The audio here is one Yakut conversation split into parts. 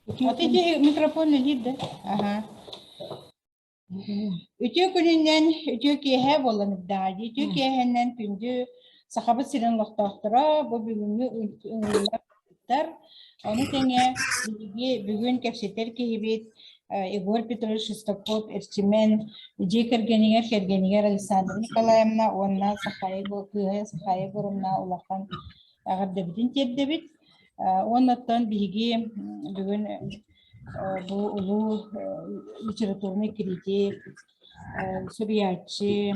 Ити микрофон үлэлиир да? Аха. Үтүө күнүнэн, үтүө киэһэ буолан ирдэҕэ дии. Үтүө киэһэнэн күндү Сахабыт сирин олохтоохторо бу бүгүҥҥү ыҥырыылар Ону тэҥэ биһиги бүгүн кэпсэтэр киһибит Егор Петрович Шестаков Эрчимэн дьиэ кэргэнигэр, кэргэнигэр Александра Николаевна уонна Сахая кыыһа Сахая Егоровна улахан эҕэрдэбитин тиэрдэбит. Уонна оттон биһиги бүгүн бу улуу литературнай критик, суруйааччы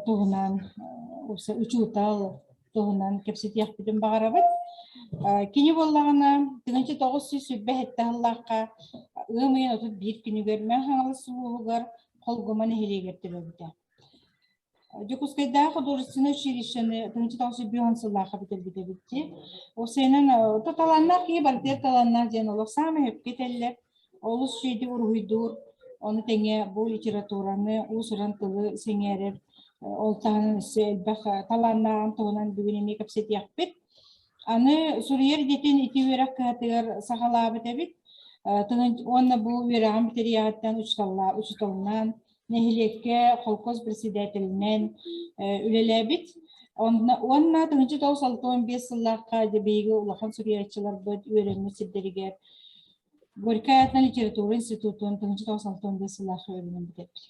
туһунан учуутал туһунан кэпсэтиэхпитин баҕарабыт. Кини буоллаҕына 1927 сыллаахха ыам ыйын 31 күнүгэр Мэҥэ Хаҥалас улууһугар Холгума нэһилиэгэр төрөөбүтэ. Дьокуускайдааҕы художественнай училищены 1905 сыллаахха бүтэрбит эбит дии. Уопсайынан, талааннаах киһи барытыгар талааннаах диэн олох саамай сөпкө этэллэр. Олус үчүгэйдик уруһуйдуур, ону тэҥэ бу литератураны, уус-уран тылы сэҥээрэр, ол таһынан өссө элбэх талааннааҕын туһунан бүгүн эмиэ кэпсэтиэхпит. Аны суруйар идэтин ити үөрэх кыһатыгар саҕалаабыт эбит. Уонна бу үөрэҕин бүтэриэҕиттэн учууталынан, нэһилиэккэ холкуос председателинэн үлэлээбит. Уонна 1965 сыллаахха биһиги улахан суруйааччыларбыт үөрэммит сирдэригэр Горькай аатынан литература институтун 1965 сыллаахха үөрэнэн бүтэрбит.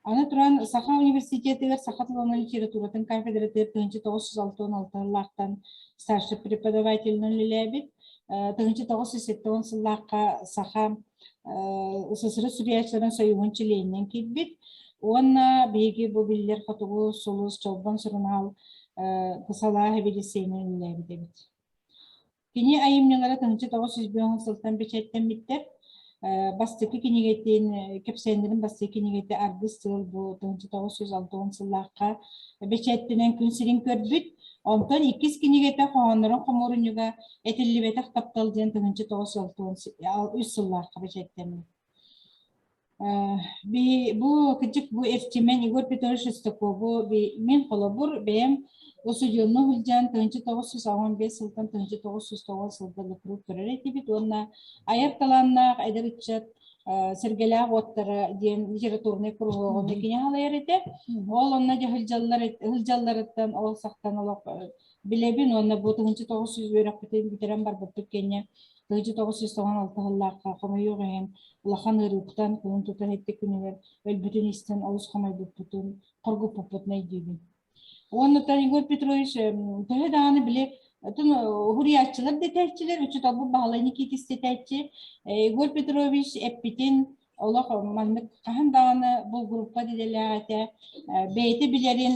Аны туран Саха университетыгар саха тылын литературатын кафедратыгар 1966 сыллаахтан старший преподавателинэн үлэлээбит. 1970 сыллаахха саха СССР суруйааччыларын союһун чилиэнинэн киирбит уонна биһиги бу биллэр Хотугу сулус Чолбон сурунаал салаа сэбиэдиссэйинэн үлэлээбит эбит. Кини айымньылара 1905 сылтан бэчээттэммиттэр. Бастакы кинигэтин, кэпсээннэрин бастакы кинигэтэ Аргыс сыл бу 1960 сыллаахха бэчээттэнэн күн сирин көрбүт. Онтон иккис кинигэтэ хоһооннорун хомуурунньуга Этиллибэтэх таптал диэн 1963 сыллаахха бэчээттэммит. Бу кырдьык бу Эрчимэн Егор Петрович Шестакову мин холобур бэйэм устудьуоннуу сылдьан 1985 сылтан 1909 сылга куруук көрөр этибит уонна айар талааннаах эдэр ыччат Сэргэлээх уоттара диэн литературнай куруһуогун кини халайар этэ. Ол онно дьэ сылдьалларыттан ол сахтан олох билэбин уонна бу 1900 үөрэхпитин бүтэрэн барбыппыт кэннэ 1996 сыллаахха хомойуох иһин улахан ыарыыттан кулун тутар һэттэ күнүгэр өлбүтүн истэн олус хомойбуппутун, хоргуппуппутун өйдүүбүн. Уонна Егор Петрович төһө даҕаны били уһуруйааччылар дэтээччилэр, учууталбыт Баһылай Никитич дэтээччи Егор Петрович эппитин олох маннык хаһан даҕаны булгуруппат идэлээх этэ. Бэйэтэ билэрин,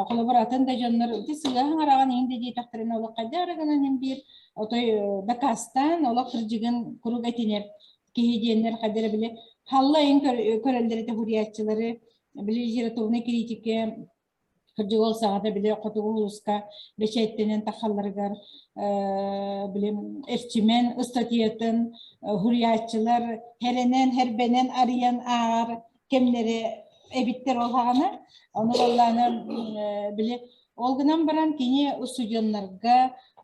холобур атын да дьоннор ити сыыһа араҕан иһин да диэтэхтэринэ олох хайдах эрэ гынан иһин биир отой дакаастаан олох кырдьыгын куруук этинэр киһи диэннэр хайдах эрэ били халла иһин көрөллөр этэ суруйааччылары били литературнай критикэ Кырдьык ол саҕата били хотугу улууска бэчээттэнэн тахалларыгар били Эрчимэн ыстатыйатын суруйааччылар хэрэнэн, хэрбэнэн арыйан ааҕар кэмнэрэ эбиттэр ол саҕана. Ону буоллаҕына били ол гынан баран кини устудьуоннарга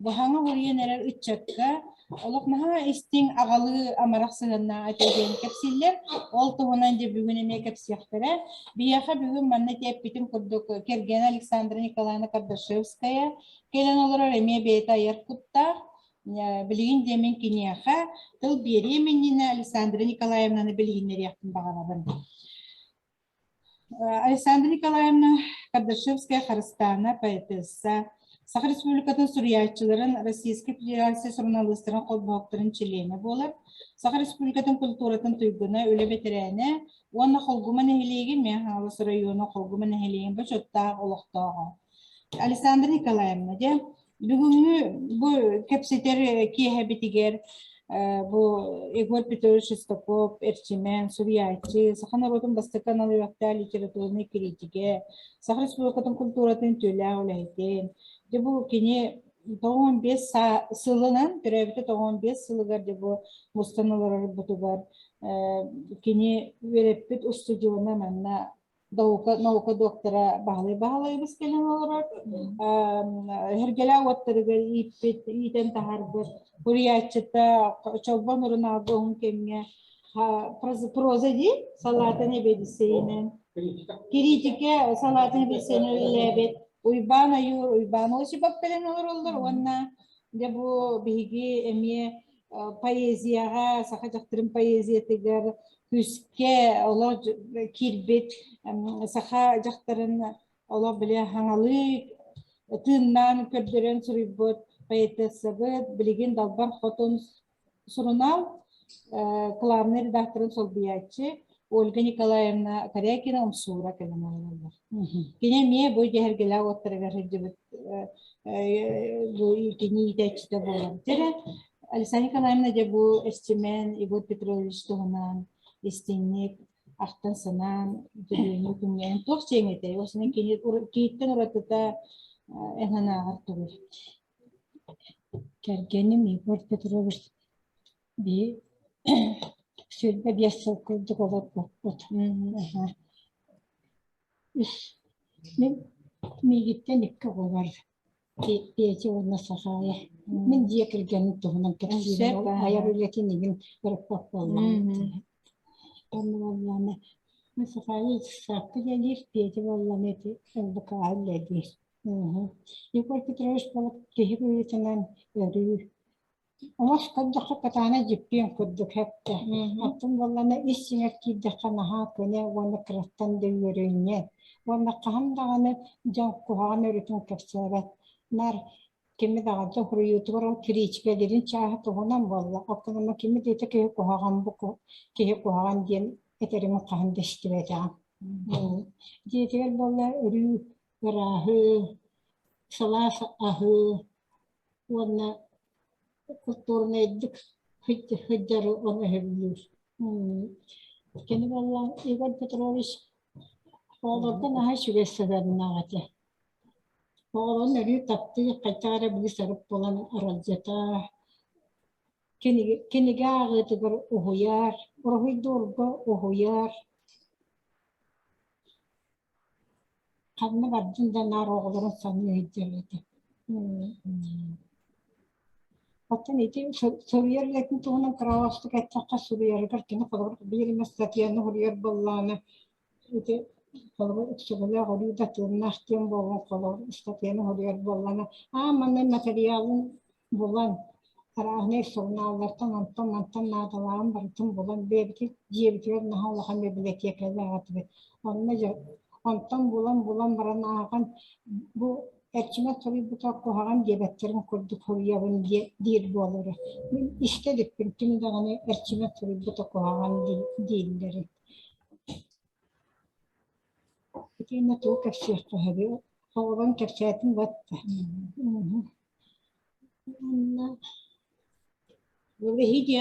быһаҥа уруйан эрэр ыччакка олох наһаа истиҥ аҕалыы амарах сыһыаннаах этэ диэн кэпсииллэр. Ол туһунан дьэ бүгүн эмиэ кэпсиэхтэрэ. Биһиэхэ бүгүн манна ити эппитим курдук кэргэнэ Александра Николаевна Кардашевская кэлэн олорор эмиэ бэйэтэ айар куттаах. Билигин дьэ мин киниэхэ тыл биэриэм иннинэ Александра Николаевнаны билиһиннэриэхпин баҕарабын. Александра Николаевна Кардашевская-Харыстаана поэтесса, Саха Республикатын суруйааччыларын Российскай Федерация суруналыыстарын холбоһуктарын чилиэнэ буолар, Саха Республикатын культуратын туйгуна, үлэ бэтэрээнэ уонна Холгума нэһилиэгин Мэҥэ Хаҥалас оройуона Холгума нэһилиэгин бочуоттаах олохтооҕо. Александра Николаевна, дьэ, Бүгүҥҥү бу кэпсэтэр киэһэбитигэр бу Егор Петрович Шестаков, Эрчимэн, суруйааччы, саха норуотун бастакы анал үөрэхтээх литературнай критигэ, Саха Республикатын культуратын үтүөлээх үлэһитин. Дьэ бу кини 95 сылынан, төрөөбүтэ 95 сылыгар дьэ бу мустан олорорбутугар кини үөрэппит устудьуона манна. Наука, наука доктора Баһылай Баһылайбыс кэлэн олорор. Эргэлээх уоттарыгар ииппит, иитэн таһаарбыт суруйааччыта Чолбон Руналга уһун кэмҥэ проза дии салаатын эбэдиссэйинэн кириитикэ салаатын эбэдиссэйинэн үлэлээбит Уйбаан Ойуур Уйбаан Осипов кэлэн олороллор уонна дьэ бу биһиги эмиэ поэзияҕа саха дьахтарын поэзиятыгар күүскэ олох киирбит саха дьахтарын олох били хаҥалыы тыыннаан көрдөрөн суруйбут поэтессабыт билигин Далбар Хотун сурунаал главный редакторын солбуйааччы Ольга Николаевна Корякина Умсуура кэлэн олороллор. Кини эмиэ бу дьэһэргэлээх уоттарыгар сылдьыбыт бу кини иитээччитэ буолар. Дьэ Александра Николаевна дьэ бу Эстимен Егор Петрович туһунан истиҥник ахтан-санаан дьүрүөнү күҥҥэ туох дьиэҥ этэй? Осунан кини киһиттэн уратыта эн санааҕар тугуй? Кэргэним Егор Петрович биһи 25 сыл курдук олорбуппут. Үс мин миигиттэн икки оҕо бар Петя уонна Сахая. Мин дьиэ кэргэним туһунан кэпсиибин, Сөп ол айар үлэтин игин ырыппат буоллаҕым. Онно буоллаҕына мин Сахая саакка үлэлиир, Петя буоллаҕына ити ЛБК-ҕа үлэлиир. Егор Петрович буолук киһи быһыытынан өрүү Омос көрдөххө катаана дьиппиэн курдук эттэ. Оттон буоллаҕына ис дьиҥэр киирдэххэ наһаа көнө уонна кыраттан да үөрүнньэҥ. Уонна хаһан даҕаны дьон куһаҕан өрүтүн кэпсээбэт. Наар кими даҕаны суруйуутугар ол кириичикэлэрин чааһа туһунан буолла. Оттон кими да ити киһи куһаҕан бу киһи куһаҕан диэн этэрин хаһан да истибэтэҕим. Дьиэтигэр буолла өрүү ырааһы, сылаас аһы уонна культурнайдык сылдьары ону өһүллүүр. Кини буолла Егор Петрович оҕолорго наһаа үчүгэй сыһыаннаах этэ. Оҕолорун өрүү таптыыр, хайдах эрэ быыс-арыт буолан аралдьыта, кинигэ, кинигэ ааҕыытыгар уһуйар, уруһуйдуурга уһуйар. Ханна бардын да наар оҕолорун саныы сылдьар этэ. Оттон ити суруйар үлэтин туһунан кыраҕастык эттэххэ, суруйарыгар кини холобур биир эмэ статьяны суруйар буоллаҕына, ити холобур үксүгүлээх өрүү да тыыннаах диэн буолуон холобур ыстатыйаны суруйар буоллаҕына, аа манна матырыйаалын булан, арааһынай сурунааллартан онтон-мантан наадалааҕын барытын булан бэйэбитин дьиэбитигэр наһаа улахан бибилэтиэкэлээх этибит. Онно дьэ онтон булан-булан баран ааҕан бу Эрчимэн суруйбута куһаҕан диэбэттэрин курдук суруйабын диир буолара. Мин истэ иликпин ким даҕаны Эрчимэн суруйбута куһаҕан дииллэрин. Итиэннэ тугу кэпсиэххэ сөбүй? Оҕолорун кэпсээтим батта. Уонна Биһиги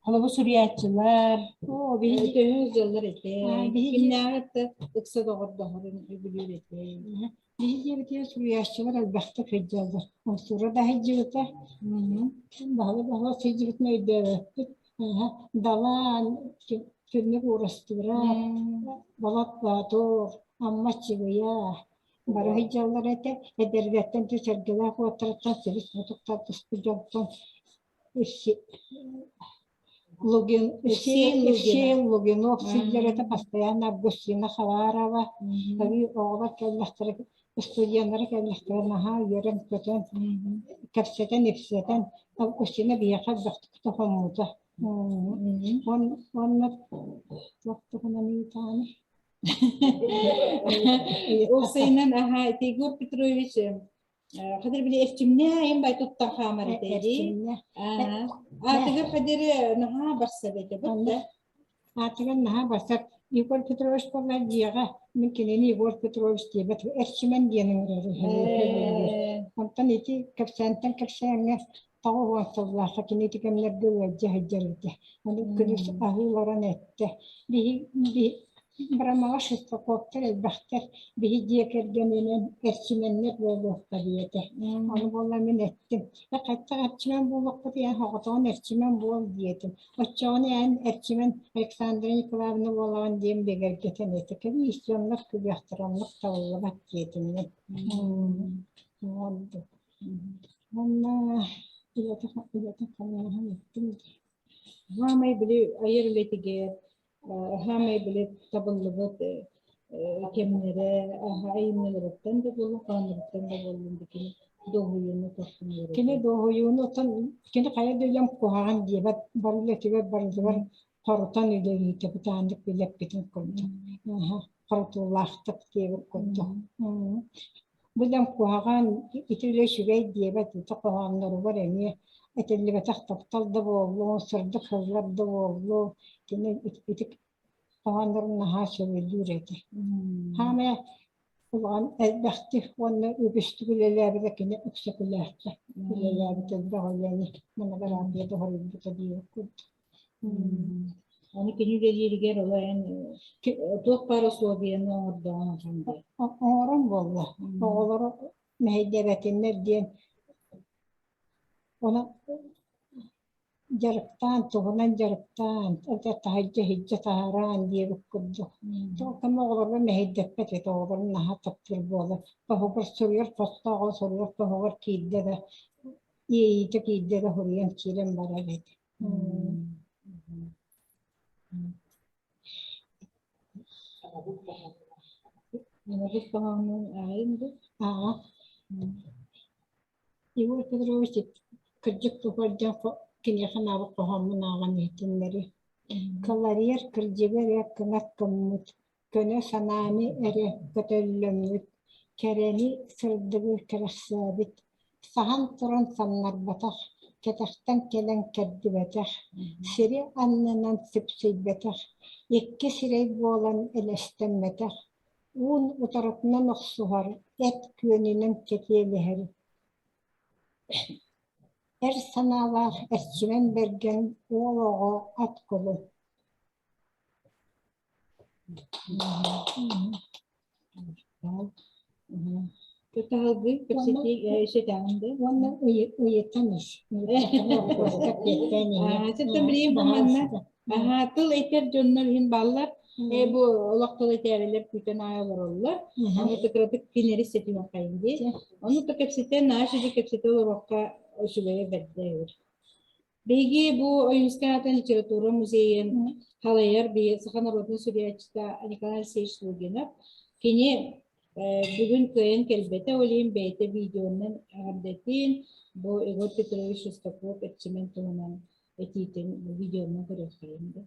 холобур суруйааччылар, оо биһиги төһө дьыллар этэ, биһиги кимнээҕи да ыкса доҕордоһорун өбүлүүр этэ. Биһиги дьиэбитигэр суруйааччылар элбэхтик сылдьаллар. Умсуура да сылдьыбыта, баһыла-баһыла сылдьыбытын өйдөөбөппүт. Далаан, Күннүк Уурастыыра, Болот Боотур, Амма Аччыгыйа бары сылдьаллар этэ. Эдэрдэртэн сэргэлээх уоттарыттан силис-мутук тардыспыт дьонтон Лугин, Евсей Лугинов сылдьар этэ, постоянно Августина Хабарова, оҕолор кэллэхтэрэ, студеннара кэллэхтэрэ наһаа үөрэн-көтөн, кэпсэтэн-ипсэтэн, Августина биһиэхэ элбэхтик хоммута. Уонна туох туһунан ыйытаҕыный? Уопсайынан, аха, Егор Петрович Хадыр били эрчимнэ айын бай туттан хаамар этэ Аатыгар хадыр наһаа барсар этэ бутта. Аатыгар наһаа барсар. Егор Петрович буолла дьиэҕэ мин кинини Егор Петрович диэбэт Эрчимэн диэн ыҥырар Онтон ити кэпсээнтэн кэпсээҥҥэ 90 сыллаахха кини ити кэмнэргэ ыалдьа сылдьар этэ. Ону күнүс аһыы олорон эттэ. Биһи Бырамаҕа Шестаковтар элбэхтэр, биһи дьиэ кэргэнинэн эрчимэннэр буолуохха диэтэ. Ону буолла мин эттим, «Э, хайдах эрчимэн буолуохпут эн соҕотоҕун эрчимэн буол» диэтим. Оччоҕуна эн эрчимэн Александра Николаевна буолаҕын диэн бигэргэтэн этэ. Кэбиис, дьоннор күлүөхтэрэ, оннук табыллыбат диэтим мин. Уонна үлэтин хамнаһын эттим дии. Хаамай били айар үлэтигэр хаамай били табыллыбыт кэмнэрэ айымньыларыттан да буоллун, хааннарыттан да буоллун кини дуоһуйууну тохтуннарар. Кини дуоһуйууну оттон кини хайа да үлэм куһаҕан диэбэт, бары үлэтигэр барытыгар хорутан үлэлиитэ бытааннык билэппитин курдук. Хорутуулаахтык диэбит курдук. Бу үлэм куһаҕан, ити үлэ үчүгэй диэбэт, ити хоһоонноругар эмиэ этиллибэтэх таптал да буоллун, сырдык сыллар да буоллун, кини ити хоһооннорун наһаа сөбүлүүр этэ. Хаамай улахан элбэхтик уонна үгүстүк үлэлээбитэ кини Өксөкүлээххэ үлэлээбит элбэх үлэни монография тоһоруйбута диэбит курдук. Аны кини үлэлииригэр ол эн туох баар условияны оҥордоҕун дии. Оҥорон буолла. Оҕолору мэһэйдээбэтиннэр диэн ону дьарыктаан, тугунан дьарыктаан, эбэтэр таһырдьа иһирдьэ таһараан диэбит курдук. Тоҕо оҕолорго мэһэйдэппэт этэ, оҕолорун наһаа таптыыр буолан. Хоһугар суруйар хостооҕо суруйар хоһугар киирдэ да, иэйиитэ киирдэ да суруйан киирэн барар этэ. Аҕабыт хоһоонун ааҕыҥ дуу? Ааҕа. Егор Петрович кырдьык туһугар диэн киниэхэ анаабыт хоһооммун ааҕан иһитиннэри. Кыларыйар кырдьыгы эрэ кынат гыммыт, көнө санааны эрэ көтөллөммүт, кэрэни, сырдыгы кэрэхсээбит, саһан туран самнарбатах, кэтэхтэн кэлэн кэрдибэтэх, сири аннынан сипсийбэтэх, икки сирэй буолан элэстэммэтэх, уун утарытынан охсуһар, эт күөнүнэн кэтиэлэһэр, эр санаалаах Эрчимэн Бэргэн уол оҕо ат кулун. Кытаһалгыы кэпсэтии өсөтөҕүн да? Уонна ыйытан ис. Сыттан билигин бу манна тыл этэр дьоннор иһин бааллар. Э бу олох тыл этээрилэр күүтэн аайы олороллор. Аны кыратык кинери сэтиҥэххэйин дии. Ону то кэпсэтэн, нааш үдү кэпсэтэ олоруохха үчүгэйэ бэрдэ эбит. Биһиги бу Ойуунскай аатынан литература музейын халайар саха норуотун суруйааччыта Николай Алексеевич Лугинов. Кини бүгүн кыайан кэлбэтэ, ол иһин бэйэтэ видеонан эҕэрдэтин, бу Егор Петрович Шестаков Эрчимэн туһунан этиитин видеонан көрүөххэйин да.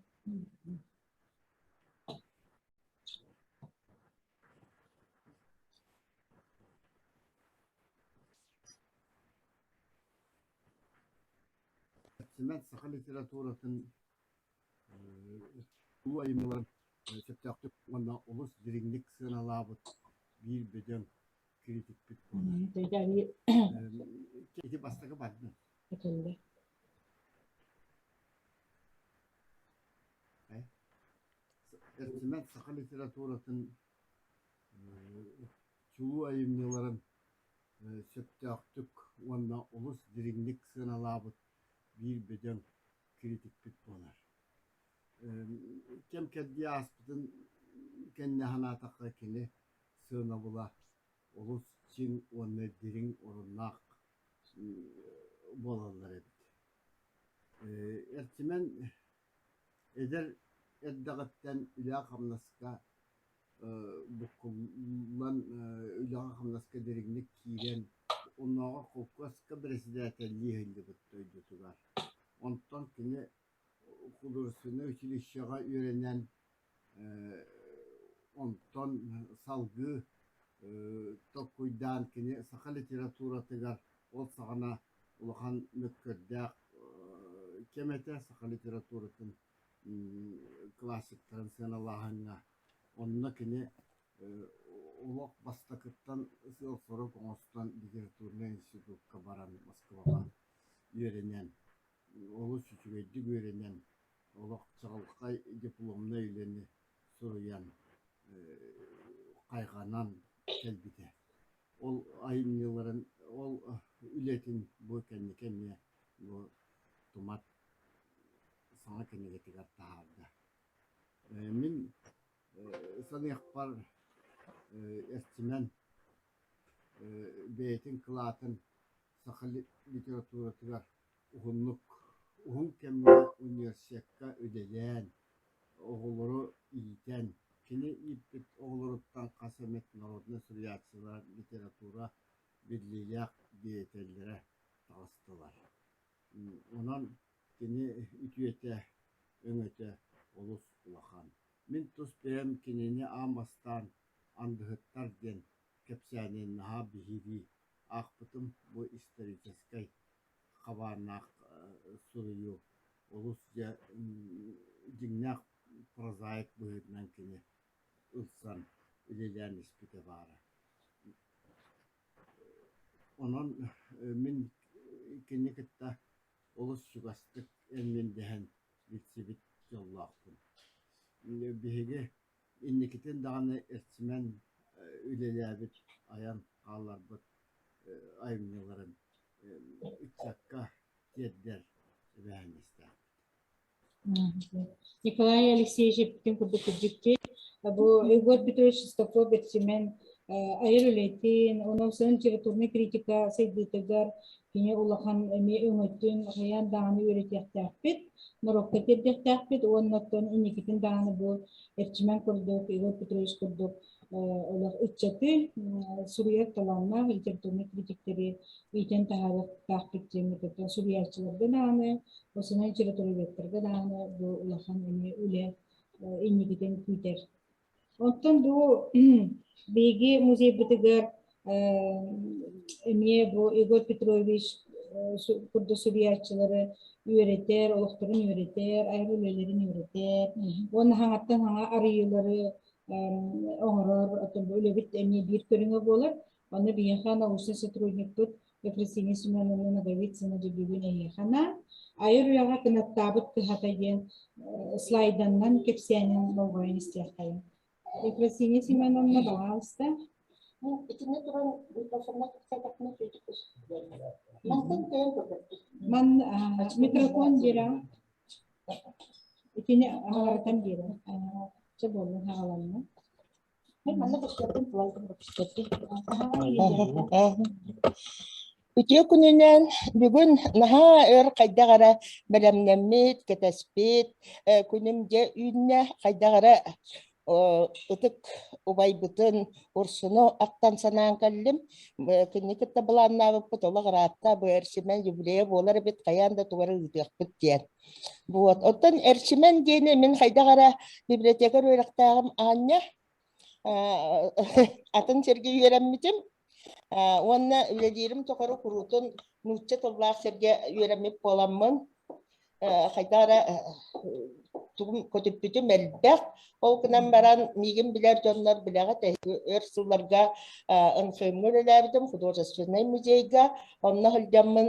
Сэмэн саха литературатын улуу айымньыларын сөптөөхтүк уонна олус дириҥник сыаналаабыт биир бөдөҥ критикпит буолар. Ити бастакы бардын. Эрчимэн саха литературатын чулуу айымньыларын сөптөөхтүк уонна олус дириҥник сыаналаабыт биир бөдөҥ критикпит буолар. Кэм-кэрдии ааспытын кэннэ санаатахха кини сыанабыла олус чиҥ уонна дириҥ оруннаах буолаллар эбит. Эрчимэн эдэр эрдэҕиттэн үлэ-хамнаска буккуллан үлэҕэ-хамнаска дириҥник киирэн, оннооҕор холкуоска бэрэссэдээтэллии сылдьыбыт дойдутугар. Онтон кини художественнай училищеҕа үөрэнэн, онтон салгыы толкуйдаан кини саха литературатыгар ол саҕана улахан мөккүөрдээх кэм этэ саха литературатын классиктарын сыаналааһыҥҥа. Онно кини олох бастакыттан сыал-сорук оҥостон литературнай институкка баран Москваҕа үөрэнэн, олус үчүгэйдик үөрэнэн, олох чаҕылхай дипломнай үлэни суруйан, хайҕанан кэлбитэ. Ол айымньыларын, ол үлэтин бу кэнники эмиэ бу Тумат саҥа кинигэтигэр таһаарда. Мин саныахпар Эрчимэн бэйэтин кылаатын саха литературатыгар уһуннук уһун кэмҥэ университекка үлэлээн, оҕолору иитэн, кини ииппит оҕолоруттан хас эмит народнай суруйааччылар, литература биллиилээх деятеллэрэ таҕыстылар. Онон кини үтүөтэ, өҥөтө олус улахан. Мин тус бэйэм кинини аан бастаан «Андыһыттар» диэн кэпсээнин наһаа биһирии аахпытым. Бу историческай хабааннаах суруйуу олус дьэ дьиҥнээх прозаик быһыытынан кини ылсан үлэлээн испитэ баара. Онон мин кини кытта олус чугастык эн-мин дэһэн билсибит дьоллоохпун. Биһиги инникитин даҕаны Эрчимэн үлэлээбит, айан хаалларбыт айымньыларын ыччакка тиэрдэр эбээһинэстээхпит. Николай Алексеевич эппитин курдук кырдьыкчы бу Егор Петрович Шестаков Эрчимэн айар үлэтин, онон сын литературнай критика сайдыытыгар кини улахан эмиэ өҥөтүн хайаан даҕаны үөрэтиэхтээхпит, норуокка тиэрдиэхтээхпит уонна оттон инникитин даҕаны бу Эрчимэн курдук, Егор Петрович курдук олох ыччаты суруйар талааннаах литературнай критиктэри иитэн таһаарыахтаахпыт диэн суруйааччыларга даҕаны, Осунай литературоведтарга даҕаны бу улахан эмиэ үлэ инникитин күүтэр. Оттон бу биһиги музейбытыгар эмиэ бу Егор Петрович курдук суруйааччылары үөрэтэр, олохторун үөрэтэр, айар үлэлэрин үөрэтэр уонна хаҥаттан хаҥа арыйыылары оҥорор үлэбит эмиэ биир көрүҥэ буолар. Онно биһиэхэ научнай сотрудникпыт Ефросинья Семеновна Ноговицына дьэ бүгүн эһиэхэ анаан айар үлэҕэ кынаттаабыт кыһата диэн слайданнан кэпсээнин болҕойон истиэххэйиҥ. Ефросинья Семеновна, пожалуйста. Итиннэ туран микрофонна кэпсээтэхпинэ Мантан тэйэн көрбөппүт. Ман микрофон биэрэ. Итини аҕаратан биэрэ. Чэ буоллун аҕаланна. Үтүө күнүнэн бүгүн наһаа өр хайдах эрэ бэлэмнэммит, кэтэспит күнүм дьэ үүннэ, хайдах эрэ ытык убайбытын Урсуну ахтан санаан кэллим. Кинини кытта былааннаабыппыт олох ыраатта, бу Эрчимэн юбилейа буолар эбит, хайаан да тугу эрэ ыытыахпыт диэн. Вот. Оттон Эрчимэн диэни мин хайдах эрэ библиотекарь үөрэхтээҕим аанньа атын сиргэ үөрэммитим уонна үлэлиирим тухары куруутун нуучча тыллаах сиргэ үөрэммит буоламмын хайдах эрэ тугум көтүппүтүм элбэх. Ол гынан баран миигин билэр дьоннор билэҕит өр сылларга НХМ-ҥа үлэлээбитим художественнай музейга. Онно сылдьаммын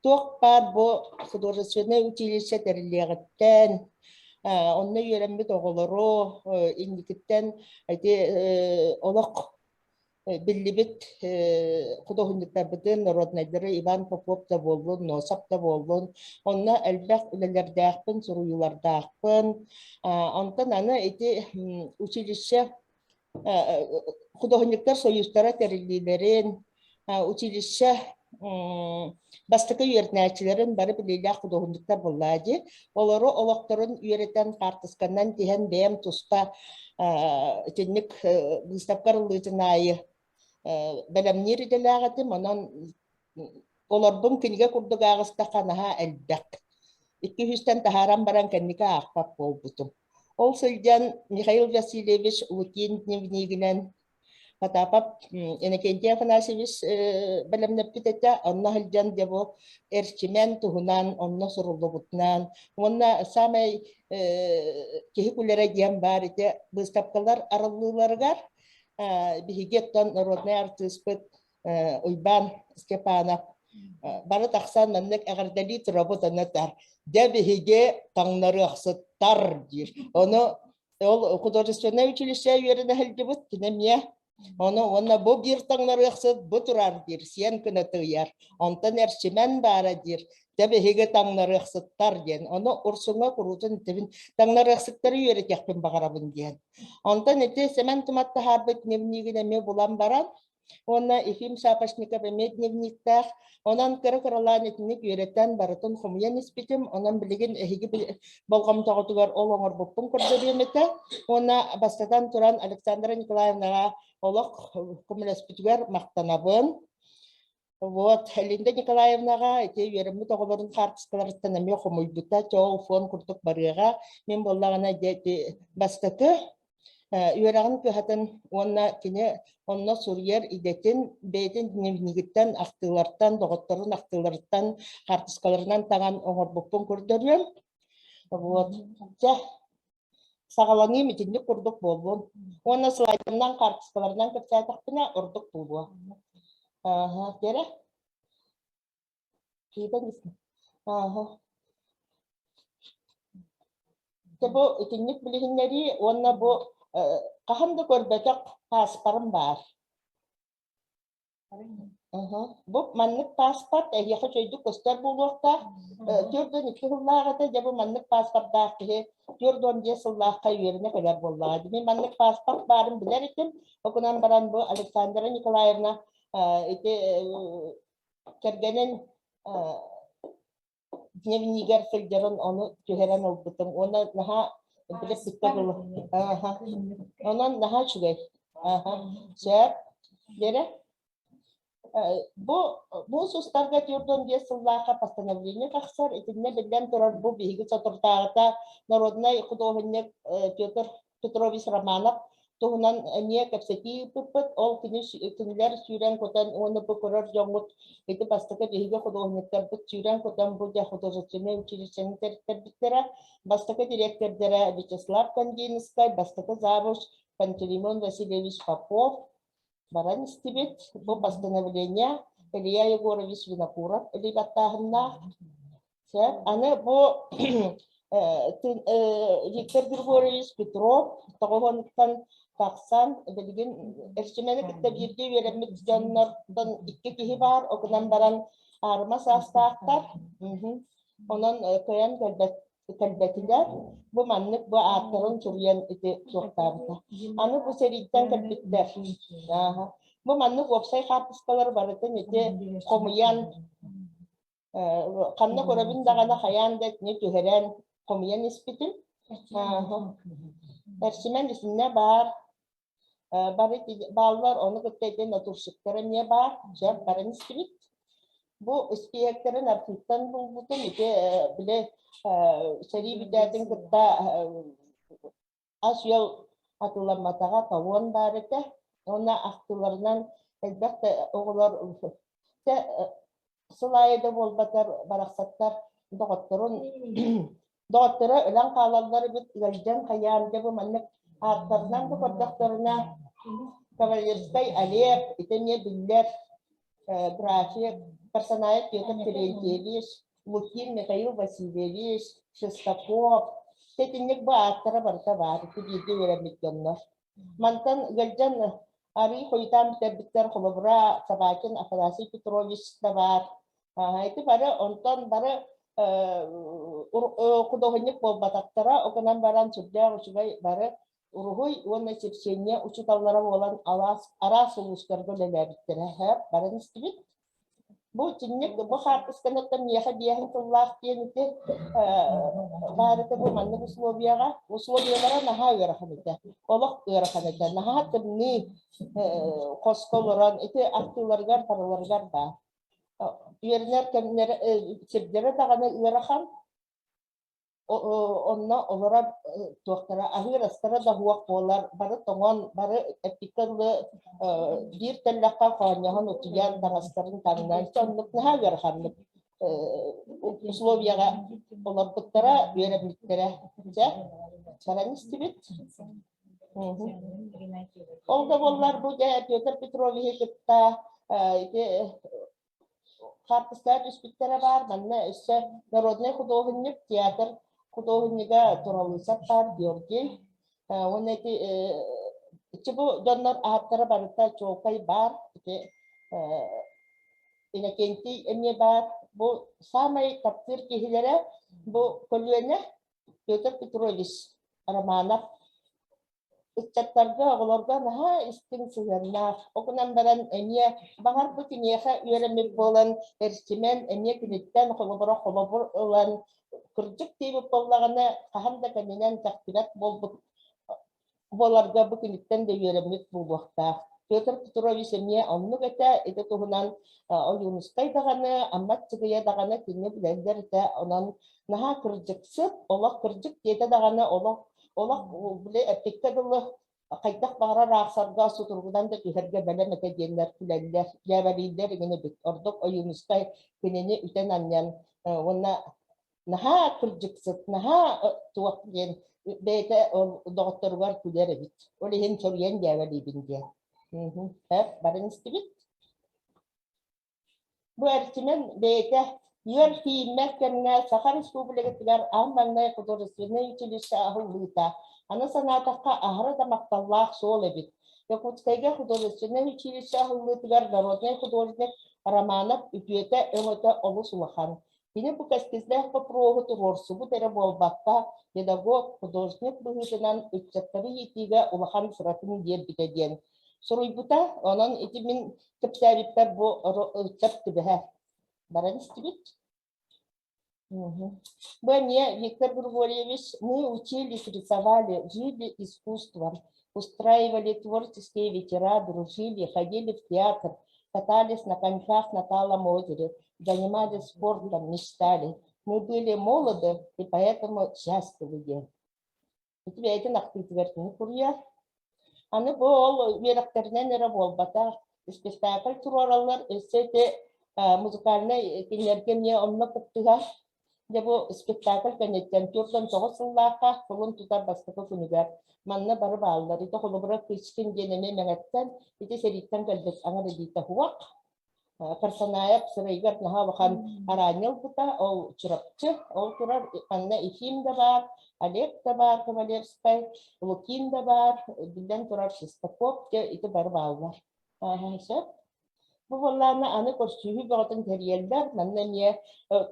туох баар бу художественнай училище тэриллиэҕиттэн онно үөрэммит оҕолору инникиттэн ити олох биллибит худуоһунньуктарбытын, народнайдары Иван Попов да буоллун, Носов да буоллун, онно элбэх үлэлэрдээхпин, суруйуулардаахпын. Онтон аны ити училище худуоһунньуктар союзтара тэриллиилэрин, училище бастакы үөрэнээччилэрин бары билиилээх худуоһунньуктар буоллаа дии. Олору олохторун үөрэтэн, хаартысканан тиһэн бэйэм туспа итинник быыстапка арыллыытын аайы бэлэмниир идэлээх этим. Онон олорбум кинигэ курдук ааҕыстахха наһаа элбэх. Икки үстэн таһааран баран кэнники аахпат буолбутум. Ол сылдьан Михаил Васильевич Лукин дневнигинэн Потапов Иннокентий Афанасьевич бэлэмнэппит этэ. Онно сылдьан дьэ бу Эрчимэн туһунан онно суруллубутунан уонна саамай киһи күлэрэ диэн баар ити быыстапкалар арыллыыларыгар биһиги оттон народнай артыыспыт Уйбаан Степанов бары тахсан маннык эҕэрдэлии турабыт онно этэр дьэ биһиги таҥнарыахсыттар диир. Ону Ол художественнай училище үөрэнэ сылдьыбыт кини эмиэ. Ону уонна бу биир таҥнарыахсыт бу турар диир, сиэн гына тыыйар. Онтон Эрчимэн баара диир, дьэ биһиги таҥнарыахсыттар диэн. Ону Урсуҥҥа куруутун итэбин таҥнарыахсыттары үөрэтиэхпин баҕарабын диэн. Онтон ити Сэмэн Тумат таһаарбыт дневнигин эмиэ булан баран, Уонна Ефим Шапошников эмиэ дневниктээх. Онон кыра-кыралаан итинник үөрэтэн барытын хомуйан испитим. Онон билигин эһиги болҕомтоҕутугар ол оҥорбуппун көрдөрүөм этэ. Уонна бастатан туран Александра Николаевнаҕа олох көмөлөспүтүгэр махтанабын. Вот, Линда Николаевнаҕа ити үөрэммит оҕолорун хаартыскаларыттан эмиэ хомуйбута, чоол фон курдук барыаҕа. Мин буоллаҕына дьэ ити бастакы үөрэҕин кыһатын уонна кини онно суруйар идэтин бэйэтин дневнигиттэн, ахтыылартан, доҕотторун ахтыыларыттан хаартыскаларынан таҥан оҥорбуппун көрдөрүөм. Вот. Чэ, саҕаланыым итинник курдук буоллун. Уонна слайдынан, хаартыскаларынан кэпсээтэхпинэ ордук буолуо. Ааһа, Вера? Киитэн истэ. Ааһа. Дьэ бу итинник билиһиннэрии уонна бу хаһан да көрбөтөх пааспарым баар. Бу маннык пааспарт эһиэхэ үчүгэйдик көстөр буолуохтаах. 42 сыллаах этэ, дьэ бу маннык пааспардаах киһи 45 сыллаахха үөрэнэ кэлэр буоллаҕа. Мин маннык пааспарт баарын билэр этим. Ол гынан баран бу Александра Николаевна ити кэргэнин дневнигэр сылдьарын ону түһэрэн ылбытым уонна наһаа билэппиккэ дылы. Ааха. Онон наһаа үчүгэй. Ааха. Сөп. Вера? Бу муус устарга 45 сыллаахха постановление тахсар. Итиннэ биллэн турар бу биһиги соторутааҕыта народнай худуоһунньук Петр Петрович Романов туһунан эмиэ кэпсэтии ыыппыппыт. Ол күнү кинилэр сүүрэн-көтөн уонна бу көрөр дьоҥҥут ити бастакы биһиги худуоһунньуктарбыт сүүрэн-көтөн бу дьэ художественнай училищены тэритэрбиттэрэ. Бастакы дириэктэрдэрэ Вячеслав Кандинскай, бастакы завуч Пантелеймон Васильевич Попов баран истибит. Бу постановление Илья Егорович Винокуров илии баттааһыннаах. Сөп. Аны бу Виктор Григорьевич Петров тоҕуһунтан тахсан билигин Эрчимэни кытта бииргэ үөрэммит дьоннортон икки киһи баар, ол гынан баран аарыма саастаахтар. Онон кыайан кэлбэт кэлбэтилэр. Бу маннык бу ааттарын суруйан ити суохтаабыта. Аны бу сэрииттэн кэлбиттэр. Бу маннык уопсай хаартыскалары барытын ити хомуйан ханна көрөбүн даҕаны хайаан да итини түһэрэн хомуйан испитим. Эрчимэн итиннэ баар бары бааллар, ону кытта ити натурщиктар эмиэ баар, дьэ баран истибит. Бу испииһэктэрин архивтан булбутум, ити били сэрии бүтээтин кытта ас-үөл атыыламматаҕа талон баар этэ. Уонна ахтыыларынан элбэх да оҕолор чэ сыл аайы да буолбатар барахсаттар доҕотторун доҕотторо өлөн хаалаллар эбит ыалдьан хайаан дьэ бу маннык ааттарынан да көрдөхтөрүнэ Кавалерскай Олег ити эмиэ биллэр график Персонаев Петр Терентьевич Лукин Михаил Васильевич, Шестаков, итинник бу ааттара барыта баар, ити бииргэ үөрэммит дьоннор. Мантан ыалдьан арыый хойутаан бүтэрбиттэр холобура Собакин Афанасий Петрович да баар. Ити бары онтон бары худуоһунньук буолбатахтара, ол гынан баран сүрдээх үчүгэй бары уруһуй уонна черчение учууталлара буолан араас улуустарга үлэлээбиттэрэ баран истибит. Бу итинник бу хаартысканыттан миэхэ биэһин тыллаах диэн ити баар этэ бу маннык условияҕа. Условиялара наһаа ыарахан этэ. Олох ыарахан этэ. Наһаа тымныы хоско олорон ити ахтыыларыгар барыларыгар баар. Үөрэнэр кэмнэрэ сирдэрэ даҕаны ыарахан. Онно олорор туохтара аһыыр астара да суох буолар, бары тоҥон, бары эппиккэ дылы биир тэллэххэ хоонньоһон утуйан таҥастарын таҥнан соннук наһаа ыараханнык условияҕа олорбуттара, үөрэммиттэрэ. Дьэ, баран истибит. Ол да буоллар бу дьэ Петр Петровиһы кытта ити Хаартыскаҕа түспүттэрэ баар, манна өссө народнай худуоһунньук, театр худуоһунньуга Туралысов баар, Георгий. Уонна ити ити бу дьоннор ааттара барыта чуолкай баар. Ити Иннокентий эмиэ баар. Бу саамай таптыыр киһилэрэ бу көлүөнэ Петр Петрович Романов ыччаттарга, оҕолорго наһаа истиҥ сыһыаннаах. Ол гынан баран эмиэ баҕар бу киниэхэ үөрэммит буолан Эрчимэн эмиэ киниттэн холобура холобур ылан кырдьык диэбит буоллаҕына хаһан да кэннинэн кэхтибэт буолбут буоларга бу киниттэн да үөрэммит буолуохтаах. Петр Петрович эмиэ оннук этэ, ити туһунан Ойуунускай даҕаны, Амма Аччыгыйа даҕаны кинини билэллэр этэ. Онон наһаа кырдьыксыт, олох кырдьык диэтэ даҕаны олох олох били эппиккэ дылы хайдах баҕарар аахсарга сутуругунан да түһэргэ бэлэм этэ диэннэр күлэллэр, дьээбэлииллэр игин эбит. Ордук Ойуунускай кинини үтэн-анньан уонна наһаа кырдьыксыт, наһаа туох диэн бэйэтэ доҕотторугар күлэр эбит. Ол иһин соруйан дьээбэлиибин диэн. Барын истибит. Бу Эрчимэн бэйэтэ үөр тиийиммэт кэмҥэ Саха Республикатыгар аан маҥнай художественнай училище аһыллыыта, аны санаатахха аһара да махталлаах суол эбит. Якутскайга художественнай училище аһыллыытыгар народнай художник Романов үтүөтэ-өҥөтө олус улахан. Кини бу кэскиллээх боппуруоһу туруорсубут эрэ буолбакка, педагог, художник быһыытынан ыччаттары иитиигэ улахан сыратын биэрбитэ диэн суруйбута. Онон ити мин кэпсээбиппэр бу ыччат түбэһэ баран истибит. Бу эмиэ Виктор Григорьевич «Мы учились, рисовали, жили искусством, устраивали творческие вечера, дружили, ходили в театр, катались на коньках на Талом озере, занимались спортом, мечтали. Мы были молоды и поэтому счастливы. Ити бэйэтин ахтыытыгар кини суруйар. Аны бу ол үөрэхтэринэн эрэ буолбатах, испэктээкил туруораллар, өссө ити музыкальнай кинилэргэ эмиэ онно кыттыһар. Дьэ бу спектакль кэнниттэн 49 сыллаахха кулун тутар бастакы күнүгэр манна бары бааллар. Ити холобура Кычкин диэн эмиэ Мэҥэттэн ити сэрииттэн кэлбит аҥар илиитэ суох. Карсанаев сырайыгар наһаа улахан араанньа ылбыта, ол Чурапчы, ол турар манна Ефим да баар, Олег да баар Кавалерскай, Лукин да баар, биллэн турар Шестаков, дьэ ити бары бааллар. Сөп. Бу буоллаҕына аны көрсүһүү бөҕөтүн тэрийэллэр, манна эмиэ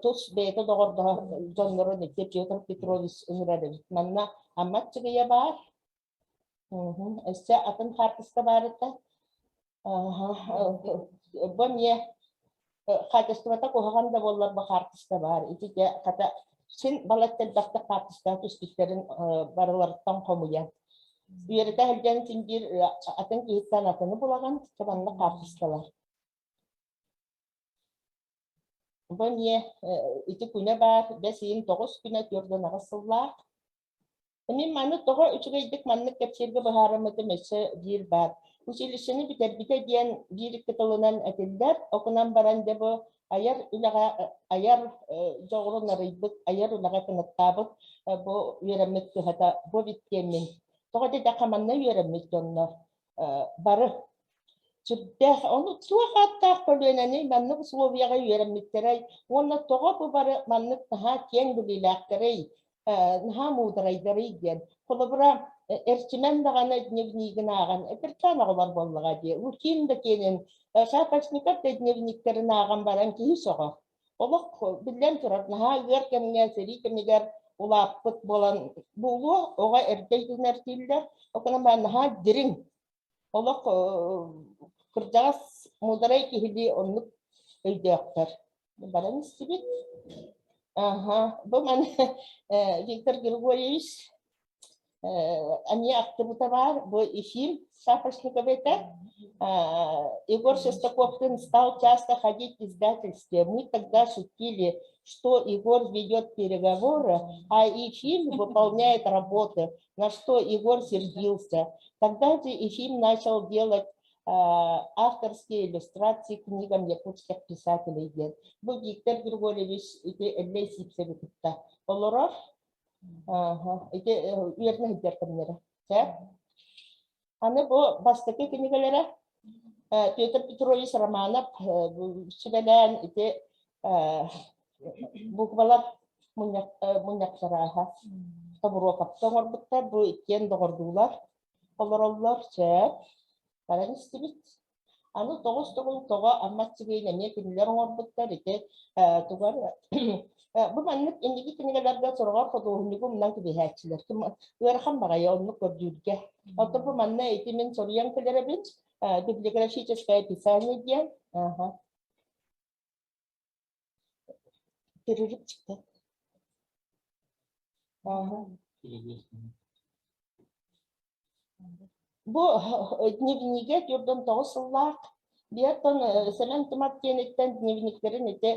тус бэйэтэ доҕордоһор дьоннорун ити Петр Петрович ыҥырар эбит. Манна Амма Аччыгыйа баар, Өссө атын хаартыска баар этэ. Бу эмиэ хаачыстыбата куһаҕан да буоллар бу хаартыска баар. Ити дьэ хата син балачча элбэхтик хаартыскаҕа түспүттэрин барыларыттан хомуйан. Үөрэтэ сылдьан син биир атын киһиттэн атыны булаҕын, маннык хаартыскалар. Бу эмиэ ити күнэ баар, бэс ыйын 9 күнэ 48 сыллаах. Мин маны тоҕо үчүгэйдик маннык кэпсииргэ быһаарыммытым өссө биир баар. Училищены бүтэрбитэ диэн биир-икки тылынан этиллэр, окунан баран дьэ бу айар үлэҕэ айар дьоҕурун арыйбыт, айар үлэҕэ кынаттаабыт бу үөрэммит кыһата бу эбит диэммин. Тоҕо диэтэххэ манна үөрэммит дьоннор бары сүрдээх ону туох ааттаах көлүөнэний маннык условияҕа үөрэммиттэрэй уонна тоҕо бу бары маннык наһаа киэҥ билиилээхтэрий наһаа муударайдарый диэн. Холобура, Эрчимэн даҕаны дневнигин ааҕан, эдэркээн оҕолор буоллаҕа дии, Лукин да киэнин, Шапошников да дневниктэрин ааҕан баран киһи сөҕөр. Олох биллэн турар, наһаа ыар кэмҥэ, сэрии кэмигэр улааппыт буолан буолуо, оҕо эрдэ өйдөнөр дииллэр. Ол наһаа дириҥ, олох кырдьаҕас муударай киһилии оннук өйдөөхтөр. Баран истибит. Аха, бу маны Виктор Григорьевич эмиэ ахтыбыта баар, бу Ефим Шапошников этэ. Егор Шестаковкин стал часто ходить в издательстве. Мы тогда шутили, что Егор ведет переговоры, а Ефим выполняет работы, на что Егор сердился. Тогда же Ефим начал делать авторские иллюстрации к книгам якутских писателей диэн. Бу Виктор Григорьевич ити Эллэй Сипсеви кытта олорор. Ити үөрэнэ сылдьар кэмнэрэ. Аны бу бастакы кинигэлэрэ Петр Петрович Романов сүбэлээн ити буквалар мунньахтарааһа. Тобуруокапка оҥорбуттар, бу иккиэн доҕордуулар олороллор, сөп. Баран истибит. Аны тоҕус төгүл тоҕо Амма Аччыгыйын эмиэ кинилэр оҥорбуттар ити тугар бу маннык инники кинигэлэргэ сороҕор худуоһунньугу умнан кэбиһээччилэр. Ыарахан баҕайы оннук көрдүүргэ. Оттон бу манна ити мин соруйан кэлэрэбин библиографическое описание диэн. Перерывчикта. Бу дневнигэ 49 сыллаах биэртон Сэмэн Тумат диэниттэн дневниктэрин ити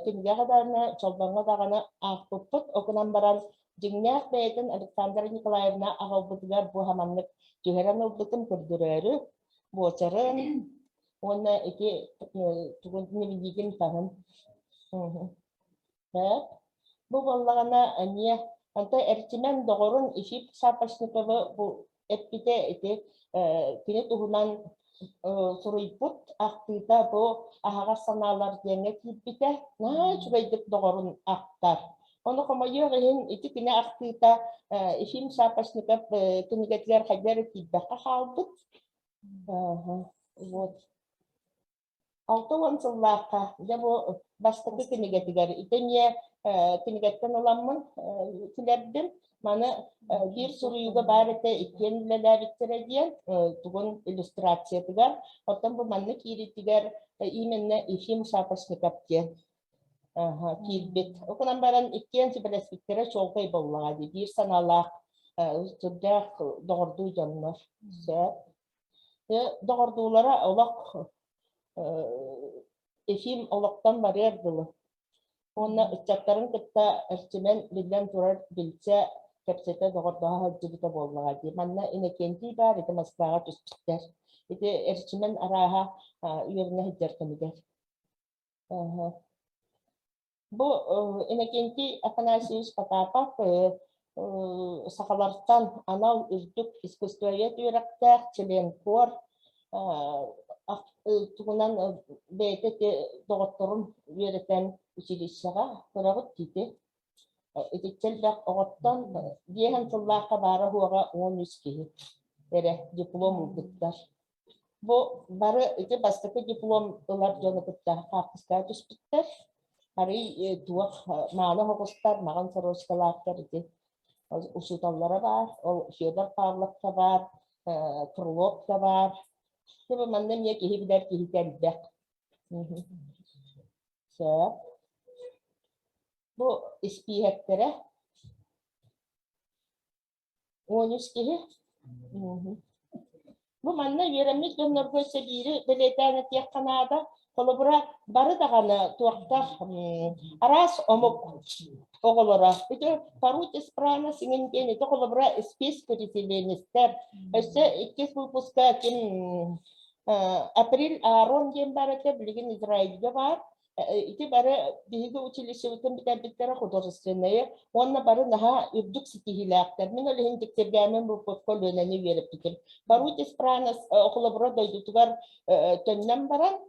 кинигэҕэ даҕаны, Чолбоҥҥо даҕаны аахпыппыт. Ол гынан баран дьиҥнээх бэйэтин Александра Николаевна аҕалбытыгар бу хаманнык түһэрэн ылбытын көрдөрөөрү буочарын уонна ити тугун дневнигин таһын. Сөп. Бу буоллаҕына эмиэ онто Эрчимэн доҕорун Ефим Шапошниковы бу эппитэ ити кини туһунан суруйбут ахтыыта бу аһаҕас санаалар диэҥҥэ киирбитэ. Наһаа үчүгэйдик доҕорун ахтар. Ону хомойуох иһин ити кини ахтыыта Ефим Шапошников кинигэтигэр хайдах эрэ киирбэххэ хаалбыт. Вот. 60 сыллаахха дьэ бу бастакы кинигэтигэр ити эмиэ кинигэттэн ыламмын килэрдим. Маны биир суруйууга баар этэ иккиэн үлэлээбиттэрэ диэн тугун иллюстрациятыгар. Оттон бу манна киириитигэр именно Ефим Шапошников диэн киирбит. Ол гынан баран иккиэн сүбэлэспиттэрэ чуолкай буоллаҕа дии. Биир санаалаах сүрдээх доҕордуу дьоннор. Сөп. Доҕордуулара олох Ефим олохтон барыар дылы уонна ыччаттарын кытта Эрчимэн биллэн турар билсэ, кэпсэтэ, доҕордоһо сылдьыбыта буоллаҕа дии. Манна Иннокентий баар, ити Москваҕа түспүттэр. Ити Эрчимэн арааһа үөрэнэ сылдьар кэмигэр. Бу Иннокентий Афанасьевич Потапов сахалартан анал үрдүк искусствовед үөрэхтээх членкор тугунан бэйэтэ ити доҕотторун үөрэтэн училищеҕа көрөҕүт дии Итиччэ элбэх оҕоттон биэһэн сыллаахха баара-суоҕа 13 киһи эрэ диплом ылбыттар. Бу бары ити бастакы диплом ылар дьону кытта хаартыскаҕа түспүттэр. Арый туох мааны оһоҕустар, маҕан сорочкалаахтар ити учууталлара баар. Ол Федор Павловка баар, Крыловка баар. Бу манна эмиэ киһи билэр киһитэ элбэх. Сөп. Бу испииһэктэрэ 13 киһи. Бу манна үөрэммит дьоннорго өссө биири бэлиэтээн этиэххэ наада. Холобура, бары даҕаны туохтах араас омук оҕолоро. Ити Парут Испрана сиҥин диэн ити холобура испиэс переселенецтэр. Өссө иккис выпуска ким Апрель Аарон диэн бар этэ, билигин Израильга баар. Ити бары биһиги училищебытын бүтэрбиттэрэ художественнайы уонна бары наһаа үрдүк ситиһиилээхтэр. Мин ол иһин дьиктиргээммин выпускка Өлүөнэни үөрэппитим. Парутис Пранас холобура дойдутугар төннөн баран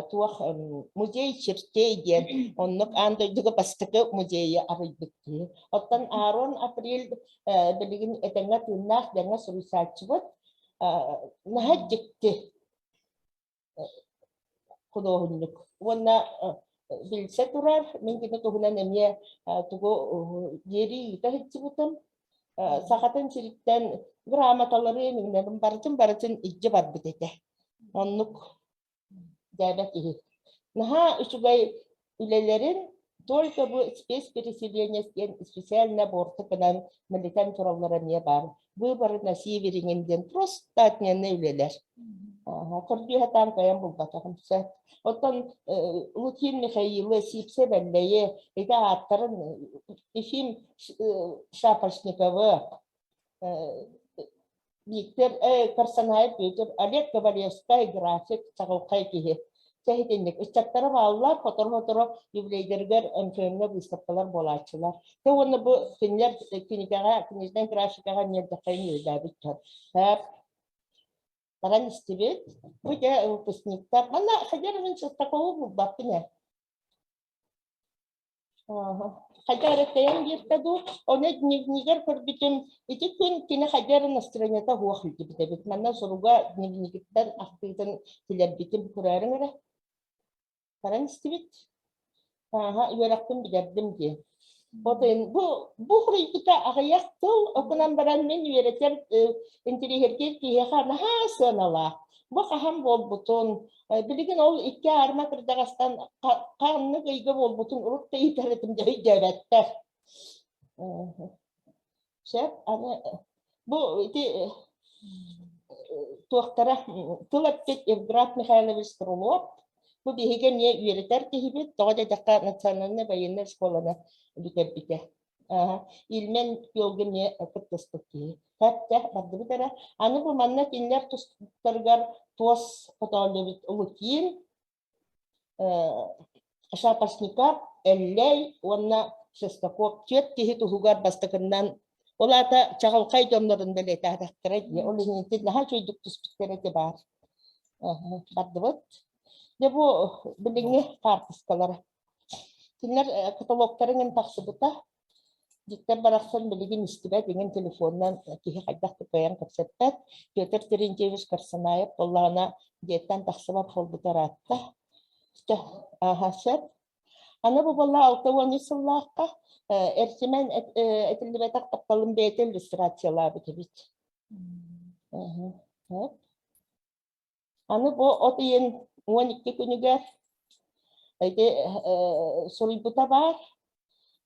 туох музей чертей диэн оннук аан дойдуга бастакы музейы арыйбыт киһи. Оттон Аарон Апрель билигин этэҥҥэ тыыннаах дэҥҥэ суруйсааччыбыт наһаа дьикти худуоһунньук уонна билсэ турар мин кини туһунан эмиэ тугу диэри ыыта сылдьыбытым сахатын сириттэн грамоталары иҥнэрин барытын барытын илдьэ барбыт этэ оннук дьээбэ киһи наһаа үчүгэй үлэлэрин только бу спецпереселение диэн специально буорту гынан мэлитэн тураллара эмиэ баар. Выборы на севере диэн просто отменный үлэлэр. Көрдүү сатаан кыайан булбатаҕым сөп. Оттон Лукин Михаилы, Сипсе Бэллэйи, ити ааттарын Ефим Шапошниковы Виктор Карсанаев Петр, Олег Ковалевскай график чаҕылхай киһи. Чэ итинник ыччаттара бааллар, сотору-сотору юбилейдэригэр МФМ-ҥа быыстапкалар буолааччылар. Тэ уонна бу кинилэр кинигэҕэ, книжнай графикаҕа эмиэ үөрдээбит дьон. Баран истибит. Бу дьэ выпускниктар. Манна Федор Иванович Шестакову булбаппын ээ. Хайдах эрэ тэйэн биэртэ дуу, ону дневнигэр көрбүтүм, ити күн кини хайдах эрэ настроениета суох илдьибит эбит. Манна суруга дневнигиттэн ахтыытын киллэрбитим көрөөрүҥ эрэ. Баран истибит. Ааһа, үөрэхпин бүтэрдим дии. Отын бу бу суруйбута аҕыйах тыл, окунан баран мин үөрэтэр интириэһиргиир киһиэхэ наһаа сыаналаах. Бу хаһан буолбутун, билигин ол икки аарма кырдьаҕастан ханнык ыйга буолбутун урут да ыйытар этим да өйдөөбөттөр. Сөп, аны бу ити туохтара тыл эппит Евграф Михайлович Струлов бу биһиги эмиэ үөрэтэр киһибит, тоҕо диэтэххэ национальнай военнай школаны бүтэрбитэ. Ильмен күөлгэ эмиэ кыттыспыт киһи. Хэптэ бардыбыт эрэ. Аны бу манна кинилэр тустарыгар туос хотооллубут Лукин, Шапошников, Эллэй уонна Шестаков түөрт киһи туһугар бастакыннан ол аата чаҕылхай дьоннорун бэлиэтээтэхтэрэ дии. Ол иһин ити наһаа үчүгэйдик түспүттэрэ ити баар. Бардыбыт. Дьэ бу билиҥҥи хаартыскалара. Кинилэр каталогтарын эн тахсыбыта. Дьиктэр барахсан билигин истибэт, иҥин телефонунан киһи хайдах да кыайан кэпсэппэт. Петр Терентьевич Карсанаев буоллаҕына дьиэттэн тахсыбат буолбута ыраатта. Чэ, ааһа сөп. Аны бу буолла 63 сыллаахха Эрчимэн этиллибэтэх тапталын бэйэтэ иллюстрациялаабыт эбит. Аны бу от ыйын 12 күнүгэр ити суруйбута баар,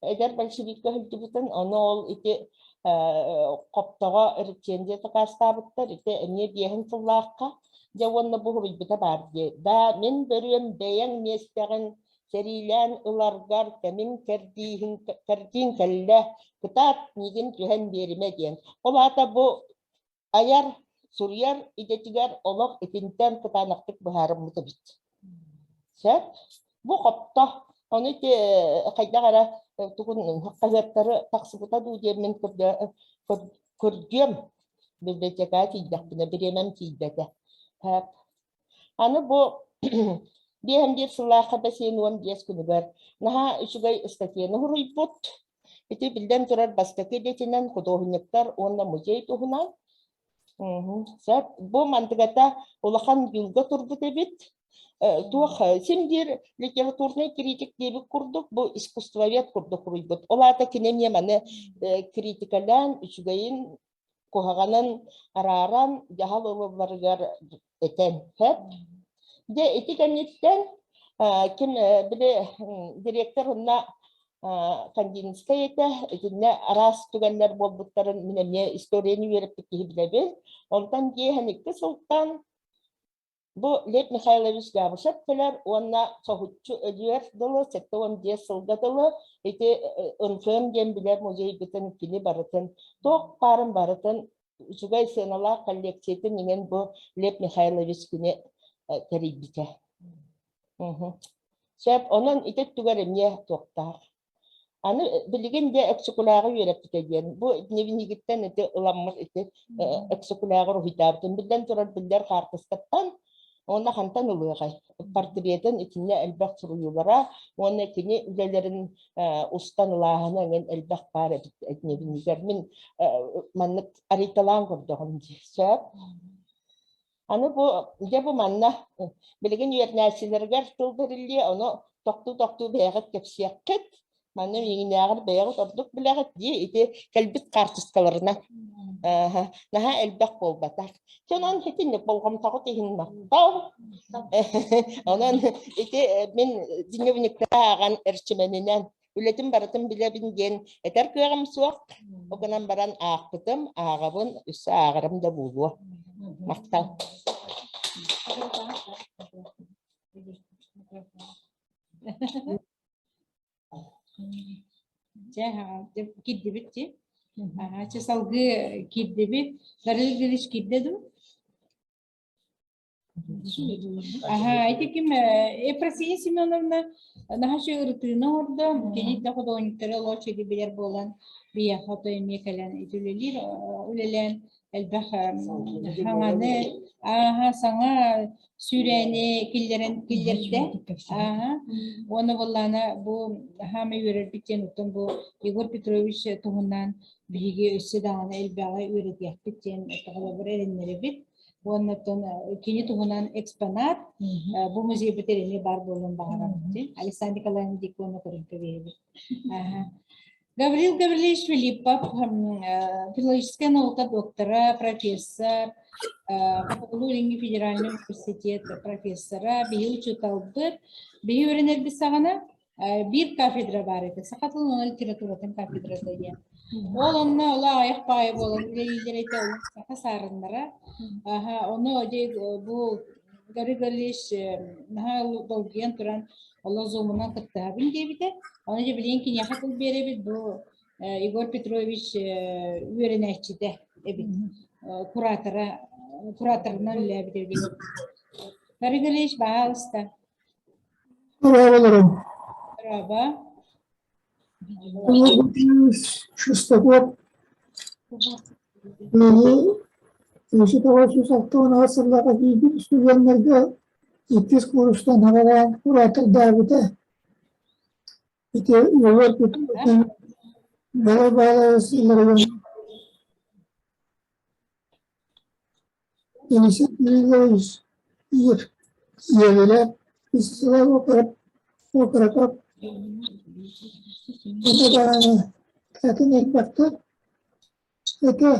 эдэр большевикка сылдьыбытын, ону ол ити хоптоҕо рецензия сакаастаабыттар, ити эмиэ биэһин сыллаахха, дьэ уонна бу суруйбута баар дии. Да, мин бөрүөм бэйэҥ миэстэҕин сэриилээн ыларгар кэмиҥ кэрдииһин кэрдииҥ кэллэ, кытаат миигин түһэн биэримэ диэн. Ол аата бу Айар, суруйар идэтигэр олох итинтэн кытаанахтык быһаарыммыт эбит. Сөп. Бу хопто. Ону ити хайдах эрэ тугун хаһыаттары тахсыбыта дуу диэммин көрдүөм. Библиотекаҕа тиийдэхпинэ бириэмэм тиийбэтэ. Аны бу биэһэн биир сыллаахха бэсиэн 15 күнүгэр наһаа үчүгэй ыстатыйаны суруйбут. Ити биллэн турар бастакы идэтинэн худуоһунньуктар уонна музей туһунан. Сөп. Бу мантыгата улахан юлга турбут эбит. Туох син биир литературнай критик диэбит курдук бу искусствовед курдук суруйбут. Ол аата кини эмиэ маны критикалаан үчүгэйин куһаҕанын арааран дьаһал ылылларыгар этэн сөп. Дьэ ити кэнниттэн ким били директор онно Кандинскай этэ, итиннэ араас түгэннэр буолбуттарын мин эмиэ историяны үөрэппит киһи билэбин. Онтон дьиэһэн икки сылтан Бу Лев Михайлович Габышев кэлэр уонна соһуччу өлүөр дылы, 75 сылга дылы ити НФМ диэн билэр музейбытын кини барытын, туох баарын барытын үчүгэй сыаналаах коллекциятын иҥэн бу Лев Михайлович кини тэрийбитэ. Сөп, онон ити өттүгэр эмиэ туохтаах. Аны билигин дьэ Өксөкүлээҕи үөрэппитэ диэн, бу дневнигиттэн ити ыламмыт ити Өксөкүлээҕи уруһуйдаабытын биллэн турар биллэр хаартыскаттан уонна хантан ылыаҕай портретын итиннэ элбэх суруйуулара уонна кини үлэлэрин устан ылааһына эҥин элбэх баар эбит дневнигэр мин маннык арыйталаан көрдөҕүм дии сөп. Аны бу дьэ бу манна билигин үөрэнээччилэригэр тыл бэриллиэ, ону тохтуу-тохтуу бэйэҕит кэпсиэххит. Манна миигинээҕэр бэйэҕит ордук билэҕит дии ити кэлбит хаартыскаларынан. Ааһа, наһаа элбэх буолбатах. Дьэ онон итинник болҕомтоҕут иһин махтал. Онон ити мин дневниктары ааҕан эрчимэнинэн үлэтин барытын билэбин диэн этэр кыаҕым суох. Ол гынан баран аахпытым, ааҕабын, өссө ааҕарым да буолуо. Махтал. Дьэ, киирдибит дии. Чэ, салгыы киирдибит. Дария Ильич киирдэ дуу? Аһа, ити ким Ефросинья Семеновна наһаа үчүгэй ырытыыны оҥордо. Кини да худуоһунньуктары олох үчүгэй билэр буолан, биһиэхэ ото эмиэ кэлэн ити үлэлиир, үлэлээн. элбэх хаҥаны ааһа саҥа сүүрээни киллэрэн киллэрдэ. Ааһа. Уонна буоллаана бу хаама үөрэрбит диэн оттон бу Егор Петрович туһунан биһиги өссө даҕаны элбэҕи үөрэтиэхпит диэн холобур эрэннэрэбит. Уонна оттон кини туһунан экспонат бу музейбыт эмиэ баар буолуон баҕарабыт. Александр Николаевич Дикона көрөн кэбиһэбит. Гаврил Гаврильевич Филиппов, филологическая наука доктора, профессор, Хотугулуу-Илиҥҥи федеральнай университет профессора, биһи учууталбыт, биһи үөрэнэрбит саҕана биир кафедра баар этэ, саха тылын уонна литературатын кафедрата диэн. Ол онно ола аҕыйах баҕайы буолан үлэлииллэр этэ, ол саха саарыннара. Ону бу Гаврил Гаврильевич наһаа долгуйан туран олох зумунан кыттыһабын диэбитэ. Ону дьэ билигин киниэхэ тыл биэрэбит бу Егор Петрович үөрэнээччитэ эбит. Куратора, кураторынан үлэлээбит эбит. Гаврил Гаврильевич, баһаалыста. Здравствуйте. Здраво. Шестаков 1906 сыллаах киирбит студеннарга иккис курстан аҕалаан куратордаабыта. Ити Егор Петрович бала-бала сылларыгар Денисий Кириллович ийэлэрэ Вячеслав Окороков уонна даҕаны атын элбэхтэр этэ.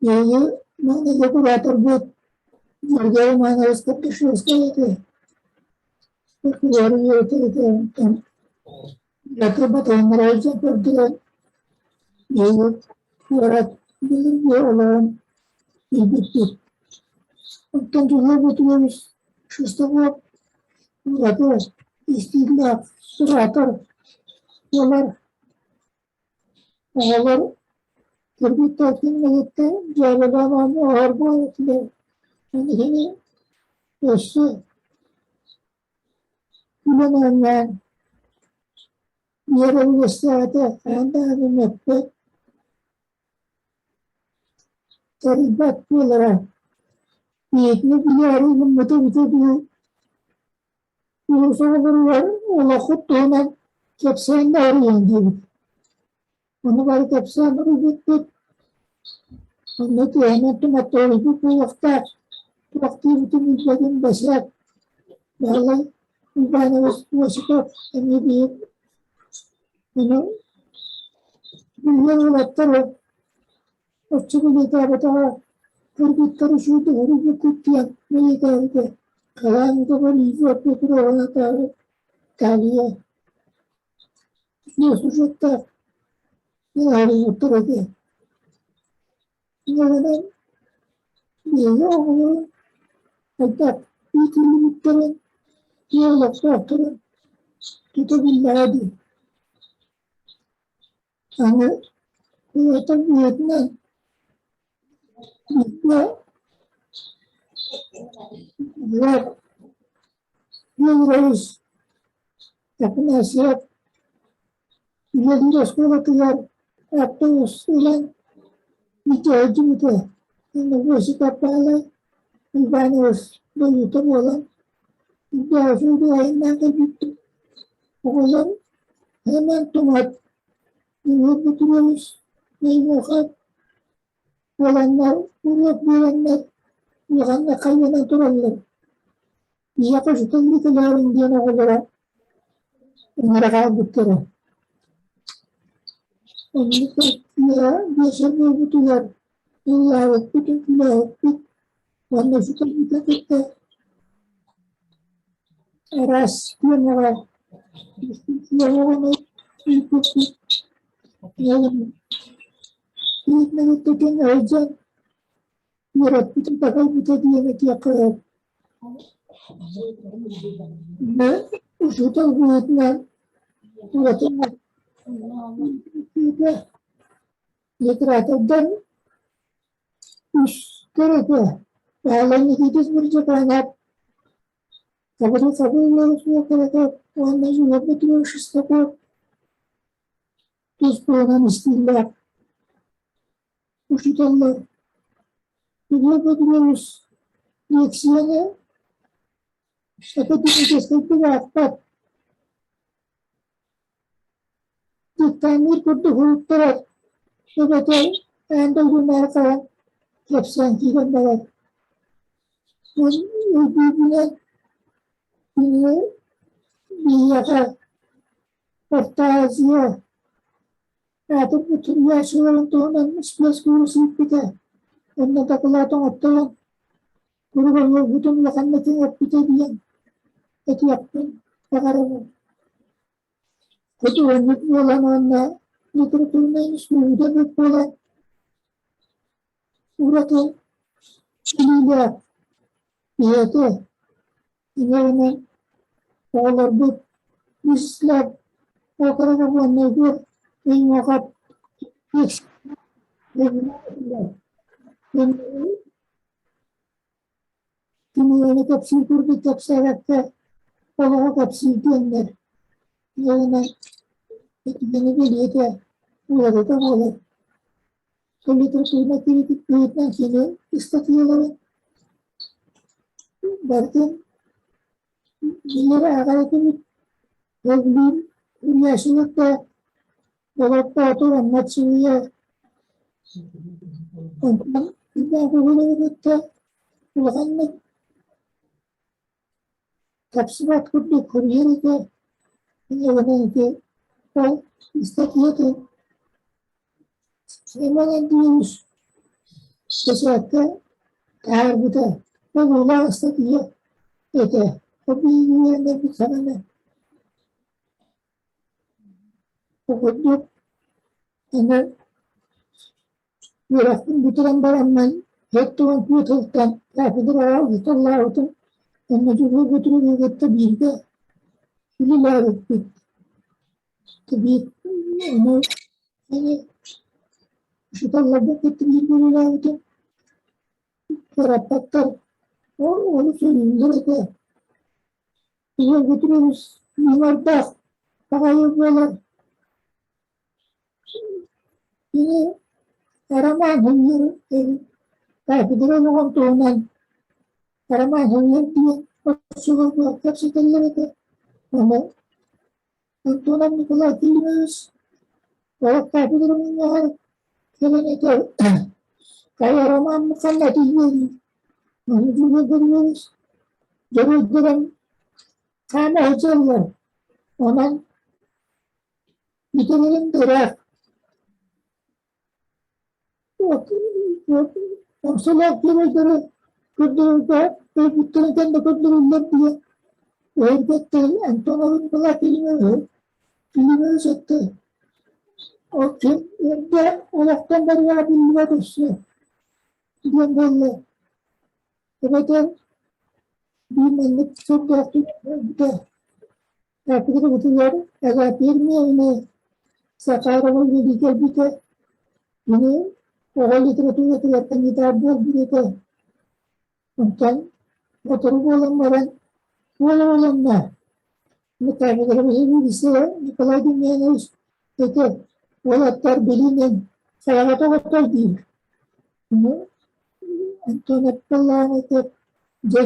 Биһиги маҥнайгы кураторбыт Георгий Романович Кардашевскай этэ. Фольклору үөрэтэр этэ онтон Дмитрий Батыһыннарович көрдөрөн биһиги куорат билиҥҥи олоҕун билбиппит. Оттон Дьулур Петрович Шестаков ураты истииллээх куратор буолар. Оҕолор кыргыттар кинилэриттэн дьээбэлээн оонньооһор буолар этилэр. Аны өссө Күлэн оонньоон, үөрэ үөскээтэ, хаһан даҕаны мөкпөт, тарыйбат буолара. Ийэтин билээри гыммыта эбитэ дуу, улуус оҕолоругар олоххут туһунан кэпсээн да арыйан диэбит. Ону бары кэпсээн арыйбыппыт. Онно түһэнэн туматтарыйбыт буолуохтаах. Туох диэбитин билбэтим бэсээт. Баһылай Иванович Осипов эмиэ биир ону билиэн уолаттар оччо бэлиэтээбэтэҕэ кыргыттары сүүрдүһэрийбиккит диэн бэлиэтээбитэ. Хаһан да Борисова Петровна Талия Сюжеттаах арыйбыттар этэ. Инньэ биһиги оҕолорун хайдах иитиллибиттэрин, дьиэ олохтоохторун тута биллэҕэ дии. Аны куотар быһыытынан бииргэ Федорович Афанасьев үлэлиир оскуолатыгар автобус ылан илдьэ сылдьыбыта. Иннокентий Павлович Иванович дойдута буолан, үрдээҕи айаннаан кэлбиппит. Оҕолор Роман Тумат, Егор Петрович Неймохов буоланнар, уруок биэрэннэр улаханнык хайыанан тураллар. Ийэхэ үчүгэйдик ылаарыҥ диэн оҕолоро ыҥыра хаалбыттара. Оннук биэсэр буолбутугар ыллаабыппыт, үҥкүүлээбиппит уонна үчүгэйдик кытта араас тиэмэҕэ ыыппыппыт. Иитмэҥиттэн ыалдьан үөрэппитин такайбыта диэн этиэххэ сөп. Учуутал быһыытынан литератордар үстэр этэ. Баһылай Никитич Мырдьакаанап, Хабырый Хабыллов уонна Юрий Петрович Шестаков тус туһунан истииллээх. учууталлар Егор Петрович лиэксийэни академическайдык аахпат, диктанныыр курдук уһуктарар, эбэтэр аан дойдунааҕы хаһан кэпсээн киирэн барар. Ол өйдүүрбүнэн кини биһиэхэ Орто Азия аатырбыт суруйааччыларын туһунан спецкуурус ыыппыта. Онно дакылаат оҥотторон, куруук оҥорбутун улаханнык кэҥэппитэ диэн этиэхпин баҕарабын. Худуоһунньук буолан уонна литературнай искусство буолан ураты билиилээх ийэтэ ийэбинэн оҕолорбут Вячеслав Окороков уонна Егор Еймохов Кинигэни кэпсиир курдук кэпсээбэккэ, олоҕу кэпсиир диэннэр уонна итини бэлиэтэ уратыта буолар. Литературнай критик быһыытынан кини ыстатыйаларын барытын билэр ааҕар этибит. Сөбүлүүр суруйааччылар да Болот Боотур онно суруйар. Онтон Иван Гоголевы кытта улаханнык тапсыбат курдук суруйар этэ. Инньэ ити ол ыстатыйатын Семен Андреевич бэчээккэ таһаарбыта. Ол улахан ыстатыйа этэ. Ол биһиги үөрэнэрбит саҕана Бу курдук аны үөрэхпин бүтэрэн бараммын 74 сылтан кафедраҕа учууталлаабытым. Онно Дьулуур Петровиһы кытта бииргэ үлэлээбиппит. Биир ону аны учууталларбын кытта бииргэ үлэлээбитим. Кыраппаттар ол сөбүлүүллэр этэ. Ийэ Петрович муҥардаах баҕайы буолар. Кини Роман суруйар эбит. Кафедра олоҕун туһунан роман суруйар диэн оччолорго кэпсэтэллэр этэ. Ону Антонов Николай Кириллович олох кафедра мунньаҕар кэлэн этэр хайа роман ханна тиийиэй Ону Дьулуур Петрович дьоруойдарын хаама сылдьаллар. Онон бүтэрэрин да ыраах. Омсолоох геройдары көрдөрөргө өлбүттэрин кэннэ көрдөрүллэр диэн өһүргэттэр Антонов Николай Кириллович Кириллович эттэ. Ол ким эрдэ олохтон барыаҕа биллибэт өссө диэн буолла. Эбэтэр биир маннык сордоохтук өлбүтэ. Кафедрабытыгар Агапия Захарова үлэлии кэлбитэ. Кини оҕо литературатыгар кандидат буолбут этэ. Онтон сотору буолан баран уола уоланна. Кафедра Николай Демьянович этэ уолаттар билинэн хайаҕа тоҕоттой диир. Антон эппэллээн этэ дьэ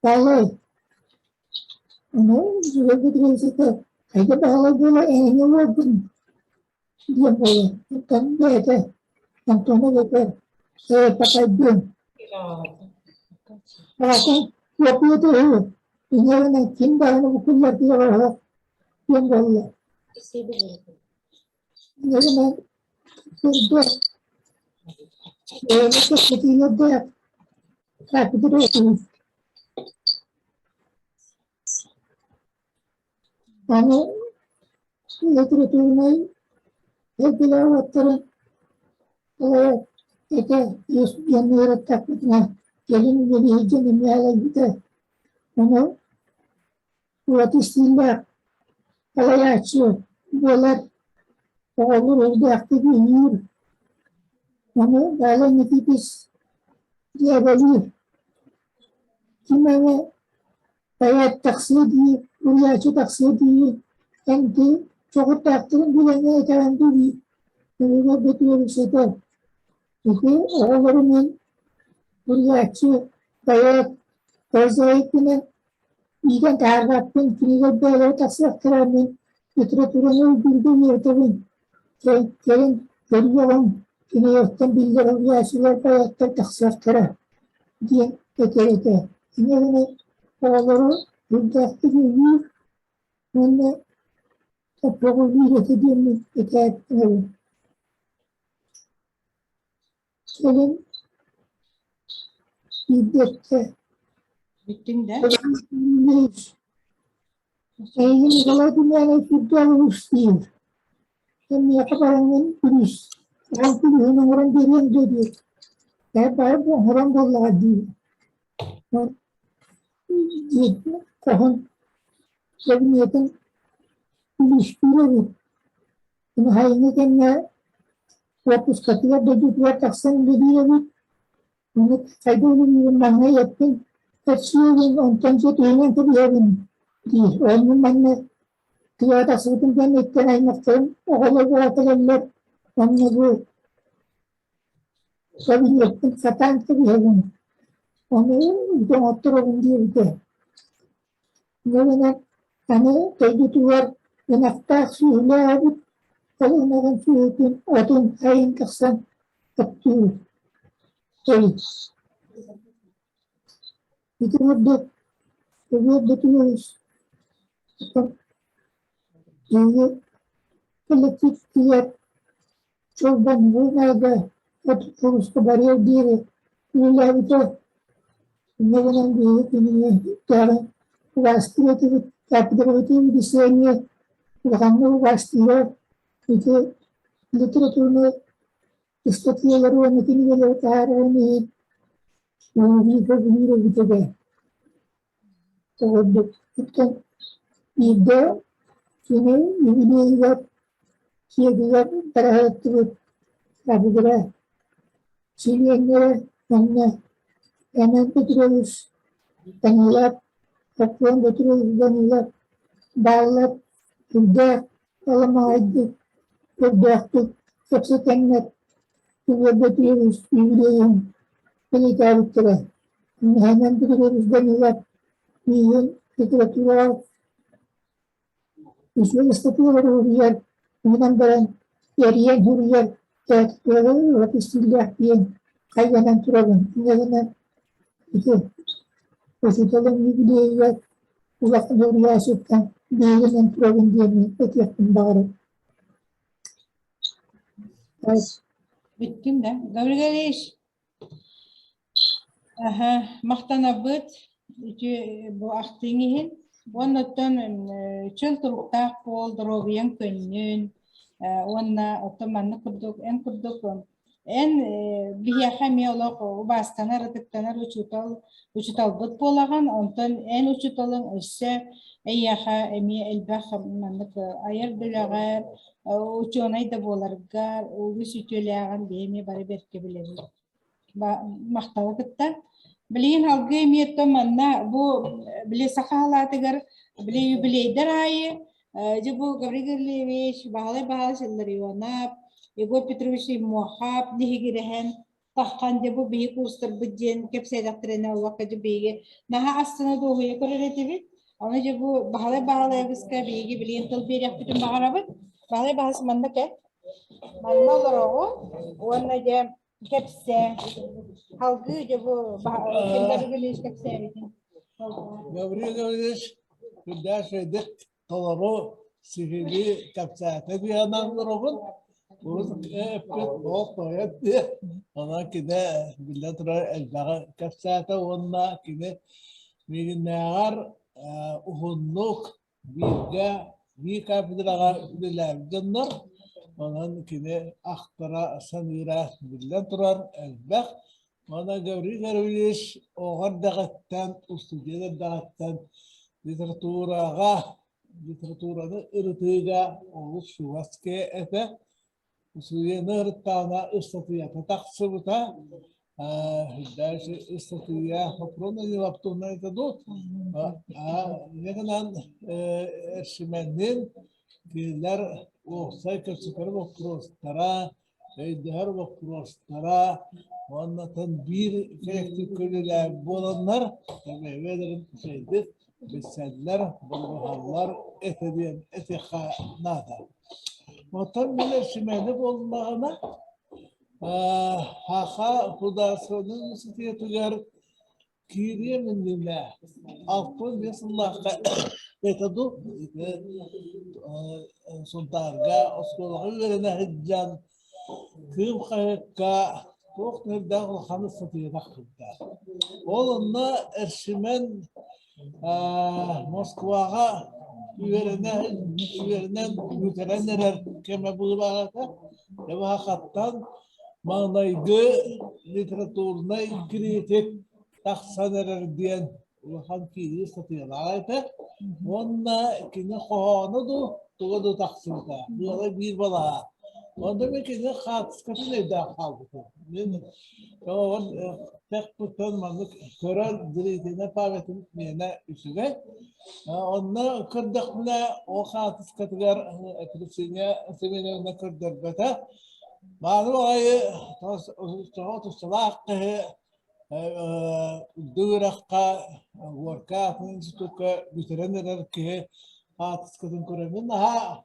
Баһылай, ону Зоя Петровичка хайда Баһылай буола эһэҥҥэ олордун диэн буолар. Оттон бэйэтэ Антонов этэр ээ такайдыам. Аҕатын куоппуйата үһү, инньэ гынан ким даҕаны буккулларгыга барыһах диэн буолла. Инньэ гынан көрдө, бэйэни кэпсэтиилэрдээх кафедра этибит. Аны литературнай эйгэлээх уоттарын этэ диэн үөрэттэхпитинэ кэлин үлэлиир дьон эмиэ аҕыйбыта. Ону ураты истииллээх салайааччы буолар, оҕолор элбэхтик үһүүр. Ону Баалай Никитич дьээбэлиир. Ким эмэ поэт тахсыа дии, уруйааччы тахсыа дии, эн ити чоҕурдаахтарын билэҥҥэ этэҕин дуу дии. Егор Петрович этэр: "Ити оҕолору мин суруйааччы, поэт, прозаикпынан иитэн таһаарбаппын, кинилэр бэйэлэрэ тахсыахтара, мин литератураны өйдүүргэ үөрэтэбин, кэлин көрүөҕүҥ, кинилэртэн биллэр суруйааччылар, поэттар тахсыахтара" диэн этэр этэ. Инньэ гынан оҕолору үрдээхтик өйүүр уонна көҕүлүүр этэ диэммин этээт Кэлин биирдэ Бүттүҥ да? Эйигин Николай Демьянович үрдээх улуус диир. Эн миэхэ бараҥҥын күлүүс, ол күлүүһүн оҥорон биэриэҥ дуо диир. Ээ баай оҥорон буоллаҕа дии. Хоһун кэбиниэтин күлүүстүүр эбит. Сайыҥҥы кэмҥэ уоппускатыгар дойдутугар тахсан үлэлиир эбит. Ону хайдах үлэлиирин маҥнай эттим, эрчийэбин, онтон дьэ түһүнэн кэбиһэбин диир. Онно манна тыаҕа тахсыбытым кэнниттэн аймахтарым оҕолор буола кэлэллэр. Онно бу кабинеппин сатаан кэбиһэбин. Ону оҥотторобун диэбитэ. Дьэ аны дойдутугар ынахтаах сүөһүлээх эбит, ол ынаҕын сүөһүтүн отун сайын тахсан оттуур эбит. Ити курдук Егор Петрович биһиги коллективпытыгар Чолбоннуун отпуска барыар диэри үлэлээбитэ. Инньэ гынан биһиги кинини иккиэҕин убаастыыр этибит, кафедрабытын билсиэҥҥэ улаханнык убаастыыра. Ити литературнай ыстатыйалары уонна кинигэлэри таһаарарын иһин көбүлүүр эбит этэ. Оҕордук оттон биирдэ кини юбилейыгар сиэтигэр бэрэһээттибит кафедра чилиэннэрэ уонна Роман Петрович Данилов, Софрон Петрович Данилов бааллар сүрдээх аламаҕайдык, көрдөөхтүк кэпсэтэннэр Егор Петрович юбилейын бэлиэтээбиттэрэ. Роман Петрович Данилов миигин литератураҕа үчүгэй ыстатыйалары суруйар, онон баран эрийэн суруйар ураты истииллээх диэн хайҕанан турабын. Инньэ гынан ити учууталым юбилейыгар улахан суруйааччыттан биһигинэн турабын диэн этиэхпин баҕарабын. Бүттүҥ да? Гаврил Ильич, Аһа, махтанабыт ити бу ахтыыҥ иһин. Уонна оттон чөл туруктаах буол, доруобуйаҥ көннүн уонна оттон маннык курдук эн курдук эн биһиэхэ эмиэ олох убаастанар, ытыктанар учуутал учууталбыт буолаҕын. Онтон эн учууталыҥ өссө эйиэхэ эмиэ элбэх маннык айар үлэҕэр, учуонай да буоларгар үгүс үтүөлээҕин биһи эмиэ бары бэркэ билэбит. Махталы кытта. Билигин алгыы эмиэ оттон манна бу били саха халаатыгар били юбилейдар аайы дьэ бу Гаврил Гаврильевич, Баһылай Баһылыч Илларионов, Егор Петрович Мохап диһигирэһэн таххан дьэ бу биһи курстарбыт диэн кэпсээтэхтэринэ олоххо дьэ биһиги наһаа астына дуоһуйа көрөр этибит. Аны дьэ бу Баһылай Баһылайабыска биһиги билигин тыл биэриэхпитин баҕарабыт. Баһылай Баһылыч манна кэл. Манна олороҕун уонна дьэ кэпсээ. Салгыы дьэ бу Гаврил Ильич кэпсээбитин. Гаврил Гаврильевич үрдээх үчүгэйдик толору сиһилии кэпсээтэ диэн олоробун. Урут эппит ол поэт диye. Онон кини биллэн турар элбэҕи кэпсээтэ уонна кини миигиннээҕэр уһуннук бииргэ биир кафедраҕа үлэлээбит дьоннор. Онон кини ахтара, саныыра биллэн турар элбэх. Уонна Гаврил Гаврильевич оҕо эрдэҕиттэн, устудьуон эрдэҕиттэн литератураҕа, литератураны ырытыыга олус чугас киһи этэ. Устудьуону ырыттаҕына ыстатыйата тахсыбыта. Дальше ыстатыйа Хопрон Даниловтуна это дуу. Инньэ гынан Эрчимэннин. Кинилэр уопсай кэпсэтэр боппуруостара, өйдөһөр боппуруостара уонна биир коллектив үлэлээбит буоланнар, бэйэлэрин үчүгэйдик билсэллэр, бодоруһаллар этэ диэн этиэххэ наада. Оттон мин Эрчимэни буоллаҕына, Саха художественнай университетыгар киириэм иннинэ 65 сыллаахха это дуу Сунтаарга оскуолаҕа үөрэнэ сылдьан Кыым хаһыакка туох нөрдээх улахан ыстатыйа тахсыбыта. Ол онно Эрчимэн Москваҕа үөрэнэ үөрэнэн бүтэрэн эрэр кэмэ быылаах этэ. Дьабаһахаттан маҥнайгы литературнай критик тахсан эрэр диэн улахан киирии ыстатыйалаах этэ. Уонна кини хоһооно дуу, туга дуу тахсыбыта. Ыала биир балаһа. Онно мин кини хаартыскатын өйдөөн хаалбытым. Мин ол тэхпиттэн маннык көрөн зрительнай памятым миэнэ үчүгэй. Онно көрдөхпүнэ ол хаартыскатыгар Аксинья Семеновна көрдөрбөтө. Мааны баҕайы тоҕо тусталаах киһи Үрдүк үрэххэ Горка атын институкка бүтэрэн эрэр киһи хаартыскатын көрөммүн наһаа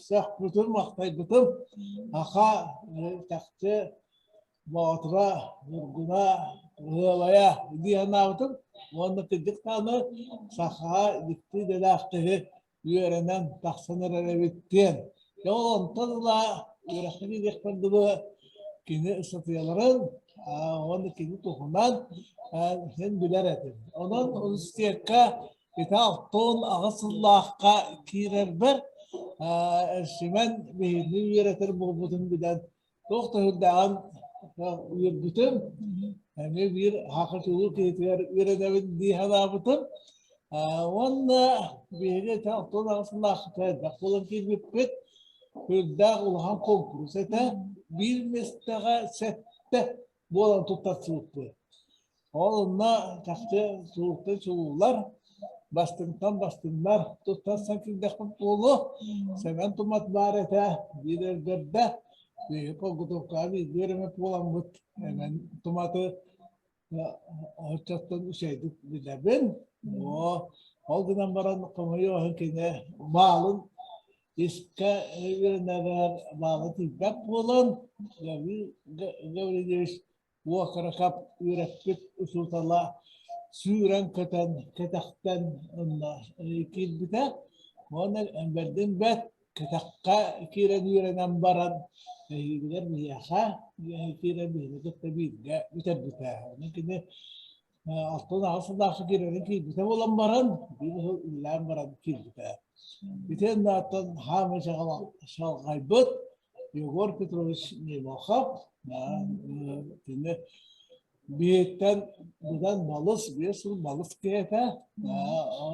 сөхпүтүм, махтайбытым. Аха чахчы Боотура, Ньургуна, Ыалайа дии санаабытым уонна кырдьык даҕаны сахаҕа дьикти идэлээх киһи үөрэнэн тахсан эрэр эбит диэн. Дьэ ол онтон ыла үөрэххэ киириэхпэр дылы кини ыстатыйаларын уонна кини туһунан син билэр этим. Онон университекка ити 68 сыллаахха киирэрбэр Эрчимэн биһигини үөрэтэр буолбутун билэн туох да сүрдээҕин үөрбүтүм. Эмиэ биир саха чулуу киһитигэр үөрэнэбин дии санаабытым. Уонна биһиги ити 68 сыллаахха элбэх буолан киирбиппит. Сүрдээх улахан конкурс этэ. Биир миэстэҕэ сэттэ буолан туттарсыбыппыт. Ол онно чахчы чулууттан чулуулар, бастыҥтан бастыҥнар туттарсан киирдэхпит буолуо. Сэмэн Тумат баар этэ, биир эргэрдэ. Биһиги подготовкаҕа бииргэ үөрэммит буоламмыт, Сэмэн Туматы оччоттон үчүгэйдик билэбин. Ол гынан баран хомойуох иһин кини баалын искэ үөрэнэрэр баала тиийбэт буолан, Гаврил Гаврильевич Уокаракап үөрэппит учуутала сүүрэн-көтөн кэтэхтэн онно киирбитэ уонна бэрдин бэрт кэтэххэ киирэн үөрэнэн баран эһиилигэр биһиэхэ киирэн биһиги кытта бииргэ бүтэрбитэ. Онон кини 68 сыллаахха киирэрин киирбитэ буолан баран биир сыл үлэлээн баран киирбитэ. Итиэннэ оттон хаамыы шалҕайбыт Егор Петрович Неймохов кини биһиттэн быдан балыс, 5 сыл балыс киһи этэ.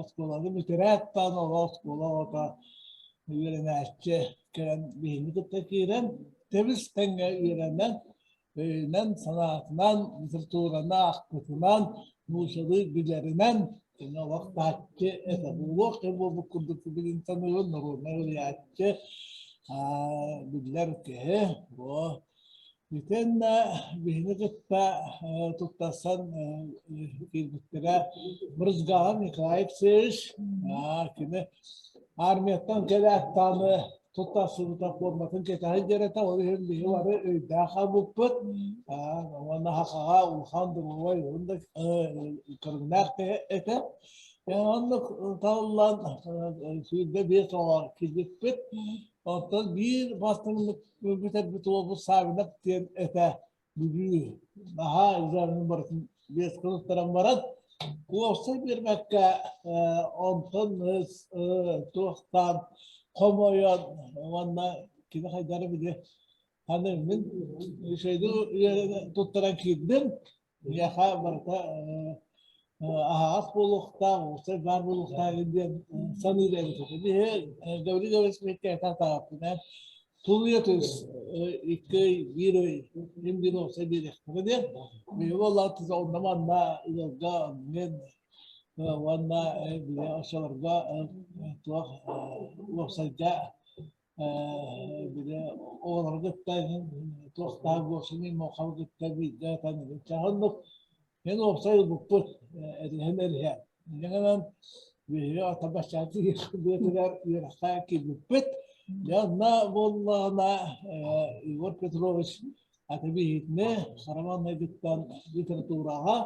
Оскуоланы бүтэрээт даҕаны оҕо оскуола оҕото үөрэнээччи кэлэн биһигини кытта киирэн тэбис тэҥҥэ үөрэнэн өйүнэн, санаатынан, литератураны аахпытынан, нууччалыы билэринэн кини олох таһыччы этэ буолуох да буолбут курдук билин саныыбын, норуодунай суруйааччы, биллэр киһи. Бу итиэннэ биһини кытта туттарсан киирбиттэрэ Брызгалов Николай Алексеевич, кини армияттан кэлээт даҕаны туттарсыбыта форматын кэтэһэн дьэрэтэ, ол иһин биһи бары өйдөөх хаалбыппыт. Уонна сахаҕа улахан доруобай уһун да көрүҥнээх киһи этэ. Оннук талыллан 25 оҕо киирбиппит. Оттон биир бастыҥнык бүтэрбит уолбут Савинов диэн этэ. Бүлүү наһаа экзаменын барытын 5 сыл туттаран баран, уопсай биэрбэккэ онтон туохтаан хомойон уонна кини хайдары били аны мин үчүгэйдик туттаран киирдим. Миэхэ барыта аһаҕас буолуохтаах, уопсай баар буолуохтаах диэн саныыр эбит. Биһи Гаврил Гаврилович тааппынан тулуйа түс икки ый, биир ый, мин биир уопсай биэриэхтэрэ диэн. Биһиги буоллаҕа онно манна ыалга мен уонна били оччолорго туох уопсайга Били оҕолору кытта туохтаах Гошины Моховы кытта бииргэ таныгын Мин уопсай ылбыппыт этиһэн эриһэ. Инньэ биһиги атабаччааты быатыгар үөрэххэ киирбиппит. Дьэ онно буоллаҕына Егор Петрович аты биһиитини Роман литератураҕа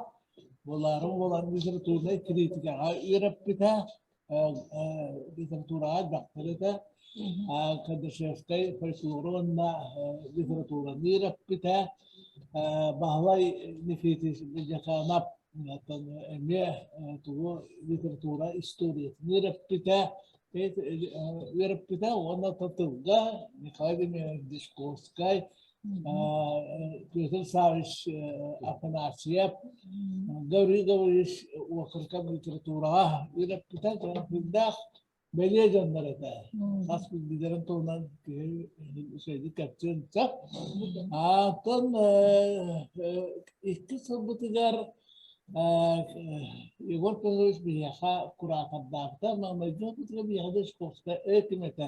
буолаары буолан литературнай критикаҕа үөрэппитэ, литератураҕа элбэхтэр этэ. Кардашевскай фольклору уонна литератураны үөрэппитэ. Баһылай Никитич Дьяконов эмиэ тугу литература историятын үөрэппитэ, үөрэппитэ уонна тылга Николай Демьянович Дьячковскай, Петр Саввич Афанасьев, Гаврил Гаврильевич Уокурков литератураҕа үөрэппитэ сүрдээх бэлиэ дьоннор этэ. Хас билбилэрин туһунан киһи үчүгэйдик кэпсиэн сөп. Оттон икки сылбытыгар Егор Петрович биһиэхэ куратордаабыта. Маҥнайгы сылбытыгар биһиэхэ Дьячковскай ким этэ?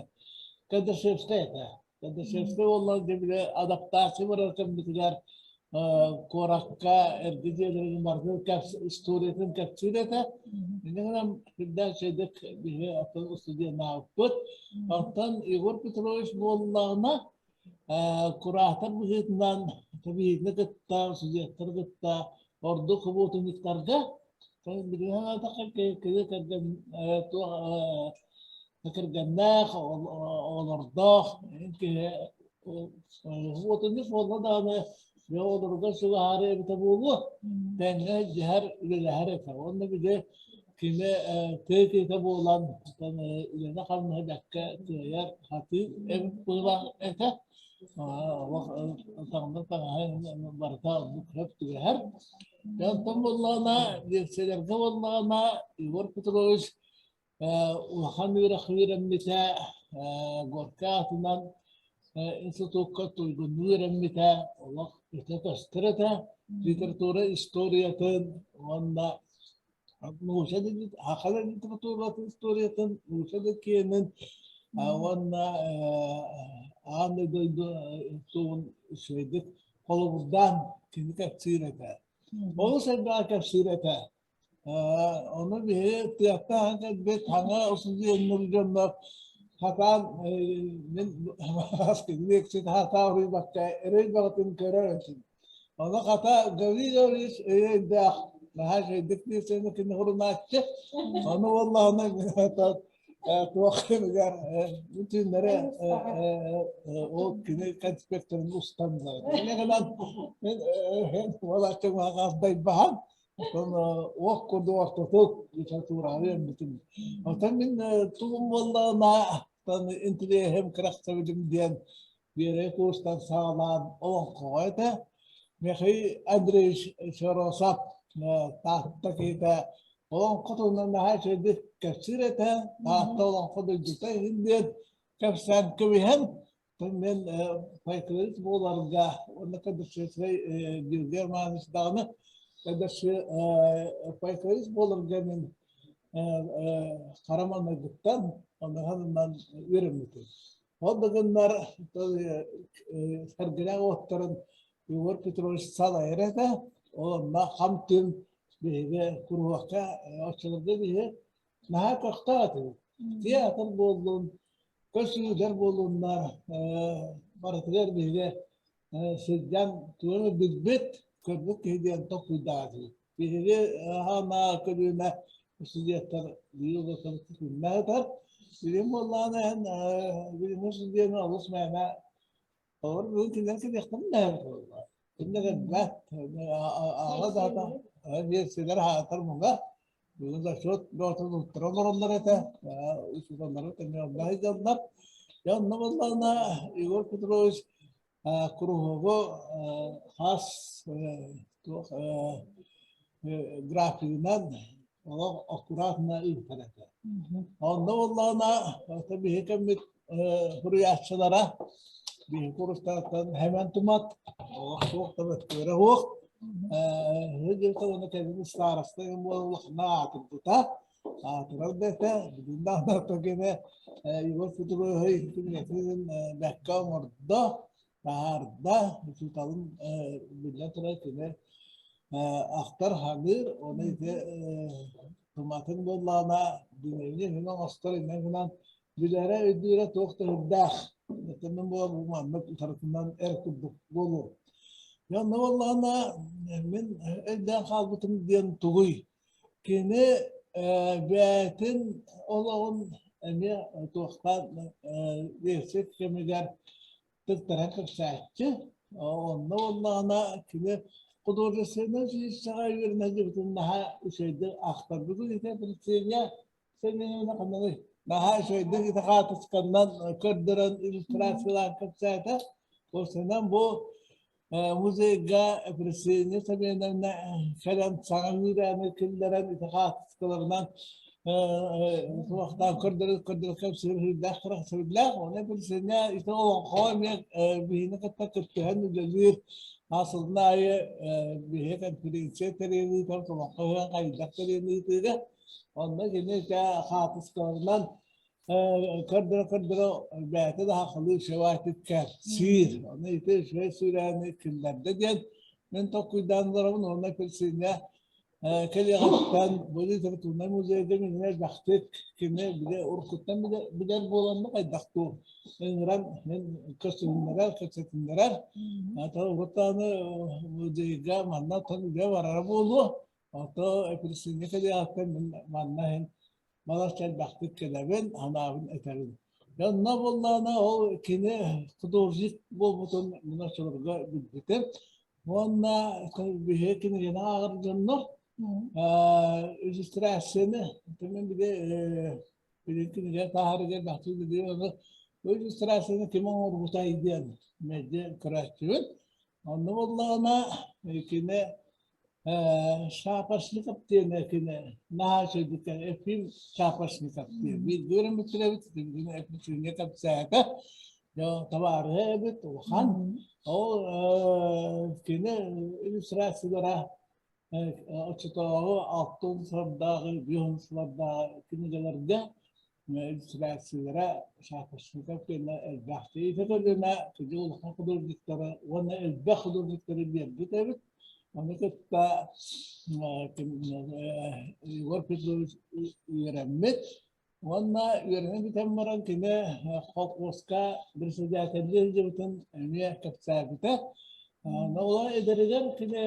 Кардашевскай этэ. Кардашевскай уоллар дьэ били адаптация барар кэммитигэр куоракка эргэ дьиэлэрин барытын историятын кэпсиир этэ. Инньэ гынан сүрдээх үчүгэйдик биһи оттон устудьуоннаабыппыт. Оттон Егор Петрович буоллаҕына кураатар быһыытынан кэбиһиини кытта, студенттары кытта ордук хубуотунньуктарга билигин санаатахха кини кэргэн туох кэргэннээх, оҕолордоох киһи хубуотунньук буолла даҕаны оҕолоругар чугаһаары эбитэ буолуо тэҥҥэ дьиһэр үлэлэһэр этэ. Уонна били кини тыа киһитэ буолан үлэни-хамнаһы бэккэ кыайар сатыыр эбит быһыылаах этэ. Олох таҥнар таҥаһа барыта оннук сөп түбэһэр. Онтон буоллаҕына, лекцияларга буоллаҕына Егор Петрович улахан үөрэх үөрэммитэ, Горькай аатынан институкка туйгуннуу үөрэммитэ, олох өтө көстөр этэ. Литература историятын уонна нуучча саха литературатын историятын, нуучча да киэнин уонна аан дойду тугун үчүгэйдик холобурдаан кини кэпсиир этэ. Олус элбэҕи кэпсиир этэ. Ону биһиги тыаттан кэлбит хаҥа устудьуоннар дьоннор хатаан мин лекция хатаан уруйбакка эрэй бөҕөтүн көрөр этим. Ону хата Гаврил Гаврильевич өйдөөх наһаа үчүгэйдик лекцияны кини хорунааччы. Ону буоллаҕына туох кэмигэр түүннэри ол кини конспекторын устан Инньэ гынан мин уолаччы дайбаһан Оттон уох курдук ортотук литератураҕа үөрэммитим. Оттон мин тугум буоллаҕына, интириэһим кырахсабытым диэн биэрэй курстан саҕалаан олоҥхоҕо этэ. Михаил Андреевич Чоросов Таатта киһитэ олоҥхо туһунан наһаа үчүгэйдик кэпсиир этэ. Таатта олоҥхо дойдута иһин диэн кэпсээн кэбиһэн Мин фольклорист буоларга уонна кадашевскай Георгий Романович даҕаны фольклорист буоларга мин хара маҥнайгыттан онуһанынан үөрэммитим. Ол да гыннар Сэргэлээх уоттарын Егор Петрович салайар этэ. Ол онно хам-түм биһиги куруһуокка оччолорго биһиги наһаа көхтөөх этибит. Театр буоллун, көс-үлүгэр буоллуннар, барытыгар биһиги сылдьан тугу эмэ билбит, көрбүт киһи диэн толкуйдаатыбыт. Биһиги аһаа көлүөнэ студенттар биир күннээх ытар. Билим буоллаҕына иһин билиҥҥи студены олус мээнэ Олор бүгүн кинилэр кэлиэхтэрин да буолла. Кинилэр элбэт, аҕа даата биэрсилэр аһаатар муҥа. Бүгүн зачет бөҕөтүн туттара олороллор этэ. Учууталлары тэҥҥэ онно сылдьаллар. Дьэ онно буоллаҕына Егор Петрович куруһуогу хас туох графигынан олох аккуратно ыытар этэ. Онно буоллаҕына биһи кэммит суруйааччылара биһи курустартан Хэмэн Тумат олох суох да бөттүөрэ суох. Дьылта уонна кэлин староста буоллахна аатырбыта. Аатырар да этэ, бүгүн даҕаны кини Егор Петрович кинигэтин бэккэ оҥордо, таһаарда, учууталын биллэн турар кини ахтар ханыыр, оны ити туматын буоллаҕына дневник оҥостор иннэ гынан билэрэ өйдүүрэ туох да үрдээх. Мин буолар бу маннык утарытынан эр курдук буолуо. Дьэ онно буоллаҕына мин өйдөөн хаалбытым диэн тугуй? Кини бэйэтин олоҕун эмиэ туохтаан версия кэмигэр тыктаран кэпсээччи. Онно буоллаҕына кини художественнай училищеҕа үөрэнэ сылдьыбытын наһаа үчүгэйдик ахтар. Бүгүн ити Прицения Семеновна ханнаный? Наһаа үчүгэйдик ити хаартысканнан көрдөрөн иллюстрациялаан кэпсээтэ. Уопсайынан бу музейга Присения Семеновна кэлэн саҥа үүрээни киллэрэн ити хаартыскаларынан туохтаан көрдөрөр көрдөрөр кэпсиир кэрэхсэбиллээх. Онон Присения ити олоҥхо эмиэ биһини кытта кыттыһан үлэлиир. Сылын аайы биһиги конференция тэрийэн ыытар, олоҥхо ыһыаҕын хайдах тэрийэн ыытыыга. Онно кини хаартыскаларынан көрдөрө-көрдөрө бэйэтэ да хахалыы үчүгэйдик кэпсиир. Ону ити үчүгэй сүүрээни киллэрдэ диэн мин толкуйдаан олоробун уонна апельсиҥҥа кэлиэҕиттэн бу литературнай музейга мин элбэхтик кини бile уруккуттан билэр буоланна хайдах дуу ыҥыран мин көстүһүннэрэр кэпсэтиннэрэр уруттааны музейга манна тон үлэ барара буолуо Ото апельсиҥҥа кэлиэҕиттэн мин манна иһин балачча элбэхтик кэлэбин, санаабын этэбин. Онно буоллаҕына ол кини художник буолбутун мин оччолорго билбитим. Уонна биһиги кинигэни ааҕар дьоннор иллюстрацияны мин били билин кинигэ таһаарыгар элбэхтик билиим ону иллюстрацияны ким оҥорбутай диэн мэлдьи көрөөччүбүт. Онно буоллаҕына кини Шапошников диэн кини наһаа үчүгэйдик Ефим Шапошников диэн бииргэ үөрэммиттэр эбит Ефимҥэ кэпсээтэ табаарыһа эбит улахан ол кини иллюстрациялара оччотооҕу 60 сыллардааҕы 50 сыллардааҕы кинигэлэргэ иллюстрациялара Шапошников кэннэ элбэхтик ити көлүөнэ кыдьык улахан художниктары уонна элбэх художниктары биэрбит эбит. Ону кытта Егор Петрович үөрэммит уонна үөрэнэн бүтэн баран кини колхозка председателлии сылдьыбытын эмиэ кэпсээбитэ. Ол эдэригэр кини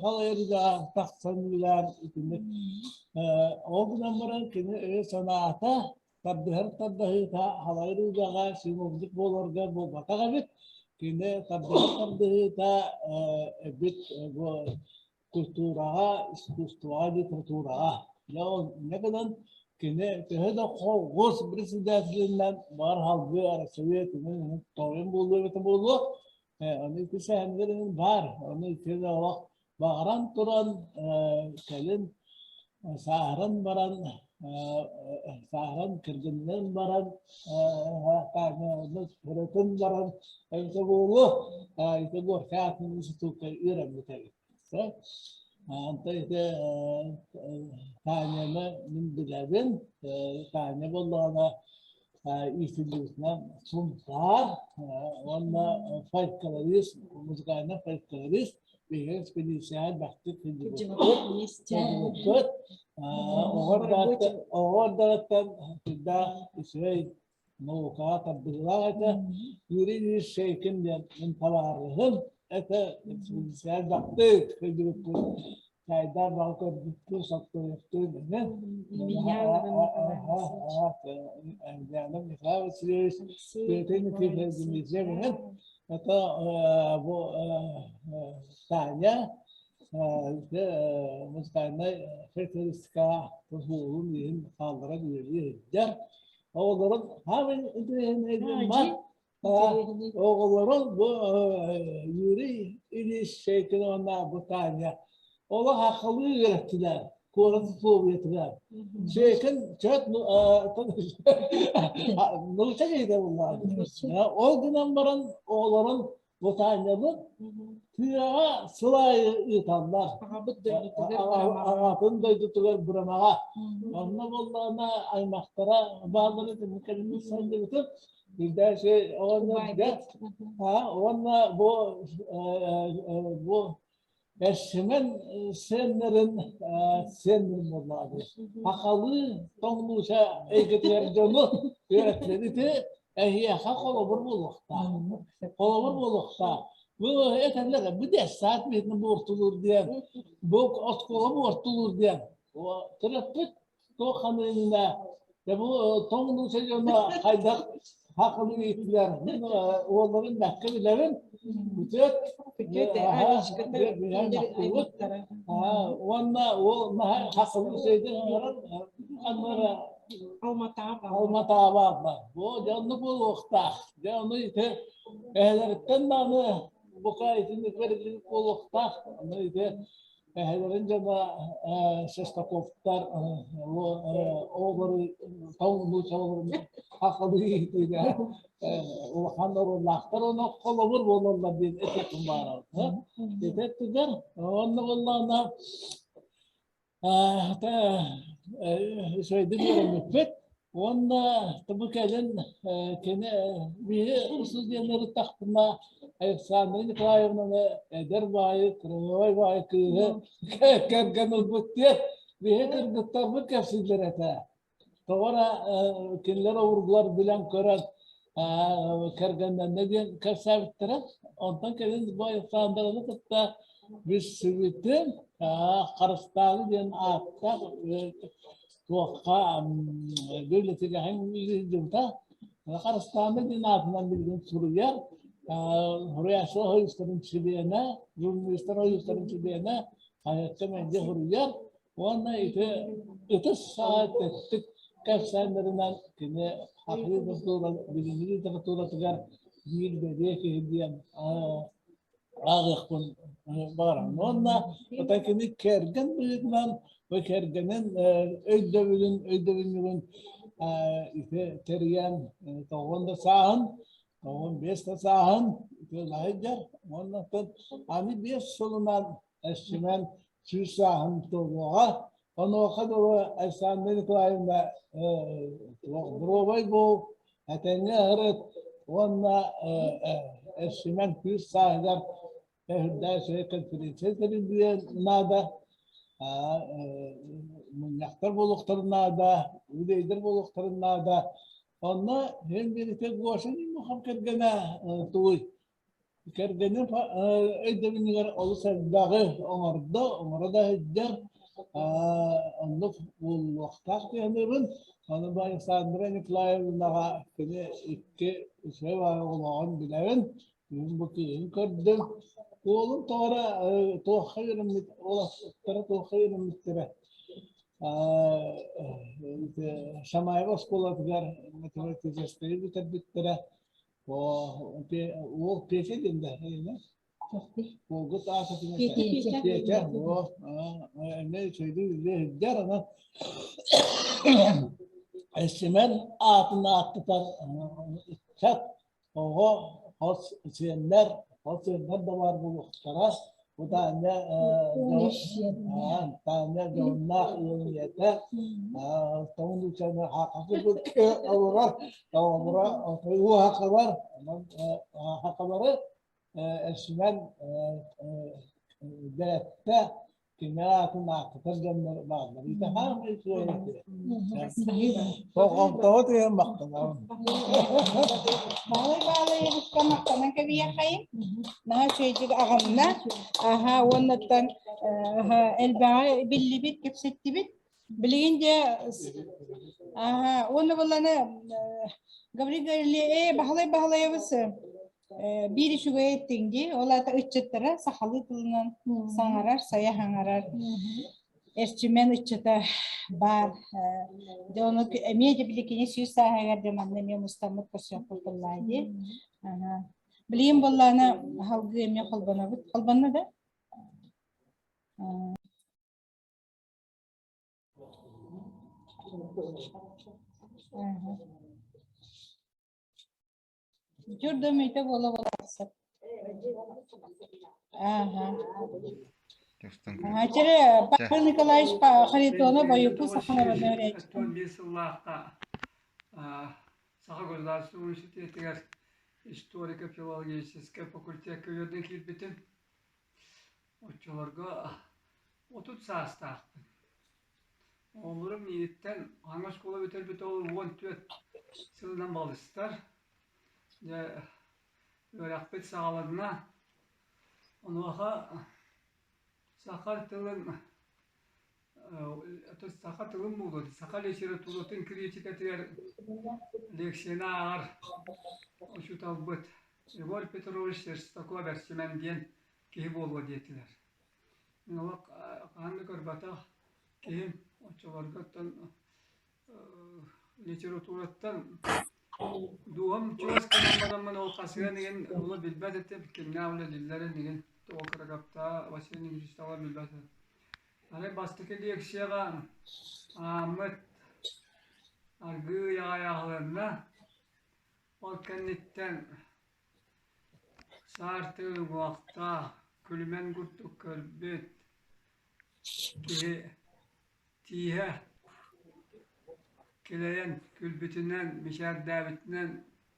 халайар үлэҕэ тахсан үлэлээн итинник ол гынан баран кини өйө-санаата тардыһар тардаһыыта халайар үлэҕэ чиновник буоларга буолбатах эбит. Кини тардыһар тардыһыыта эбит бу культураҕа, искусствоҕа, литератураҕа. Дьэ ол инньэ гынан кини төһө да колхоз председателинэн баар халгыы Арассыыйа түмэн тойон буолуо эбитэ буолуо, Аны ити сэһэннэрин баар, аны ити олох баҕаран туран кэлин сааһыран баран сааһыран кыргыннан баран төрөтөн баран эбитэ буолуо ити Горькай аатын институкка үөрэммит эбит. Онтон ити Таняны мин билэбин. Таня буоллаҕына иитиллибитинэн Сунтаар уонна фольклорист, музыкальный фольклорист биһиги экспедицияҕа элбэхтик сылдьыбыппыт. Оҕо эрдэҕиттэн сүрдээх үчүгэй наукаҕа тардыһыылаах этэ. Юрий Ильич Шейкин диэн мин табаарыһым этэ. Экспедицияҕа элбэхтик сылдьыбыппыт. Чайдаах баҕа көрбүппүт, сотторуохтуун эҥин. Емельянов Михаил Васильевич, Петр Никифорович Дмитриев эҥин. Это бу Таня музыкальнай фольклористикаҕа тосуолун иһин хаалларан үлэлии сылдьар. Оҕолорун хаамын интэриэһинэйдин бар. Оҕолорун бу Юрий Ильич Шейкин уонна бу Таня олох акылыы үөрэттилэр куорат условиятыгар. Шейкин чөт нуучча киһитэ буллаҕа. Ол гынан баран оҕолорун Бу Таанньабыт тыаҕа сыл аайы ыыталлар. Аҕабыт дойдутугар Аҕатын дойдутугар Бырамаҕа. Онно буоллаҕына аймахтара бааллар этин кэлин санныбытым. Билдээши оҕонньор уонна бу бу Эрсимэн сиэннэрин сиэннэрин буоллаҕа Сахалыы тоҥнууса эйгэтигэр дьону үөрэттилэр. Ити эһиэхэ холобур буолуохтаах. Холобур буолуохтаах. Бу этэллэр бу детсад миһин буортулуур диэн, бу оскуола буортулуур диэн. Төрөппүт туох ханыынына дьэ бу тоҥ нууча дьоно хайдах хахылыы ииттилэр. Мин уолларын бэккэ билэбин. Күтүөт уонна уол наһаа хахылыы сөйдөн оҥорон ханнара Алматаҕа Бу дьэ оннук буолуохтаах. Дьэ ону ити эһэлэриттэн даҕаны бука итинник бэриллибит буолуохтаах. Ону ити эһэлэрин дьоно Шестаковтар оҕолору тоҥ нуучча оҕолорун хахалыы иитиигэ улахан оруоллаахтар уонна холобур буолаллар диэн этиэхпин баҕарабын. Ити өттүгэр онно буоллаҕына Үчүгэйдик үөрэммиппит уонна бу кэлин кини биһи устудьуоннары тахпына Александра Николаевнаны эдэр баайы, кырылыбай баайы кыыһы кэргэн ылбыт диэн биһи кыргыттарбыт кэпсииллэр этэ. Тоҕо эрэ кинилэр обургулар билэн көрөн кэргэннэннэ диэн кэпсээбиттэрэ. Онтон кэлин бу Александраны кытта билсибитим Харыстаалы диэн ааттаах туохха библиотекаҕа сылдьыбыта. Харыстааны диэн аатынан билигин суруйар. Суруйааччы ойуустарын чилиэнэ, журналистар ойуустарын чилиэнэ, хаһыакка мэлдьи суруйар. Уонна ити ытыс саҕа тэттик кэпсээннэринэн кини саха литература билиҥҥи литературатыгар биир бэлиэ киһи диэн ааҕыахпын баҕарабын. Уонна оттон кини кэргэн быһыытынан бу кэргэнин өйдөбүлүн өйдөбүнньүгүн ити тэрийэн тоҕуон да сааһын 95 да сааһын ити сылдьар уонна аны 5 сылынан Эсчимэн 100 сааһын туолуоҕа. Онуоха дылы Александра Николаевна доруобай буол, этэҥҥэ ыһырыт уонна Эсчимэн 100 сааһыгар үрдээх үчүгэй конференция тэриллиэн наада, мунньахтар буолуохтарын наада, үлэйдэр буолуохтарын наада. Онно эн бииритэ Гоша Ньургухов кэргэнэ тугуй Кэргэним өйдөбүнньүгэр олус элбэҕи оҥордо, оҥоро да сылдьар. Оннук буолуохтаах дии саныыбын. Ону бу Александра Николаевнаҕа кини икки үчүгэй баҕайы оҕолооҕун билэбин. Бүгүн бу кыыһын көрдүм. Уолум тоҕо эрэ туохха үөрэммит, уолаттара туохха үөрэммиттэрэ. Шамаева оскуолатыгар математическайы бүтэрбиттэрэ. Уол Петя диэн да Уолгут аататын Петя. Петя. Эмиэ үчүгэйдик үлэ сылдьар онон Семен аатын ааттатар ыччат оҕо хос сиэннэр хос сиэннэр да баар буолуохтара. Бу Таня Таня дьонноох ыал ийэтэ тоҥ учаны олорор Оҕолоро уоһахалар, хахалары эсинэн дэлэттэ кини аатын ааттатар дьоннор бааллар. Итаһаамай үчүгэй Болҕомтоҕо тыйан махтанабын. Баалай баалайыбыкка махтанан кэбиһиэххэйин. Наһаа үчүгэйдик аҕынна. Аха уоннаттан элбэҕи биллибит, кэпсэттибит. Билигин дьэ аха уонна буоллаҕына Гаврил Галилеев ээ Баһылай Баһылайабыс биир үчүгэй эттиҥ дии ол аата ыччаттара сахалыы тылынан саҥарар сайа саҥарар эрчимэн ыччата баар дьэ ону эмиэ дьэ били кини 100 сааһыгар дьэ манна эмиэ мустаммыт көрсүөхпүт буоллаа дии билигин буоллаҕына салгыы эмиэ холбонобут холбонно да Дьурдум итэ буола-буола тахсар. Ага. Ачыры Павел Николаевич Харитонов Ойуку сахаларына Оттон биир сыллаахха Саха государственнай университетыгар историко-филологическай факультекка үөрэнэ киирбитим. Оччолорго 30 саастаахпын. Оҕолорум миигиттэн хаҥас оскуола бүтэрбит ол 14 сылынан балыстар. Дьэ, үөрэхпит саҕаланна. Онуоха саха тылын саха тылын буолуо, саха литературатын критикатыгар лекцияны ааҕар учууталбыт Егор Петрович Шерстаков-Эрсимэн диэн киһи буолуо диэтилэр. Мин олох хаһан да көрбөтөх киһим оччолорго оттон литератураттан дууһам чугас гынан бараммын ол хасыан игин ону билбэт этим, кимнээх үлэлииллэрин игин тоҕо кыракаптаа Василий Никитичтаҕа билбэт этим. Арай бастакы лекцияҕа ааммыт аргыый аҕай аҕылынна. Ол кэнниттэн саар тыал уҥуохтаах, күлүмэн курдук көрбүт киһи тииһэ килэйэн күлбүтүнэн, мичээрдээбитинэн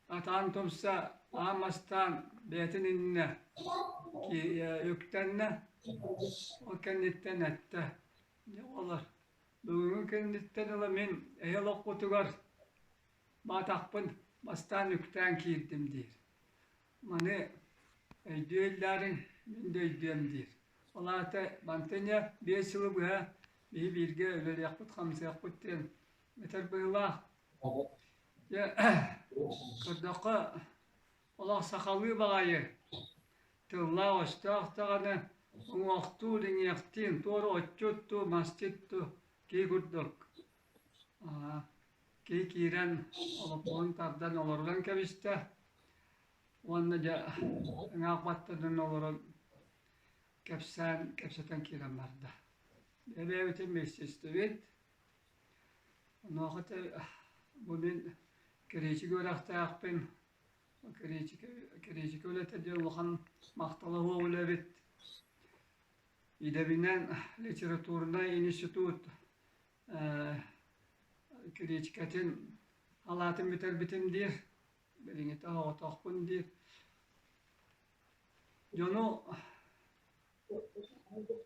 атаан тумса аан бастаан бэйэтин иннинэ үктэннэ, ол кэнниттэн эттэ: «Дьэ оҕолор, бүгүҥҥү кэнниттэн ыла мин эһи олоххутугар баатахпын бастаан үктээн киирдим» диир. Маны өйдүү иһиллээриҥ, мин да өйдүөм диир. Ол аата мантан инньэ 5 сылы быһа биһи бииргэ үлэлиэхпит-хамсыахпыт диэн этэр быһыылаах. Дьэ, көрдөххө, олох сахалыы баҕайы тыллаах-өстөөх даҕаны уҥуохтуур, иҥиэхтиин, туора отчут дуу, масчыт дуу киһи курдук киһи киирэн олоппоһун тардан олорунан кэбистэ уонна дьэ ыҥаах баттанан олорон кэпсээн кэпсэтэн киирэн барда. Бэйэбитин билсистибит. Онуоха бу мин кириичик үөрэхтээхпин. Кириичикэ кириичикэ үлэтэ диэн улахан махтала суох үлэ эбит. Идэбинэн литературнай институт кириичикэтин халаатын бүтэрбитим диир, билиҥҥитэ оҕотохпун диир. Дьону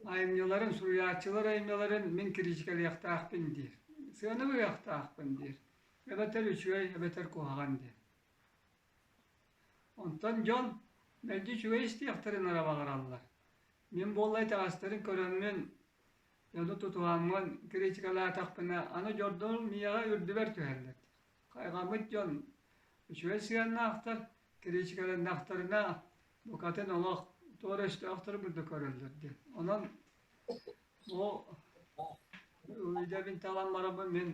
айымньыларын, суруйааччылар айымньыларын мин кириичикэлиэхтээхпин диир. Сыана быһыахтаахпын диир. Эбэтэр үчүгэй, эбэтэр куһаҕан диир. Онтон дьон мэлдьи үчүгэй истиэхтэрин эрэ баҕараллар. Мин буолла итэҕэстэрин көрөммүн Дьону тутуһаммын критикалаатахпына, аны дьордорум миэхэ үрдүбэр түһэллэр. Хайҕаммыт дьон үчүгэй сыһыаннаахтар, критикаланнахтарына букатын олох туора өстөөхтөрү курдук көрөллөр диэн. Онон бу идэбин талан бараммын мин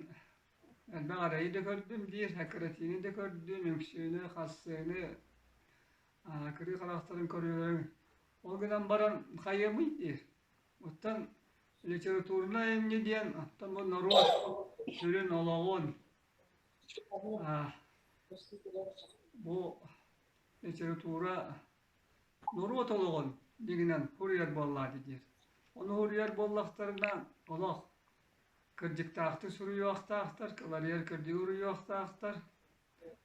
элбэх эрэйи да көрдүм диир, эккирэтиини да көрдүм, үҥсүүнү, хассыыны, кырыы харахтарын көрүөҥ. Ол гынан баран хайыамый диир. Оттон литературнай айымньы диэн оттон бу норуот сүрүн олоҕун бу литература норуот олоҕун дьиҥинэн суруйар буоллаҕа диир. Ону суруйар буоллахтарына олох кырдьыктаахтык суруйуохтаахтар, кыларыйар кырдьыгы суруйуохтаахтар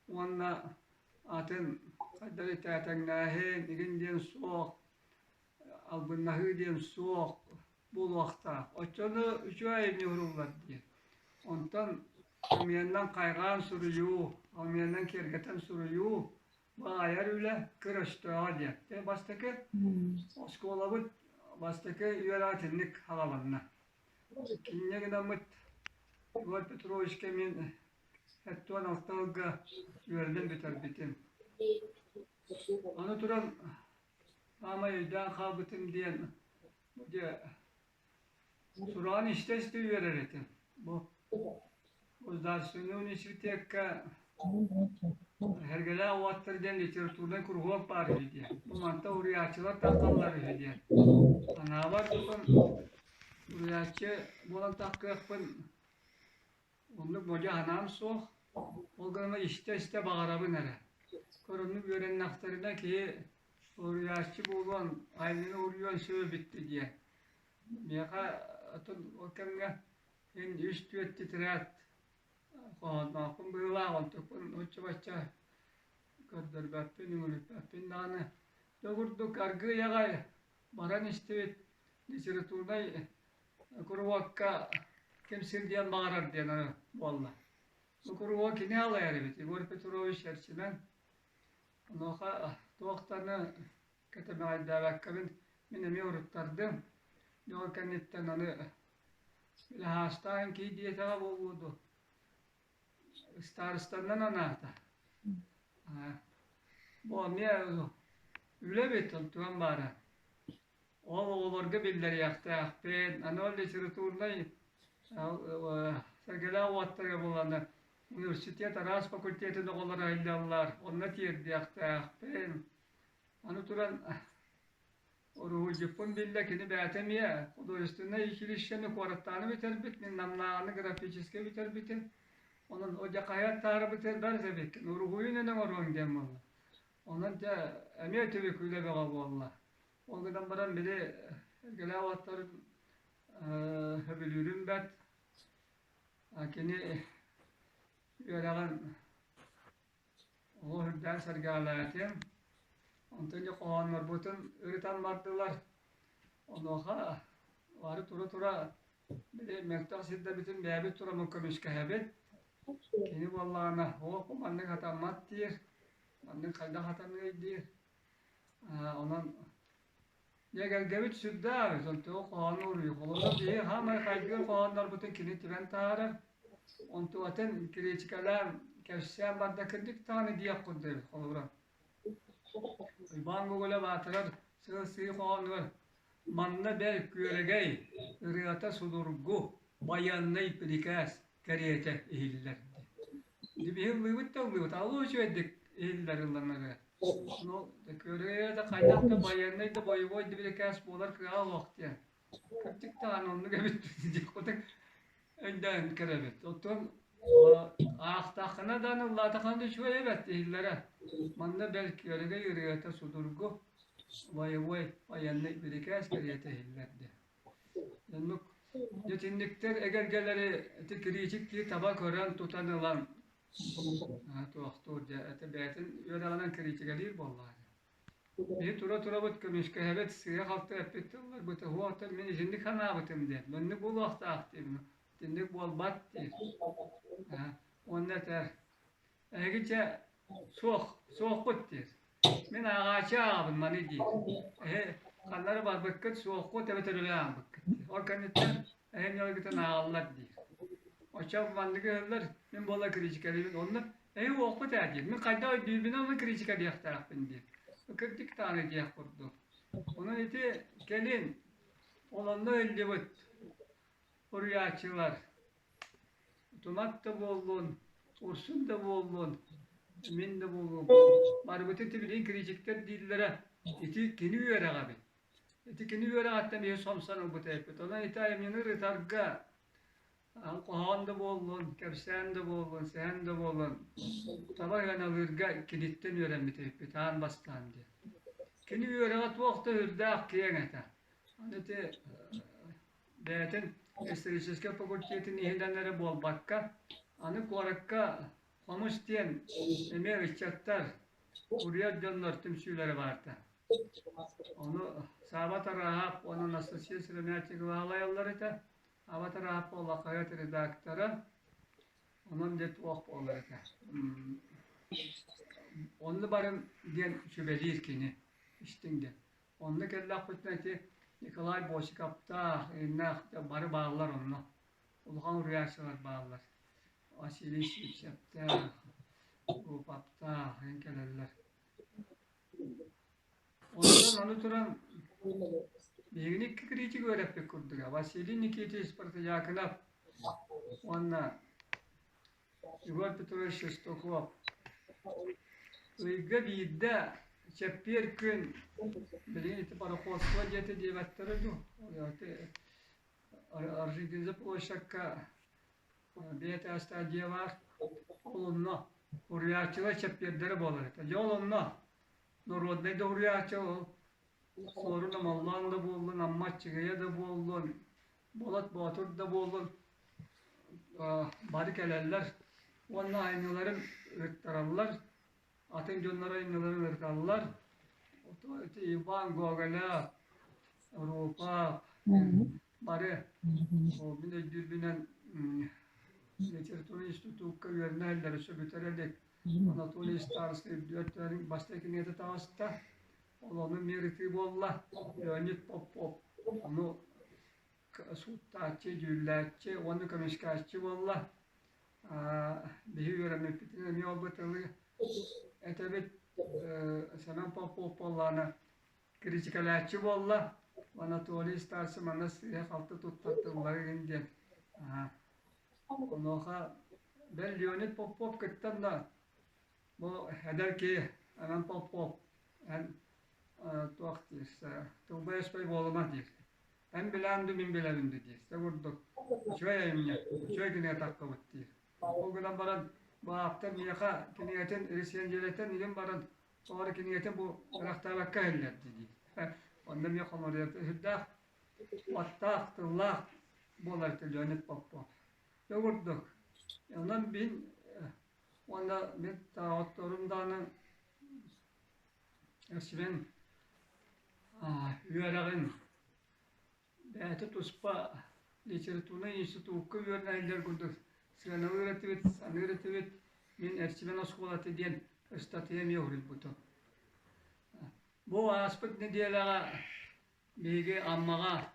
уонна атын хайдах итээтэҥнээһин игин диэн суох албыннаһыы диэн суох буолуохтаах. Оччону үчүгэй айымньы уһуллар диэн. Онтон ымыйаннан хайҕаан суруйуу, ымыйаннан киэргэтэн суруйуу бу айар үлэ кыр өстөөҕө диэн. Дьэ бастакы оскуолабыт бастакы үөрэҕэ итинник хааланна. Инньэ гынаммыт Егор Петровичка мин 76 сылга үөрэнэн бүтэрбитим. Аны туран Саамай өйдөөн хаалбытым диэн бу дьэ сураҕын истэ-истэ үөрэр этим. Бу Государственнай университекка Сэргэлээх уоттар диэн литературнай куруһуок баар үһү диэн. Бу манта уруйааччылар таххаллар үһү диэн. Санаабар тутан уруйааччы буолан таххыахпын Оннук модьу санаам суох. Ол гынан истэ-истэ баҕарабын эрэ. Көрөннүк үөрэннэхтэринэ киһи Уруйааччы буолуон, айымньыны уруйуон сөп эбит диэн. Миэхэ атын ол кэмҥэ мин үс-түөрт тетрадь хоһоонноохпун быһыылаах, онтукпун оччо-бачча көрдөрбөппүн, үҥүлүппэппин даҕаны. Дьэ курдук аргыый аҕай баран истибит литературнай куруһуокка ким сылдьыан баҕарар диэн буолла. Бу куруһуок кини алайар эбит, Егор Петрович Эрчимэн. Онуоха туох даҕаны кэтэмэҕэйдээбэккэбин мин эмиэ уруттардым. Дьэ ол кэнниттэн аны били хаастаан кий диэтэҕэ буолуо дуо, ыстаарыстаннан анаата. Бу эмиэ үлэ эбит онтуган баара. Ол оҕолорго биллэриэхтээхпин. Аны ол литературнай сэргэлээх уоттарга буоллаҕына университет араас факультетын оҕолоро сылдьаллар, онно тиэрдиэхтээхпин. Аны туран уруһуйдьуппун биллэ, кини бэйэтэ эмиэ художественнай училищены куораттааны бүтэрбит, мин Намнааҕыны графическай бүтэрбитим. Онон о дьэ хаһыат таарыбытыгар бэрт эбиккин, уруһуйун эн оҥоруоҥ диэн буолла. Онон дьэ эмиэ түбүк үлэ бөҕө буолла. Ол гынан баран били эргэлээх уолаттарын сөбүлүүрүм бэрт. Кини үөрэҕин олус үрдээн сэргээҕэлээтим. Онтон дьэ хоһооннорбутун ырытан бардылар. Онуоха бары тура-тура били мөлтөх сирдэрбитин бэйэбит тураммыт көмүскэһэбит. Кини буоллаҕына оо маннык сатаммат диир, маннык хайдах сатаныай диир. Онон эгэлгэбит сүрдээх эбит, онтуга хоһоону уруйу. Холобура, биһи саамай хайгыыр хоһооннорбутун кини түбэн таһаарар. Онтугатын кириитикэлээн, кэпсээн барда кырдьык даҕаны диэх курдук эбит, холобура. Уйбаан Гоголев аатырар сыл-сыы хоһоонугар «Манна бэл күөрэгэй, ырыата судургу, байыаннай бирикээс кэриэтэ иһиллэр» Биһи ыллыыбыт да ыллыыбыт, алло үчүгэйдик иһиллэр ылланары. Ну, күөрэгэй да хайдах да байыаннай да боевой да бирикээс буолар кыаҕа суох диэн. Кырдьык даҕаны оннук эбит диэх курдук өйдөөн көрөбүт. Оттон аахтаххына да ыллаатаххына да үчүгэй эбэт иһиллэрэ. Манна бэл күөрэгэй ырыата судургу боевой военный бирикээс кэриэтэ иһиллэр диэн. Оннук итинниктэр эгэлгэлэри ити кириичик киһи таба көрөн тутан ылан туохтуур дьэ это бэйэтин үөрэҕинэн кириитикэлиир буоллаҕа. Биһи тура-турабыт көмүскэһэбит, сыыһа-халты эппит тылларбыт уһуохтан мин итинник санаабытым диэн, маннык буолуохтаах диибин, итинник буолбат диир. Уонна этэр, Эһиги чэ суох, суохпут диир. Мин ааҕааччы ааҕабын маны диир. Эһи ханна эрэ барбыккыт, суоххут эбэтэр өлө ааҕбыккыт диир. Ол кэнниттэн эһи ньалгытын ааҕаллар диир. Оччо маннык ыһыллар, мин буола критикалыыбын. Онно эһи уохпут ээ диир. Мин хайдах өйдүүрбүнэн ону критикалыахтаахпын диир. Кырдьык даҕаны диэх курдук. Онон ити кэлин ол онно ыһыллыбыт уруйааччылар Тумат да буоллун, Урсун да буоллун, мин да буолуум. Барыбытын тибилиин критиктэр дииллэрэ ити кини үөрэҕэ эбит. Ити кини үөрэҕиттэн биһи сомсон ылбыт эбиппит. Онон ити айымньыны ырытарга хоһоон да буоллун, кэпсээн да буоллун, сэһэн да буоллун таба ыаналыырга киниттэн үөрэммит эбиппит аан бастаан диэн. Кини үөрэҕэ туох да үрдээх киэҥ этэ. Аны ити бэйэтин историческай факультетын иһинэн эрэ буолбакка, аны куоракка Хомус диэн эмиэ ыччаттар, уруйар дьоннор түмсүүлэрэ баарта. Ону Сааба Тараһап уонна Анастасия Сыромятникова салайаллар этэ. Сааба Тараһап буолла хаһыат редактора. Онон дьэ туох буолар этэ. Онно барын диэн сүбэлиир кини истиҥ диэн. Онно кэллэхпитинэ ити Николай Босиковтаах, Иннах бары бааллар онно. Улахан уруйааччылар бааллар. Василий Сивцевтээх, Руповтаах эн кэлэллэр. Онтон аны туран биһигини икки критик үөрэппит курдуга. Василий Никитич Протодьяконов уонна Егор Петрович Шестаков ыйга биирдэ чэппиэр күн билигин ити пароходство дьиэтэ диэбэттэрэ дуу Орджоникидзе площадка биэ этээстээх дьиэ баар ол онно уруйааччылар чэппиэрдэрэ буолар этэ дьэ ол онно. Народнай да уруйааччы ол Суорун Омоллоон да буоллун, Амма Аччыгыйа да буоллун, Болот Боотур да буоллун бары кэлэллэр уонна айымньыларын ыыттараллар, атын дьоннор айымньыларын ырыталлар. Иван Гоголя, Рупа бары ол мин өйдүүрбүнэн литературнай институкка үөрэнэ өссө бүтэрэ илик Анатолий Старский үрдүөр бастакы кинигэтэ таҕыста. Ол ону эмиэ ырытыы буолла. Леонид Попов ону сууттааччы, дьүүллээччи уонна көмүскээччи буолла. Биһи үөрэммиппитин эмиэ ол тылы этэбит. Семен Попов буоллаҕына критикалааччы буолла. Анатолий Старцев манна сыыһа-халты туттар тыллары диэн. Онуоха бэл Леонид Попов кыттан да бу эдэр киһи Анан Попов эн туох диир тылбай-өспөй буолума диир. Эн билээн ду мин билэбин ду диир. Сэ курдук үчүгэй айымньы, үчүгэй кинигэ таххыбыт диир. Ол гынан баран бу ааптар миэхэ кинигэтин рецензиялэтэн илин баран тоҕо кинигэтин бу ырахтаабакка иһиллэрди диир. Онно эмиэ хоморуйар сүрдээх уоттаах, тыллаах буолар Леонид Попов. Дьэ курдук. Онон мин уонна мин таҕотторум даҕаны Эрсибэн үөрэҕин бэйэтэ туспа литературнай институкка үөрэнэллэр курдук сыаналыыр этибит, саныыр этибит. Мин Эрсибэн оскуолата диэн ыстатыйа эмиэ уһуйбутум. Бу ааспыт нэдиэлэҕэ биһиги Аммаҕа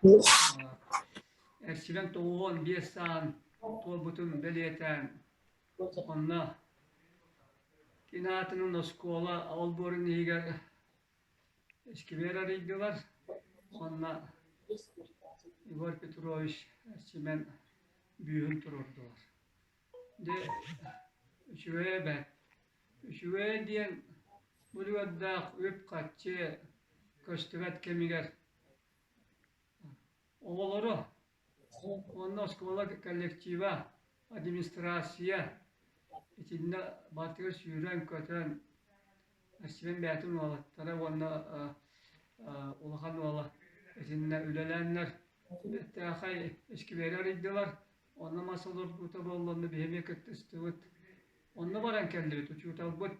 Эрсибэн 95 саан туолбутун бэлиэтээн Онно кини аатынан оскуола олбуорун иһигэр искибиэр арыйдылар уонна Егор Петрович Семен бүүһүн туруордулар. Дьэ, үчүгэйэ бэрт. Үчүгэйэ диэн бу үлүгэрдээх үп-харчы көстүбэт кэмигэр оҕолору Уонна оскуола коллектива, администрация итиннэ барытыгар сүүрэн-көтөн Степан бэйэтин уолаттара уонна улахан уола итиннэ үлэлээннэр бэртээхэй искибиэри арыйдылар. Онно мас олордуута буолла, онно биһи эмиэ кыттыстыбыт. Онно баран кэллибит, учууталбыт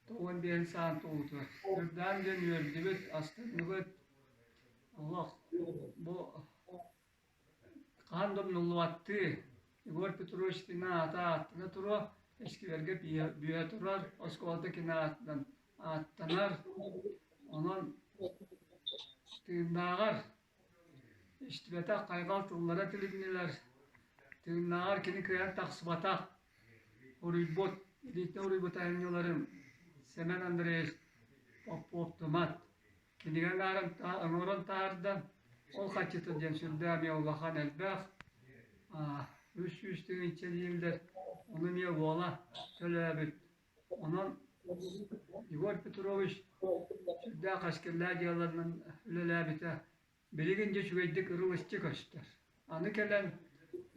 Тоҕон биэһин саан туолуутугар Үрдээн диэн үөрдүбүт, астынныбыт. Олох бу хаһан да умнуллубаттыы Егор Петрович кини аата ааттана туруо, эскибэргэ бүө турар, оскуолата кини аатынан ааттанар. Онон тыыннааҕар истибэтэх хайҕал тыллара тилиннилэр. Тыыннааҕар кини кыайан тахсыбатах Уруйбут, илиитинэн уруйбут айымньыларым Сэмэн Андреевич Попов-Тумат кинигэ оҥорон таһаарда. Ол харчыта диэн сүрдээх эмиэ улахан элбэх, 300 тыһыынча дииллэр, ону эмиэ уола төлөөбүт. Онон Егор Петрович сүрдээх эскиллээх дьыаланан үлэлээбитэ. Билигин дьэ үчүгэйдик ырылыччы көстөр. Аны кэлэн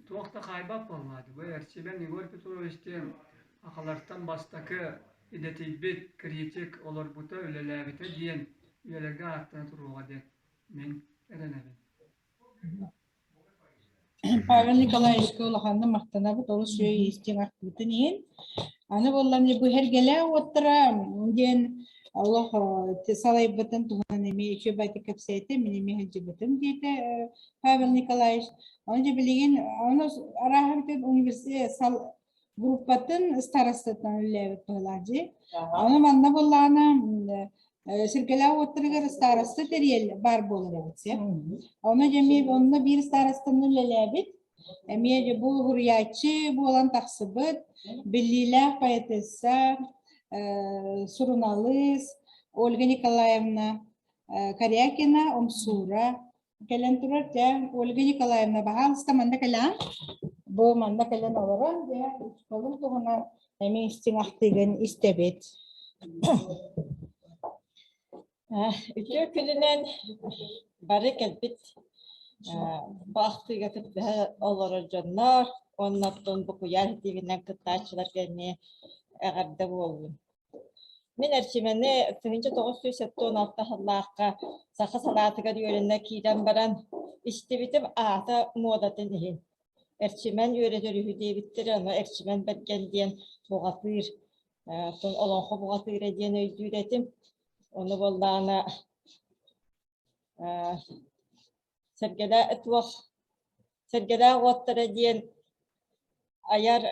туох да хаайбат буоллаҕа дии. Бу Эрчимэн Егор Петрович диэн сахалартан бастакы идэтийбит критик олорбута, үлэлээбитэ диэн үйэлэргэ ааттана туруоҕа диэн мин эрэнэбин. Павел Николаевичка улаханнык махтанабыт олус үчүгэй истиҥ ахтыытын иһин. Аны буоллан бу Эргэлээх уоттара диэн олох салайбытын туһунан эмиэ үчүгэй байтык кэпсээтэ, мин эмиэ сылдьыбытым диэтэ Павел Николаевич. Ону дьэ билигин ону арааһа университет группатын старостатынан үлэлээбит быһыылаах дии. Ону манна буоллаҕына Сиргэлээх уоттарыгар староста тэрийэл баар буолар эбит сэ. Ону дьэ эмиэ онно биир старостаны үлэлээбит. Эмиэ дьэ бу суруйааччы буолан тахсыбыт, биллиилээх поэтесса, суруналыыс Ольга Николаевна Корякина, Умсуура кэлэн турар. Дьэ, Ольга Николаевна, баһаалыста манна кэлээн. Бу манна кэлэн олорон, дьэ, учууталым туһунан эмиэ истиҥ ахтыыгын истэбит. Үтүө күнүнэн бары кэлбит бу ахтыыга кыттыһа олорор дьоннор уонна оттон бу куйаар ситиминэн кыттааччыларга эмиэ эҕэрдэ буоллун. Мин Эрчимэни 1976 сыллаахха саха салаатыгар үөрэнэ киирэн баран истибитим аата муодатын иһин. Эрчимэн үөрэтэр үһү диэбиттэрэ, ону Эрчимэн Бэргэн диэн буҕатыыр, оттон олоҥхо буҕатыыра диэн өйдүүр этим. Ону буоллаҕына Сэргэлээх туох Сэргэлээх уоттара диэн айар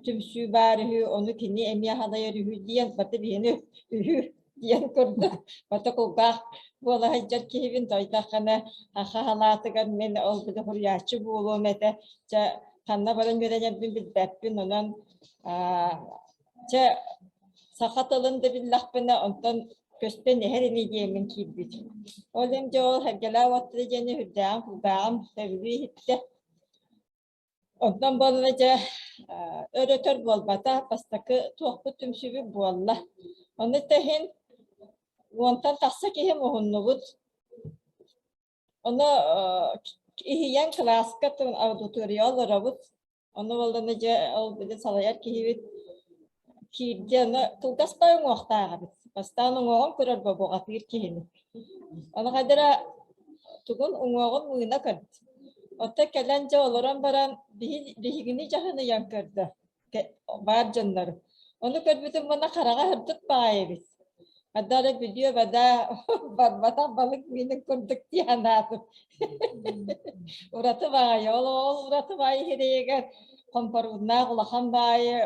түмсүү баар үһү, ону кини эмиэ халайар үһү диэн баты биһини үһү диэн курдук бата кулгаах буола сылдьар киһибин тойдоххына аха халаатыгар мин ол били суруйааччы буолуом этэ чэ ханна баран үөрэнэрбин билбэппин онон чэ саха тылын да биллэхпинэ онтон көстөн иһэр ини диэммин киирбит. Ол иһин дьэ ол Сэргэлээх уоттара диэни сүрдээҕин кулгааҕым сөбүлүү иһиттэ. Онтон буолла дьэ өр-өтөр буолбата, бастакы туохпут түмсүүбүт буолла. Ону тэһин уонтан тахса киһи муһуннубут. Ону иһийэн кылааска аудитория олоробут. Ону буоллана дьэ ол били салайар киһибит киирдэ, ону кылгас бай уҥуохтаах эбит. Бастаан уҥуоҕун көрөр бобуҕатыыр киһини. Ону хайдара тугун уҥуоҕун мыына көрдө. Оттон кэлэн дьэ олорон баран биһигини дьаһаныйан көрдө баар дьоннору. Ону көрбүтүм уонна хараҕа сырдык баҕайы эбит. Хадда эрэ бүдүө бадаа барбатах балык миинин курдук дии санаатым. Ураты баҕайы, ол ол ураты баҕайы сирэйигэр хомпорууннаах улахан баҕайы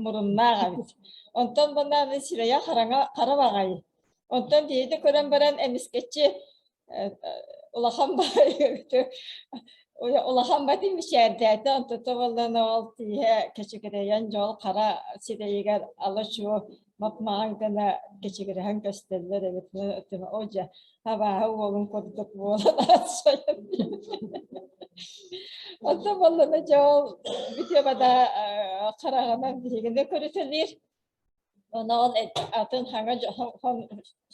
муруннаах эбит. Онтон буоллаҕына сирэйэ хараҥа хара баҕайы. Онтон биһиги көрөн баран эмискэччи улахан улахан бати мичээрдээтэ онтото буоллан ол тииһэ кэчигирэйэн дьол хара сирэйигэр ала-чуо мап-маҥан гына кэчигирэһэн көстөллөр эбит о дьэ абааһы уолун курдук буолан аатсайан Онтон буоллана дьэ ол бүтүө бада хараҕынан биһигини көрүтэлиир Ону ол атын хаҥа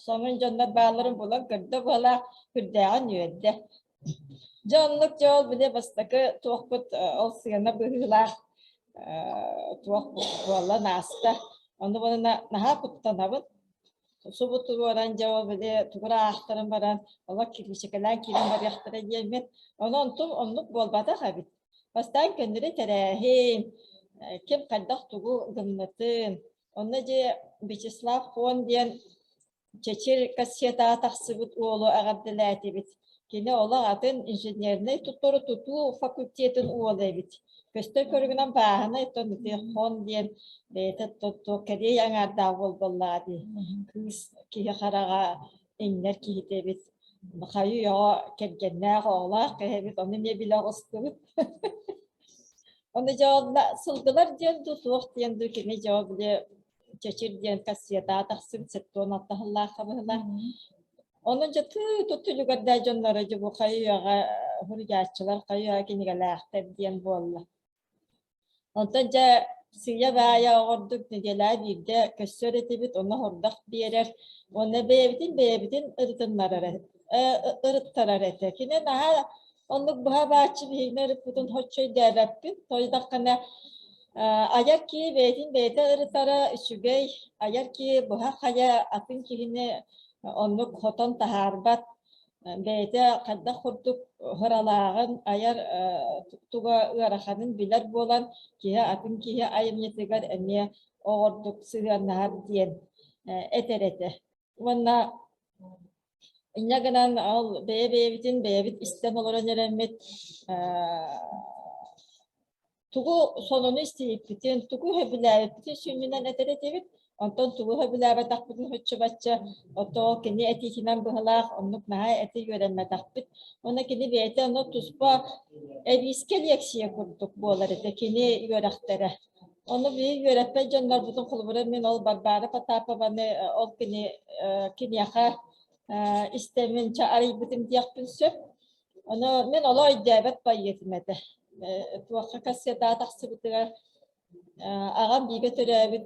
сонун дьоннор баалларын булан көрдө буолаах, сүрдээҕин үөрдэ. Дьэ оннук дьэ ол били бастакы туохпут ол сыана быһыылаах туох буолан ааста. Ону буолана наһаа куттанабын. Субу туруоран дьэ ол били тугу аахтаран баран олох кириичэкэлээн киирэн барыахтара диэммит. Ону онтум оннук буолбатах эбит. Бастаан көннөрү тэрээһин, ким хайдах тугу гыммытын, онно дьэ Вячеслав Хон диэн Чэчир кассетаҕа тахсыбыт уолу эҕэрдэлээтибит. Кини олох атын инженернэй туттары тутуу факультетын уола эбит. Көстөр көрүҥүнэн бааһынай оттон ити Хон диэн бэйэтэ кэриэй аҥаардаах уол буоллаҕа дии. Кыыс киһи хараҕа иҥнэр киһитэ эбит. Хайы-үйэҕэ кэргэннээх, оҕолоох киһи эбит, ону эмиэ билэ оҕустубут. Ону дьэ сылгылар диэн дуу, туох диэн дуу, кини дьэ били Чэчир диэн кассетаҕа тахсыбыт 76 сыллаахха быһыылаах. Ону дьэ тыы тут үлүгэрдээх дьонноро дьэ бу хайы-үйэҕэ суруйааччылар хайы-үйэҕэ кинигэлээхтэр диэн буолла. Онтон дьэ сыыйа-баайа оҕордук нэдиэлэҕэ биирдэ көссөр этибит, онно хордох биэрэр уонна бэйэбитин бэйэбитин ырытыннарар ырыттарар этэ. Кини наһаа оннук быһа бааччы биһигини ырыппытын соччо өйдөөбөппүн. Тоойдоххуна айар киһи бэйэтин бэйэтэ ырытара үчүгэй, айар киһи быһа-хайа атын киһини оннук хотон таһаарбат бэйэтэ хайдах курдук ыралааҕын, айар туга ыараханын билэр буолан, киһи атын киһи айымньытыгар эмиэ оҕордук сыһыаннаһар диэн этэр этэ. Уонна инньэ гынан ол бэйэ-бэйэбитин бэйэбит истэн олорон эрэммит тугу сонуну истибиппитин, тугу сөбүлээбиппитин сүнньүнэн этэр этибит. Онтон тугу сөбүлээбэтэхпитин соччо-бачча ото кини этиитинэн быһалаах оннук наһаа этэ үөрэммэтэхпит. Уонна кини бэйэтэ ону туспа эбиискэ лиэксийэ курдук буолар этэ кини үөрэхтэрэ. Ону биһиги үөрэппэт дьоннорбутун холобура мин ол Варвара Потапованы ол кини киниэхэ истэммин чэ арыйбытым диэхпин сөп. Ону мин олох өйдөөбөт байыатым этэ. Туохха кассетаҕа тахсыбытыгар аҕам бииргэ төрөөбүт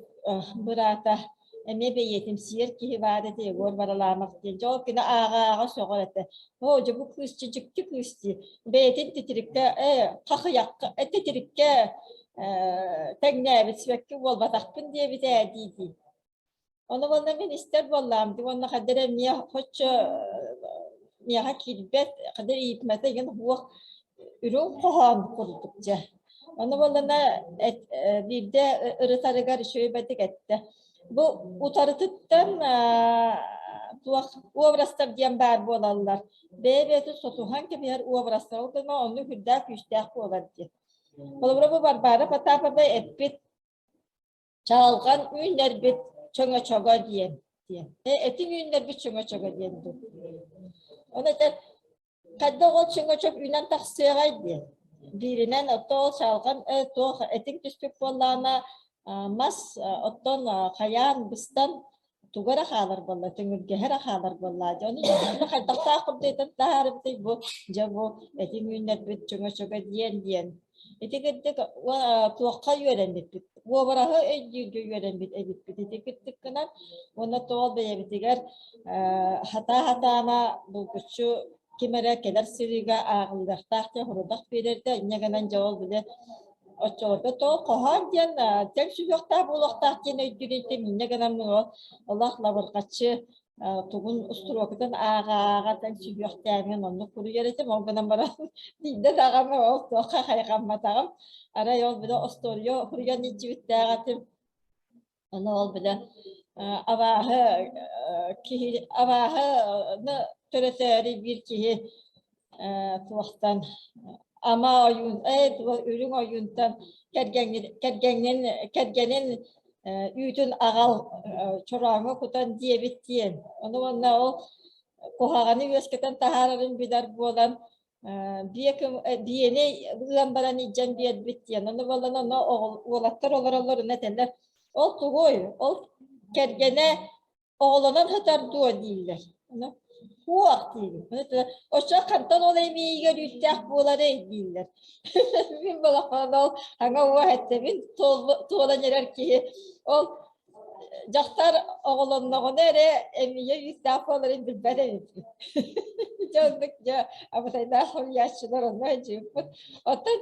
быраата эмиэ бэйиэтимсийэр киһи баар этэ Егор Варламов диэн. Дьэ ол кини ааҕа-ааҕа сөҕөр этэ. Оо, дьэ бу кыыс дьэ дьикти кыыс дии. Бэйэтин титириккэ ээ хахыйахха титириккэ тэҥнээбит сибэкки буолбатахпын диэбит ээ дии-дии. Ону уонна мин истэр буоллаам уонна хайда эрэ эмиэ хоччо миэхэ киирбэт, хайда иипмэтэ игин уох үрүҥ хоһоон курдук дьэ. Ону буоллана биирдэ ырытарыгар үчүгэй эттэ. Бу утарытыттан туох образтар диэн баар буолаллар. Бэйэ-бэйэтин сотуһан кэбиһэр образтар. Ол гынан оннук үрдээх күүстээх буолар диэн. Холобура бу Варвара Потапова эппит Чаҕылҕан үүннэрбит чөҥөчөгө диэн диэн. Этиҥ үүннэрбит чөҥөчөгө диэн дуу. Ону этэр хайдах ол чөҥөчөк үүнэн тахсыаҕай диэн. Бииринэн оттон ол чаҕылҕан туох этиҥ түспүт буоллаҕына мас оттон хайаан быстан туга эрэ хаалар буолла, түҥүргэһэ эрэ хаалар буолла. Дьэ, ону дьэ хайдахтаах курдук этэн таһаарбытый бу дьэ бу этиҥ үүннэрбит чөҥөчөгө диэн диэн. Ити кырдьык туохха үөрэммиппит, уобараһы өйдүүргэ үөрэммит эбиппит ити кырдьык гынан уонна тоҕо бэйэбитигэр хатаа-хатаана булгуччу ким эрэ кэлэр сырыыга ааҕыллыахтаах диэн сорудах биэрэрдэ, инньэ гынан дьэ ол били Оччолорго тоҕо хоһоон диэн тэҥ сүһүөхтээх буолуохтаах диэн өйдүүр этим. Инньэ гынан ол олох лабырҕаччы тугун устуруокатын ааҕа-ааҕа тэҥ сүһүөхтээмин оннук суруйар этим. Ол гынан баран биирдэ даҕаны ол туохха хайҕамматаҕым. Арай ол били остуоруйа суруйан илдьибиттээх этим. Ону ол бile абааһы киһи абааһыны төрөтөөрү биир киһи туохтан ама ойуун ээ үрүҥ ойуунтан кэргэҥҥин кэргэҥҥин кэргэнин үүтүн аҕал чорооҥҥо кутан диэбит диэн. Ону уонна ол куһаҕаны үөскэтэн таһаарарын билэр буолан биэни ыан баран илдьэн биэрбит диэн. Ону буолан ону уолаттар олороллорун этэллэр. Ол тугуй? Ол кэргэнэ оҕолонон сытар дуо дииллэр. Ону суох диибин. Оччо хантан ол эмиийигэр үүттээх буоларый дииллэр. Мин балахан ол аҥа уох эттэбин туолан эрэр киһи ол Дьахтар оҕолонноҕуна эрэ эмиийэ үүттээх буоларын билбэт эбиппит. Дьэ оннук дьэ абытайдаах суруйааччылар онно сылдьыбыппыт. Оттон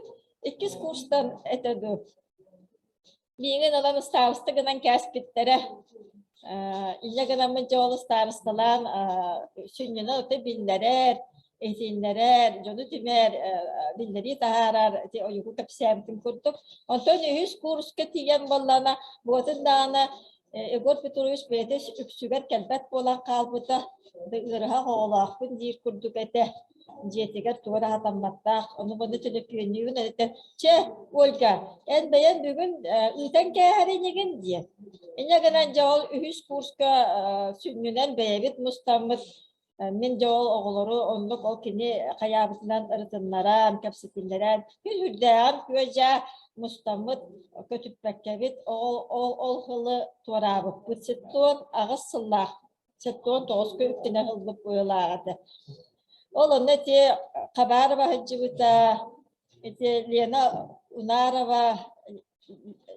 иккис курстан этэ дуу миигин ылан ыстаарыста гынан кээспиттэрэ. Инньэ гынаммын дьэ ол ыстаарысталаан сүнньүнэн ото биллэрэр, иһитиннэрэр, дьону түмэр, биллэрии таһаарар ити ойуку кэпсээбитим курдук. Онтон үһүс курска тиийэн буоллаҕына, буотун даҕаны Егор Петрович бэйэтэ үксүгэр кэлбэт буолан хаалбыта, ыарыһах оҕолоохпун диир курдук этэ. Дьиэтигэр тугу эрэ хатамматтаах, ону-маны төлөпүөннүүбүн этэ. Чэ, Ольга, эн бэйэн бүгүн ыытан кээһэр инигин диэн. Инньэ гынан дьэ ол үһүс курска сүнньүнэн бэйэбит мустаммыт Мин дьэ ол оҕолору оннук ол кини хайаабытынан ырытыннаран, кэпсэтиннэрэн, күн үрдээҕин күө-дьаа мустаммыт, көтүппэккэбит ол ол ол сылы туораабыппыт. 78 сыллаах, 79-ка үктэнэ сылбыт быһыылаах этэ. Ол онно ити Хабарова сылдьыбыта, ити Лена Унарова,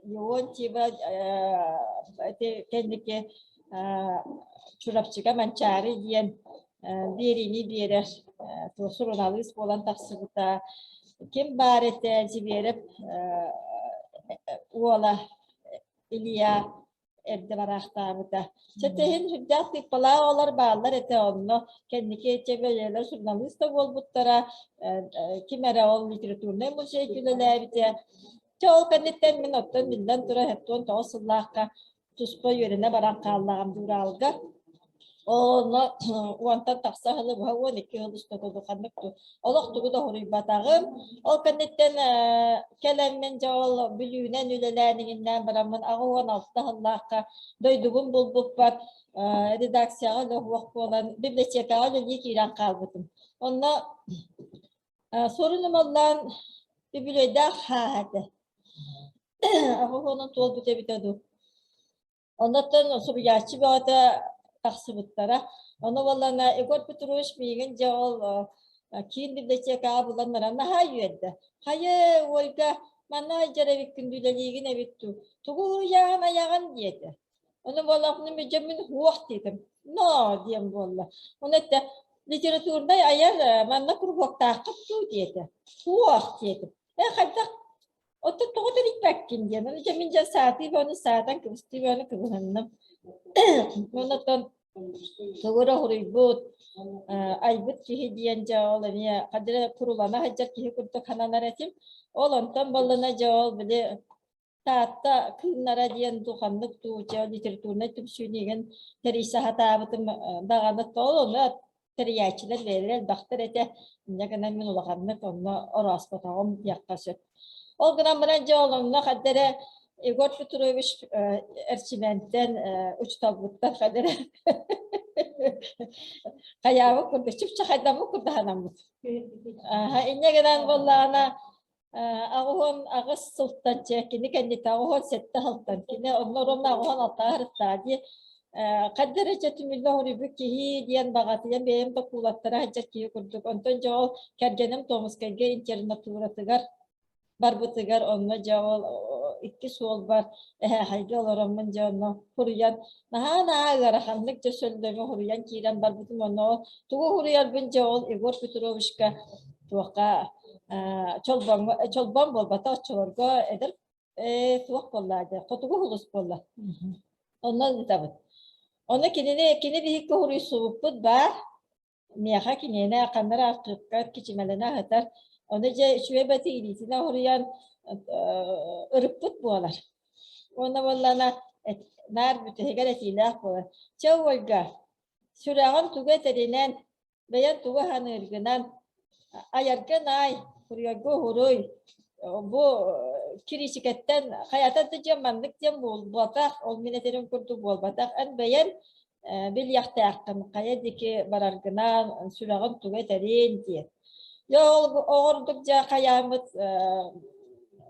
Леонтьева ити кэнники Чурапчыга Манчаары диэн биэриини биэрэр суруналыыс буолан тахсыбыта. Ким баар этэ Зибиэрэп уола Илья эрдэ бараахтаабыта. Чэ, сүрдээх тыыппалаах оҕолор бааллар этэ онно. Кэнники чэбэйэлэр суруналыыс да буолбуттара, ким эрэ ол литературнай музей үлэлээбитэ. Чэ, ол кэнниттэн мин оттон биллэн турар 79 сыллаахха туспа үөрэнэ баран хааллаҕым Уралга. Онно уонтан тахса сылы быһа 12 сыл устата ханнык олох тугу да хоруйбатаҕым. Ол кэнниттэн кэлэммин дьэ ол Бүлүүнэн үлэлээн иҥиннээн бараммын 86 сыллаахха дойдубун булбуппар редакцияҕа үлэ буолан библиотекаҕа үлэлии киирэн хаалбытым. Онно суорун-ымаллаан үбүлүөйдээх хааһа этэ. Аҕыс уонун туолбут эбитэ дуу. Оннуттан суруйааччы бөҕөтө тахсыбыттара. Ону буоллаҕына Егор Петрович миигин дьэ ол киин библиотекаҕа булан баран наһаа үөрдэ. Хайы, Ольга, манна сылдьар эбиккин, үлэлиигин эбит дуу, тугу уруйааҕын айаҕын диэтэ. Ону буоллаҕына дьэ мин суох диэтим. Но диэн буолла. Ону эттэ литературнай айар манна куруһуоктааххыт дуу диэтэ. Суох диэтим. Э хайдах Оттон тоҕо тэрийбэккин диэн. Ону дьэ мин дьэ саатыы бөҕөнү саатан, кыбыстыы бөҕөнү кыбыһынным. Оннуттан тугу эрэ хоруйбут, айбыт киһи диэн дьэ ол эмиэ хадьара курулана сылдьар киһи курдук сананар этим. Ол онтон буоллана дьэ ол били Таатта кыымнара диэн духаннык дуу дьэ литературнай түмсүүнү игин тэрийсэ сатаабытым даҕаны ол ону тэрийээччилэр бэйэлэрэ элбэхтэр этэ. Инньэ гынан мин улаханнык онно орооспотоҕум диэххэ сөп. Ол гынан баран дьэ ол онно ханна эрэ Егор Петрович Эрчимэнтэн учууталбыттан ханна эрэ хайаабыт курдук, чыпчахайдаммыт курдук санаммыт. Инньэ гынан буоллаҕына 88 сылтан чэ кини кэнниттэн 87 сылтан кини онно уонна 86 ырыттаа дии хайда эрэ чэ түмүллэ хоруйбут киһи диэн баҕатыйан бэйэм да куулаттара сылдьар киһи курдук онтон дьэ ол кэргэним Томскайга интернатуратыгар барбытыгар онно дьэ ол икки суолбар эһээхэйгэ олороммун дьэ онно хуруйан наһаа наһаа ыараханнык дьэ сөллөмү хуруйан киирэн барбытым онно ол тугу хуруйарбын дьэ ол Егор Петровичка туохха чолбоҥҥо чолбон буолбата оччолорго эдэр туох буолла дьэ хотугу сулус буолла онно ыытабыт ону кинини кини биһикки хуруйсубуппут баар миэхэ киниэнэ ханна эрэ архыыпка кичимэлэнэ аһытар ону дьэ үчүгэй бати илиитинэн хоруйан ырыппыт буолар уонна буоллаҕына наар бүтэһигэр этиилээх буолар чэ Ольга сүрэҕин тугу этэринэн бэйэн тугу саныыргынан айаргын ай, суруйарга уһуруй, бу кириитикэттэн хайата да диэн маннык диэн буолбатах, ол мин этэрим курдук буолбатах. Эн бэйэн билиэхтээххин хайа диэки бараргынан, сүрэҕин тугу этэрин диэн. Дьэ ол оҕордук дьэ хайааммыт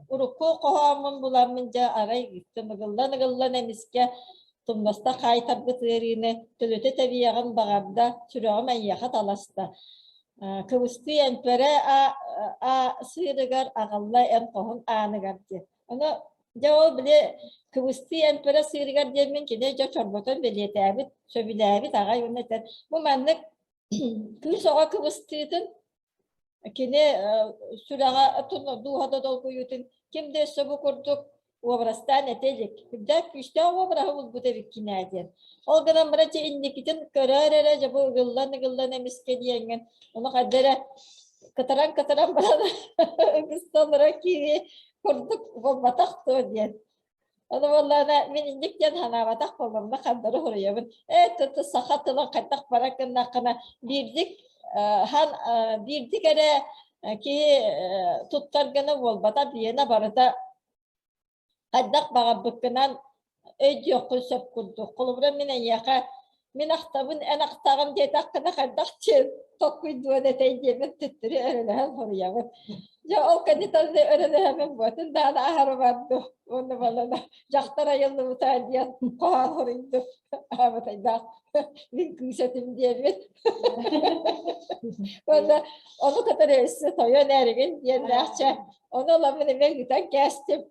урукку хоһооммун буламмын дьэ арай ыыттым ыгыллан-ыгыллан эмискэ Тумнаста хаайтарбыт ыарыыны төлөтө тэбиэҕин баҕарда, сүрэҕим эйиэхэ таласта. Кыбыстыы эмпэрэ а сыырыгар аҕалла эн хоһун ааныгар диэн. Ону дьэ ол били кыбыстыы эмпэрэ сыырыгар диэммин кини дьэ чорботон бэлиэтээбит, сөбүлээбит аҕай уонна этэр бу маннык кыыс оҕо кыбыстыытын Кини сүрэҕэ дууһата долгуйуутун ким да өссө бу курдук уобарастаан этэ илик. Үрдээх күүстээх уобараһы булбут эбиккин ээ диэн. Ол гынан баран дьэ инникитин көрөөр эрэ дьэ бу ыгыллан-ыгыллан эмискэ диэҥҥин ону хайда эрэ кытаран-кытаран баран ыгыста олорор киһи курдук буолбатах дуо диэн. Ону буоллаҕына мин инник диэн санаабатах буоллум хандары суруйабын. Ээ туту саха тылын хайдах барар гыннаххына биирдик хан биирдик эрэ киһи туттар гына буолбата биэнэ барыта хайдах баҕарбыккынан өйдүөххүн сөп курдук. Холобура мин эйиэхэ мин ахтабын эн ахтаҕын диэтэххинэ хайдах диэн толкуйдуон этэй диэбит төттөрү өрөлөһөн суруйабын. Дьэ ол кэнниттэн өрөлөһөмүн буотун даана аһары барды уонна балана дьахтар айыллыбыта диэн хоһоон суруйдум аабатайдаах мин кыыс этим диэбит уонна ону кытары өссө тойон эригин диэннээхчэ ону ыламмын эмиэ ыытан кээстим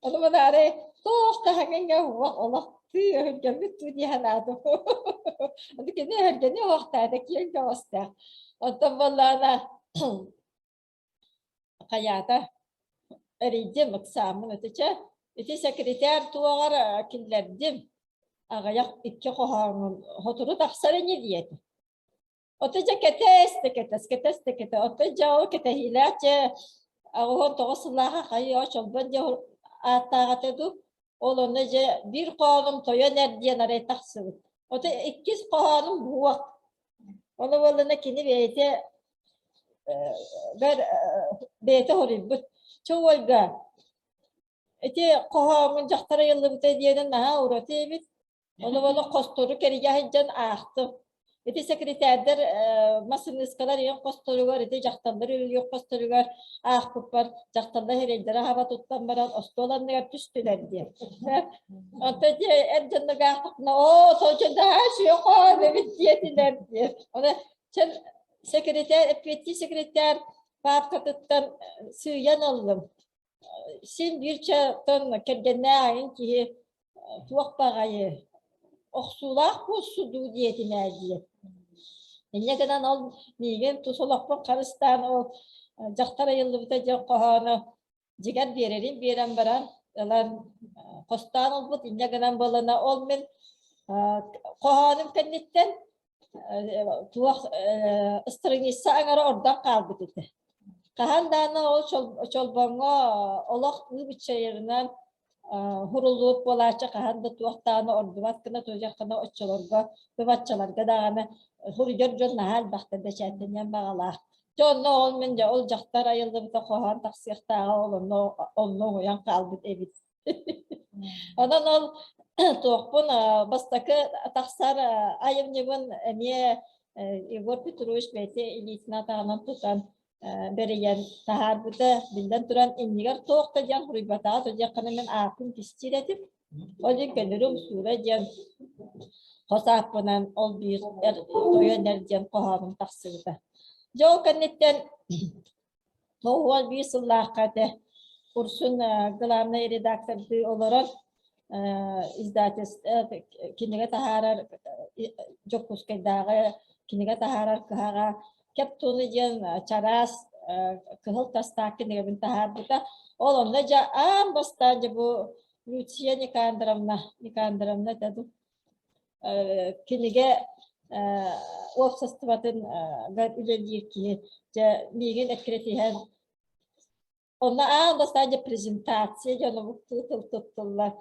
Ону мынаары туох да хаҥыҥҥа уох олох тыы өһүргэммит дуу дии санаатым. Ону кини өһүргэни оһохтоото киэҥ көҕүстээх. Оттон буоллаҕына хайаата эрийдим ыксааммын ытыча ити секретарь туоҕар киллэрдим аҕыйах икки хоһооҥҥун сотору тахсар ини диэтэ. Ото дьэ кэтэс да кэтэс, кэтэс да кэтэ. Ото дьэ ол кэтэһиилээх дьэ 89 сыллааҕа хайыы чолбон дьэ ааттаах этэ дуу. Ол онно дьэ биир хоһоонум тойон эр диэн арай тахсыбыт. Ото иккис хоһоонум буок. Ону буоллана кини бэйэтэ бэр бэйэтэ хоруйбут. Чэ Ольга, ити хоһооҥҥун дьахтар айыллыбыта диэнин наһаа ураты эбит. Ону буола хостору кэрийэ сылдьан аахтым. Ити секретардар массыныыскалар ийэн хосторугар, ити дьахталлар үлэлиир хосторугар аахпыппар дьахталлар сирэйдэрэ хаба туттан баран остуол анныгар түстүлэр диэн. Онтон дьэ эр дьоннорго аахтахпына оо сочо наһаа үчүгэй хоһоон эбит диэтилэр диэн. Ону чэн секретарь, эппиэттиир секретарь паапкатыттан сыыйан ыллым. Син биир чааттан кэргэннээх айан киһи туох баҕайы охсуулаах буолсу дуу диэтим ээ диэн. Инньэ гынан ол миигин тус олохпун харыстаан ол дьахтар айыллыбыта диэн хоһоону дьигэр биэрэрин биэрэн баран ылан хостоон ылбыт инньэ гынан буолана ол мин. Хоһоонум кэнниттэн туох страница аҥара ордон хаалбыт этэ. Хаһан даҕаны ол чолбоҥҥо олох ыы-быччайарынан хуруллубут буолааччы хаһан да туох даҕаны ордубат гына туһуйаххына оччолорго баччаларга даҕаны суруйар дьон наһаа элбэхтэр бэчээттэниэн баҕалаах. Дьэ онно ол мин дьэ ол дьахтар айыллыбыта хоһоон тахсыахтааҕа ол онно онно уҥуйан хаалбыт эбит. Онон ол туохпун бастакы тахсар айымньыбын эмиэ Егор Петрович бэйэтэ илиитин атаҕынан тутан бэрийэн таһаарбыта. Биллэн туран, иннигэр туох да диэн суруйбатаҕа, то диэххинэ мин ааппын кистиир этим. Ол иһин көнөрүм Суура диэн хос ааппынан ол биир эр тойон эр диэн хоһоонум тахсыбыта. Дьэ ол кэнниттэн 91 сыллаахха этэ Урсун главнай редактордыы олорон издательство кинигэ таһаарар Дьокуускайдааҕы кинигэ таһаарар кыһаҕа Кэп-Туну диэн чараас кыһыл тастаах кинигэбин таһаарбыта. Ол онно дьэ аан бастаан дьэ бу Люция Никандровна, Никандровна этэ дуу, кинигэ уопсастыбатын үлэлиир киһи дьэ миигин эккирэтиһэн онно аан бастаан дьэ презентация дьон омуктуу тыл туттуллар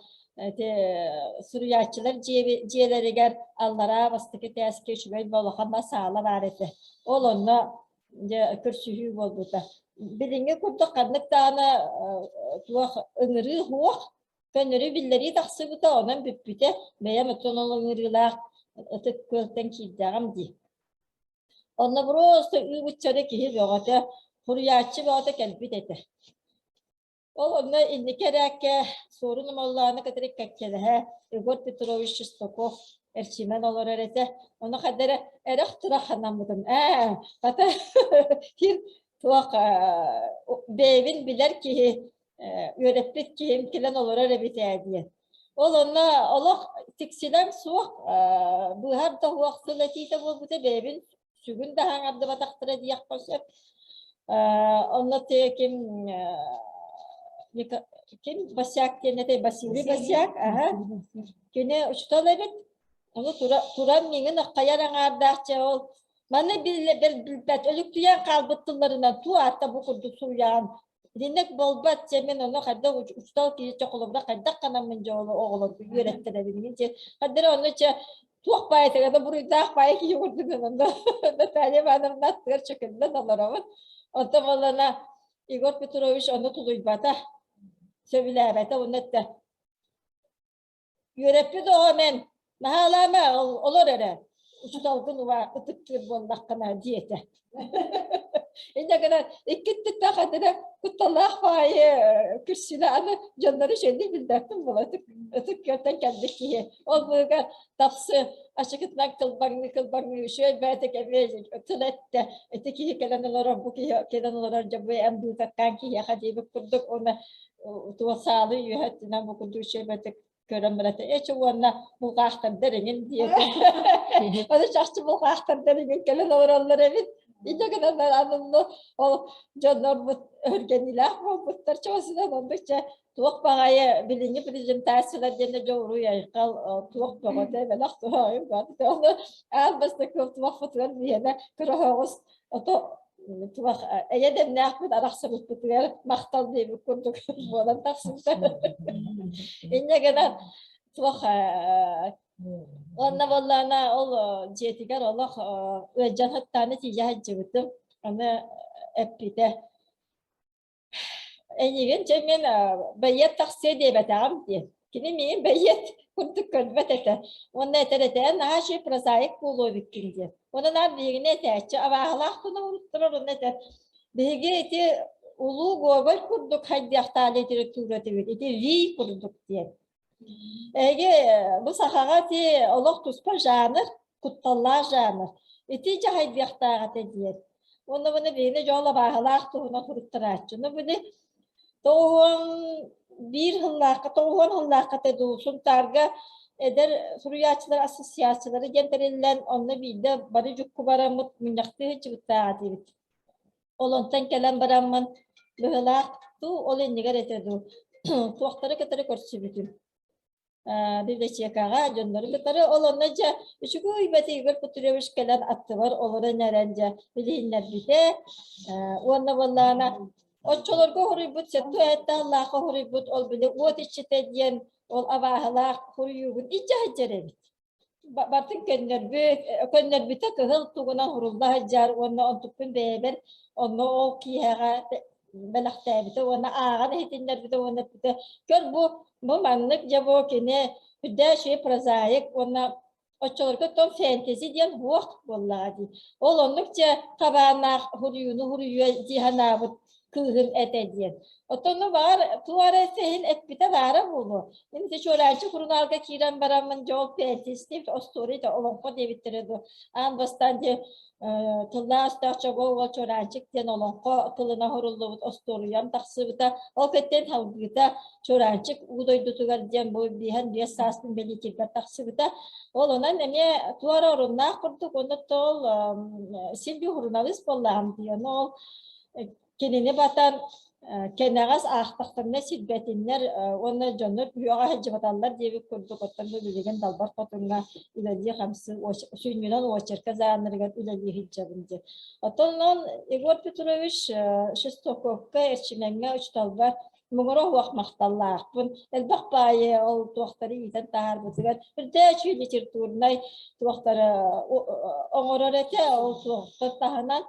ити суруйааччылар дьиэлэригэр аллараа бастакы этээскэ үчүгэй улахан саала баар этэ ол онно дьэ көрсүһүү буолбута билиҥҥи курдук ханнык даҕаны туох ыҥырыы суох Көннөрү биллэрии тахсыбыта, онон бүппүтэ. Бэйэм оттон ол ыҥырыылаах Ытык Күөлтэн киирдэҕим дии. Онно просто ыы-быччары киһи бөҕөтө, суруйааччы бөҕөтө кэлбит этэ. Ол онно инники эрээккэ Суорун Омоллоону кытары кэккэлэһэ Егор Петрович Шестаков эрчимэн олорор этэ. Ону хайда эрэ эрэх-турах санаммытым. Ээ, хата ким туох бэйэбин билэр киһи үөрэппит киһим кэлэн олорор эбит ээ диэн. Ол онно олох тиксилэм суох, быыһар да суох тыл этиитэ буолбута бэйэбин сүгүн да хаҥардыбатахтара диэххэ сөп. Онно те ким ким Босяк диэн этэй Василий Босяк, аха. Кини учутал эбит. Ону туран миҥин хайар аҥаардаах чэ ол маны билбэт өлүктүйэн хаалбыт тылларынан туу аатта бу курдук суруйаҕын Итинник буолбат, дьэ мин ону хайдах учуутал киһи чэ холобура хайдах гынаммын дьэ ол оҕолорго үөрэттэрэбин мин дьэ хайдах эрэ онно чэ туох баайытыгар да буруйдаах баайы киһи курдук онно Наталья Ивановна аттыгар чөкөллөн олоробун. Онтон буоллаҕына Егор Петрович ону тулуйбата, сөбүлээбэтэ уонна эттэ Үөрэппит оҕом эн, наһаалаама, олор эрэ, учууталгын ытыктыыр буоллаххына диэтэ. Инньэ гынан икки өттүттэн хатыра кутталлаах баҕайы күрсүнэ аны дьоннору үчүгэйдик билбэппин буола ытык ытык күөлтэн кэлбит киһи. Ол быыһыгар тахсы ачыкытынан кылбаҥныы кылбаҥныы үчүгэй бэйэтэ кэмиэ тыл эттэ. Ити киһи кэлэн олорор, бу киһи кэлэн олорор дьэ бу эн быытаккаан киһиэхэ диэбит курдук уонна туох саалы үөһэ өттүнэн бу курдук үчүгэйдик көрөн барата эчи уонна булгаахтардар эҥин диэтэ. Ону чахчы булгаахтардар эҥин кэлэн олороллор эбит. Инньэ гынан баран ол дьоннорбут өргэнилээх буолбуттар чуосунан оннук чэ туох баҕайы билиҥҥи презентациялар диэнэ дьэ уруй айхал туох бөҕөтө бэлэх туһаайым ону аан бастакы туохпутугар биһиэнэ кыра ото туох эйэ дэмнээхпит арахсыбыппытыгар махтал диэбит курдук буолан тахсыбыта. Инньэ гынан туох уонна буоллаҕына ол дьиэтигэр олох ыалдьан сыттааны тиийэ сылдьыбытым. Аны эппитэ Эйигин дьэ мин бэйиэт тахсыа диэбэтэҕим диэн. Кини миигин бэйиэт курдук көрбөт этэ. Уонна этэр этэ, эн наһаа үчүгэй прозаик буолуо эбиккин диэн. Уонна наар биһигини этээччи абааһылаах гына уруттарар уонна этэр, биһиги ити улуу Гоголь курдук хайдыахтаах литература этибит, ити Вий курдук диэн. Эһиги бу сахаҕа ити олох туспа жанр, кутталлаах жанр. Ити дьаһайдыахтаах этэ диэн. Уонна буну биһини дьол абааһылаах туһунан суруттарааччы. Ну буну 91 сыллаахха, 90 сыллаахха этэ дуу, Сунтаарга эдэр суруйааччылар ассоциациялара диэн тэриллэн, онно биирдэ бары дьукку бараммыт мунньахтыы сылдьыбыттаах этибит. Ол онтон кэлэн бараммын быһыылаах дуу, ол иннигэр этэ дуу, туохтары кытары көрсүбүтүм. библиотекаҕа дьоннору кытары ол онно дьэ үчүгэй бэти Игорь Петрович кэлэн аттыбар олорон эрэн дьэ билиһиннэрбитэ уонна буоллаҕына оччолорго хоруйбут сэттэ эталлаахха хоруйбут ол били уот иччитэ диэн ол абааһылаах хоруйуубун илдьэ сылдьар эбит Бартын көннөрбүт, көннөрбүтэ кыһыл тугунан урулла сылдьар уонна онтукпун бэйэбэр онно ол киэһэҕэ бэлэхтээбитэ уонна ааҕан иһитиннэрбитэ уонна эппитэ көр бу бу маннык дьэ бу кини үрдээх үчүгэй прозаик уонна оччолорго том фэнтези диэн буох буоллаҕа дии. Ол оннук дьэ хабааннаах хуруйууну хуруйуо дии санаабыт кыыһым этэ диэн. Оттон ну баҕар туох эрэ иһин эппитэ баара буолуо. Мин ити чуораанчык сурунаалга киирэн бараммын дьэ ол пятнистик остуоруйа олоҥхо диэбиттэрэ дуо. Аан бастаан дьэ тыллаах-өстөөх чобуо уол Чуораанчык диэн олоҥхо тылына оһоруллубут остуоруйам тахсыбыта. Ол кэттэн салгыыта Чуораанчык уу дойдутугар диэн бу биэһэн биэс сааспын бэлиэтиирбэр тахсыбыта. Ол онон эмиэ туора оруннаах курдук онно ол син биир суруналыыс буоллаҕым дии. Ону ол Кинини батан кэнэҕэс аахтахтарына сирбэтиннэр уонна дьоннор үөҕэ сылдьыбаталлар диэбит курдук оттон бу билигин Далбар Хотуҥҥа үлэлии-хамсыы сүнньүнэн уочарка жанрыгар үлэлии сылдьабын диэн. Оттон онон Егор Петрович Шестаковка, Эрчимэҥҥэ учууталбар муҥура суох махталлаахпын. Элбэх баайы ол туохтары иитэн таһаарбытыгар үрдээх үчүгэй литературнай туохтары оҥорор этэ. Ол туохтар таһынан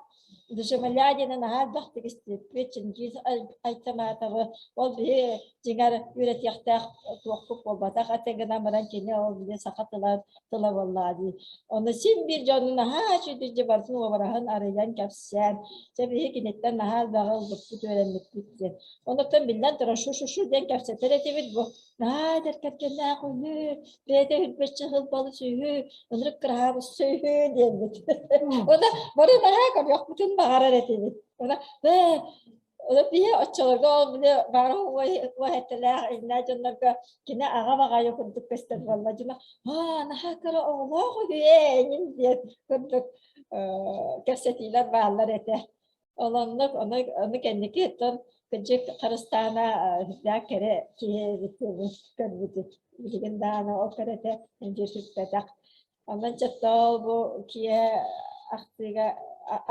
Дежемалядина наһаа элбэхтик истибиппит, Чингиз Айтаматовы ол биһи дьиҥэр үөрэтиэхтээх туохпут буолбатах этэ гынан баран кини ол били саха тыла тыла буоллаҕа дии. Ону син биир дьону наһаа үчүгэй дьэ барытын уобараһын арыйан кэпсээн, чэ биһи киниттэн наһаа элбэҕи ылбыппыт, үөрэммиппит диэн. Онуттан биллэн турар шу-шу-шу диэн кэпсэтэр этибит бу наһаа эдэр кэргэннээх үһү, бэйэтэ үрбэччи сылбалыс үһү, ынырык кыраһаабысса үһү диэммит. Уонна бары наһаа көрүөхпүтүн баҕарар этибит. Уонна Ону биһи оччолорго ол били баҕар уоһэтэлээх иннээ дьоннорго кини аҕа баҕайы курдук көстөр буолла дьоно аа наһаа кыра оҕолоох үһү ээ эҥин диэн курдук кэпсэтиилэр бааллар этэ. Ол оннук ону ону кэнники оттон кырдьык Харыстаана сүрдээх кэрэ киһи эбит көрбүтүм. Билигин даҕаны ол кэрэтэ мэлдьи сүппэтэх. Онон чөттөөл бу киэһэ ахтыыга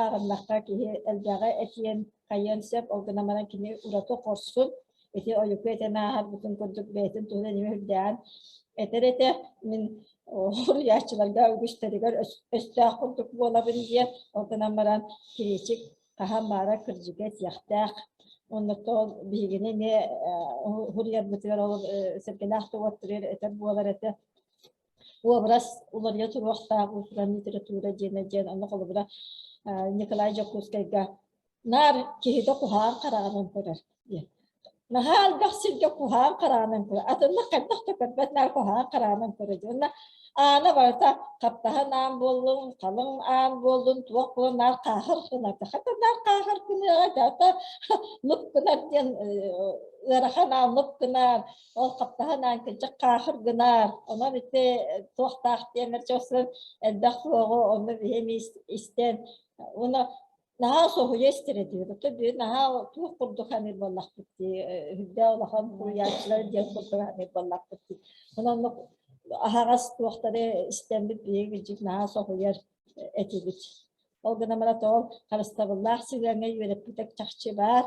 аҕыннахха киһи элбэҕи этиэн хайыан сөп, ол гынан баран кини ураты хорсун, ити ойуку этэн ааһарбытын курдук бэйэтин туһунан эмиэ үрдээҕин этэр этэ. Мин Суруйааччыларга үгүстэригэр өстөөх курдук буолабын диэн, ол гынан баран Киричик хаһан баара кырдьыга этиэхтээх. Онно ол биһигини эмиэ суруйарбытыгар ол сэргэлээх туоттарыгар этэр буолар этэ. Уобарас уларыйа туруохтаах уус-уран литература диэнэ диэн онно холобура Николай Дьокуускайга наар киһитэ куһаҕан хараҕынан көрөр диэн. Наһаа элбэх сиргэ куһаҕан хараҕынан көрөр. Атыннык хайдах да көрбөт наар куһаҕан хараҕынан көрөр диэн. Уонна аана барыта хаптаһын аан буоллун, халыҥ аан буоллун, туох буоллун наар хаахыр гынар. Хата наар хаахыр гыныаҕа дата луп гынар диэн ыарахан аан луп гынар, ол хаптаһын аан кырдьык хаахыр гынар. Онон ити туохтаах диэн чосун элбэх суоҕу онно биһи истэн уонна Наһаа соһуйа истэр этибит. Оттон биһи наһаа туох курдук саныыр буоллахпыт дии, үрдээх улахан суруйааччылар диэн курдук саныыр буоллахпыт дии. Онон оннук аһаҕас туохтары истэммит биһиги кырдьык наһаа соһуйар этибит. Ол гынан баран тоҕо харыстабыллаах сыһыаҥҥа үөрэппитэ чахчы баар.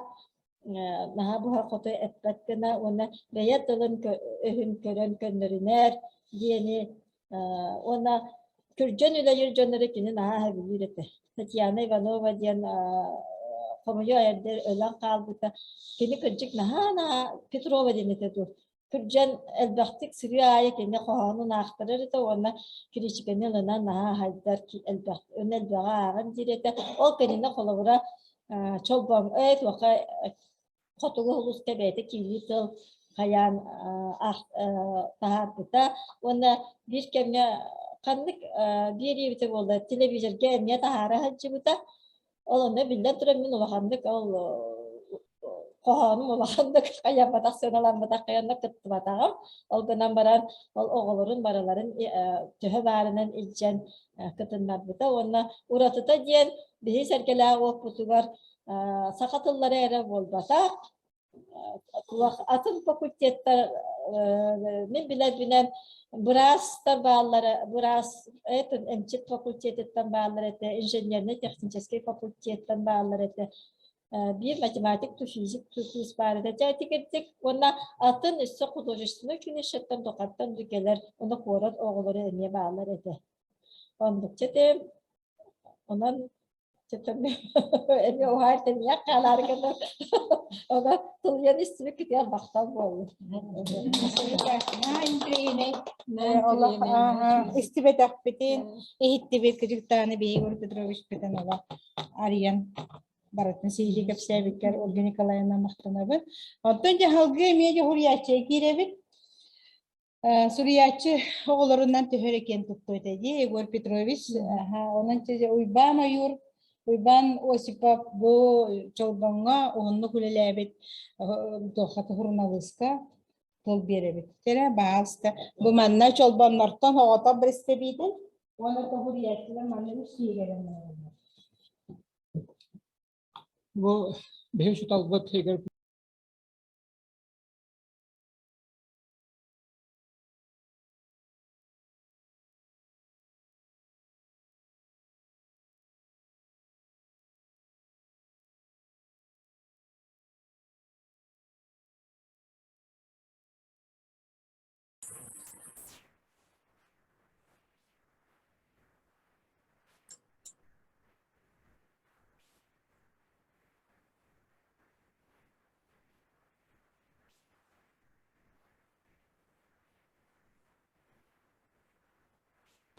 Наһаа буһа-хото эппэт гына уонна бэйэ тылын өһүн көрөн көннөрүнэр диэни уонна күрдьэн үлэлиир дьоннору кини наһаа сөбүлүүр этэ. Татьяна Иванова диэн хомуйу эрдэ өлөн хаалбыта. Кини кырдьык наһаа-наһаа Петрова диэн этэ дуу. Күрдьэн элбэхтик сырыы аайы кини хоһоонун аахтарар этэ уонна кириичикэни ылынан наһаа аһайдар элбэх өн элбэҕи ааҕан диир этэ. Ол кэннинэ холобура Чолбон ээ туохха хотугу улууска бэйэтэ киирии тыл хайаан таһаарбыта уонна биир кэмҥэ ханнык биэриибитэ буолла телевизорга эмиэ таһаара сылдьыбыта. Ол онно биллэн туран мин улаханнык ол хоһоонум улаханнык хайамматах сыаналамматах хайанна кыттыбатаҕым. Ол гынан баран ол оҕолорун барыларын төһө баарынан илдьэн кытыннарбыта уонна уратыта диэн биһи сэргэлээх уоппутугар саха тыллара эрэ буолбатах. Туох атын факультеттар мин билэрбинэн быраастар бааллара, быраас это эмчит факультетыттан бааллар этэ, инженерно-техническэй факультеттан бааллар этэ. Биир математик ту физик ту кыыс баар этэ. Дьэ ити кырдьык уонна атын өссө художественнай училищеттан духаттан да кэлэр, уонна куорат оҕолоро эмиэ бааллар этэ. Оннукча этэ. Онон Эмиэ уһаар тэнийэх хаалаары гынным. Онон тулуйан истибиккитигэр махтал буоллун. Истибэтэхпитин, иһиттибит кыдьыктааны биһиги Егор Петровичпытын олох арыйан барытын сиһилии кэпсээбиккэр Ольга Николаевна махтанабын. Оттон дьаһалгы эмиэ дьоһуруйааччыга киирэбит. Суруйааччы оҕолорунан төһө эрэ киэн туттуо этэ дии Егор Петрович. Онон Уйбаан Ойуур, Уйбаан Осипов бу Чолбоҥҥо уһуннук үлэлээбит туохха суруналыыска тыл биэрэбит. Кэрэ баһаалыста. Бу манна Чолбоннортон оҕото бэрэстэбиитэл уонна тоһуруйааччылар манна үс киирэрэн Бу биһи учууталбыт Игорь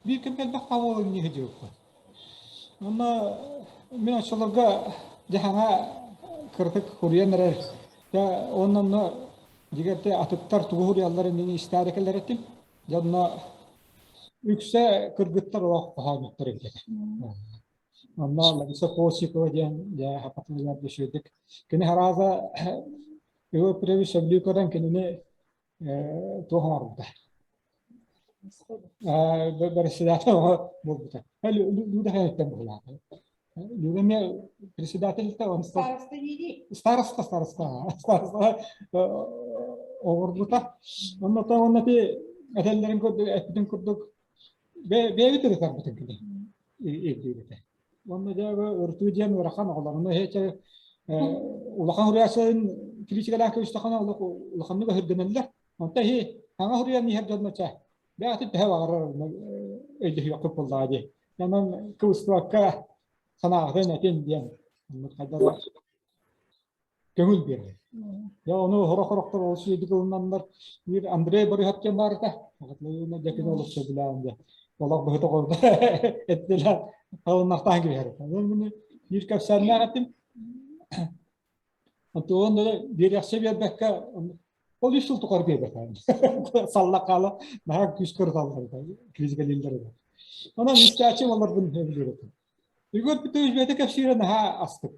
Биир кэм элбэх хаалыан инньэ диэбиппин. Уонна мин оччолорго дьаһаҥа кыратык хуруйан эрэр. Дьэ уонна онно дьиҥэр атыттар тугу хуруйалларын мин истээри кэлэр этим. Дьэ онно үксэ кыргыттар олох хоһоонньуттар эбит этэ. Онно Лариса Косикова диэн дьэ хапатылыгар үчүгэйдик. Кини харааза Егор Петрович сөбүлүү көрөн кинини туох оҥорбута. Председатель оҕо буолбута. Люда хайаттан быһылаата. Люда эмиэ председатель он Староста дии. Староста, староста. Староста оҕорбута. Онно онно ти этэллэрин курдук, эппитин курдук бэйэбит ырытарбытын кини ирдиир этэ. Уонна дьэ ырытыы диэн ыарахан оҕолорун эһэ улахан хуруйааччыларын критикалаах көрүстэххинэ улаханнык өһүргэнэллэр. Онто иһи саҥа хуруйан иһэр дьонно чэ бэйэтин төһө баҕарар өйдөһүөхпүт буоллаҕа дии. Онон кыбыстыбакка санааҕытын этин диэн оннук хайдах көҥүл биэрэр. Дьэ ону сорох-сорохтор олус үчүгэйдик ылынаннар биир Андрей Борисов диэн баар этэ. Дьэкини олус сөбүлээн дьэ олох быһыта оҕордо эттилэр халыннахтаан кэбиһэр. Мин биир кэпсээннээх этим. Онтуон биэриэхсэ биэрбэккэ ол үс сыл тухары биэрбэтэ. Салла хаала наһаа күүскэ ырыталлар критикалииллэр этэ. Онон истээччи буоларбын сөбүлүүр этим. Егор Петрович бэйэтэ кэпсиирэ наһаа астык.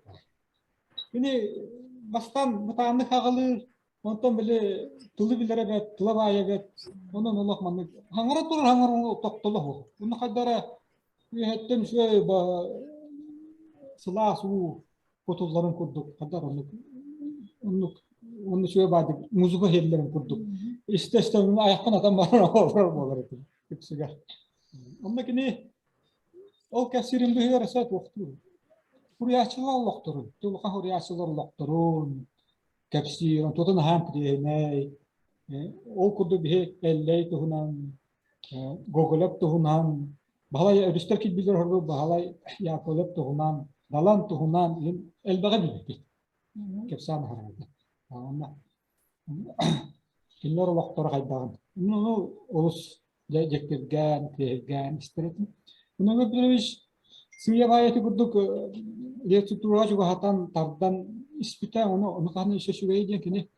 Кини бастаан бытааннык аҕалыыр, онтон били тылы билэрэ бэрт, тыла баайа бэрт, онон олох маннык хаҥара турар хаҥара тохтоло суох. Уну хайдара үөһэттэн үчүгэй сылаас уу кутулларын курдук хайдар оннук оннук онну үчүгэй баайдык музыка иһиллэрин курдук истэ-истэ айахпын атан баран олорор буолар этим үксүгэр. Онно кини Ол кэпсиирин быһыгар өссө туохтуур. Суруйааччылар олохторун, улахан суруйааччылар олохторун кэпсиир, онтуотун аһаан тириэһинэй. Ол курдук биһи Эллэй туһунан, Гоголев туһунан, Баһылай өрүстэр киирбилэр ордук Баһылай Яковлев туһунан, Далан туһунан элбэҕи билбиппит. Кэпсээн аһарбыта. Онно кинилэр олохторо хайдаҕын. Ну, олус дьэ дьиктиргээн, тиэһиргээн истэр этим. Иван Петрович сыыйа-баайа ити курдук литератураҕа чугаһатан, тардан испитэ, ону ону хаһан өссө үчүгэйэ диэн кини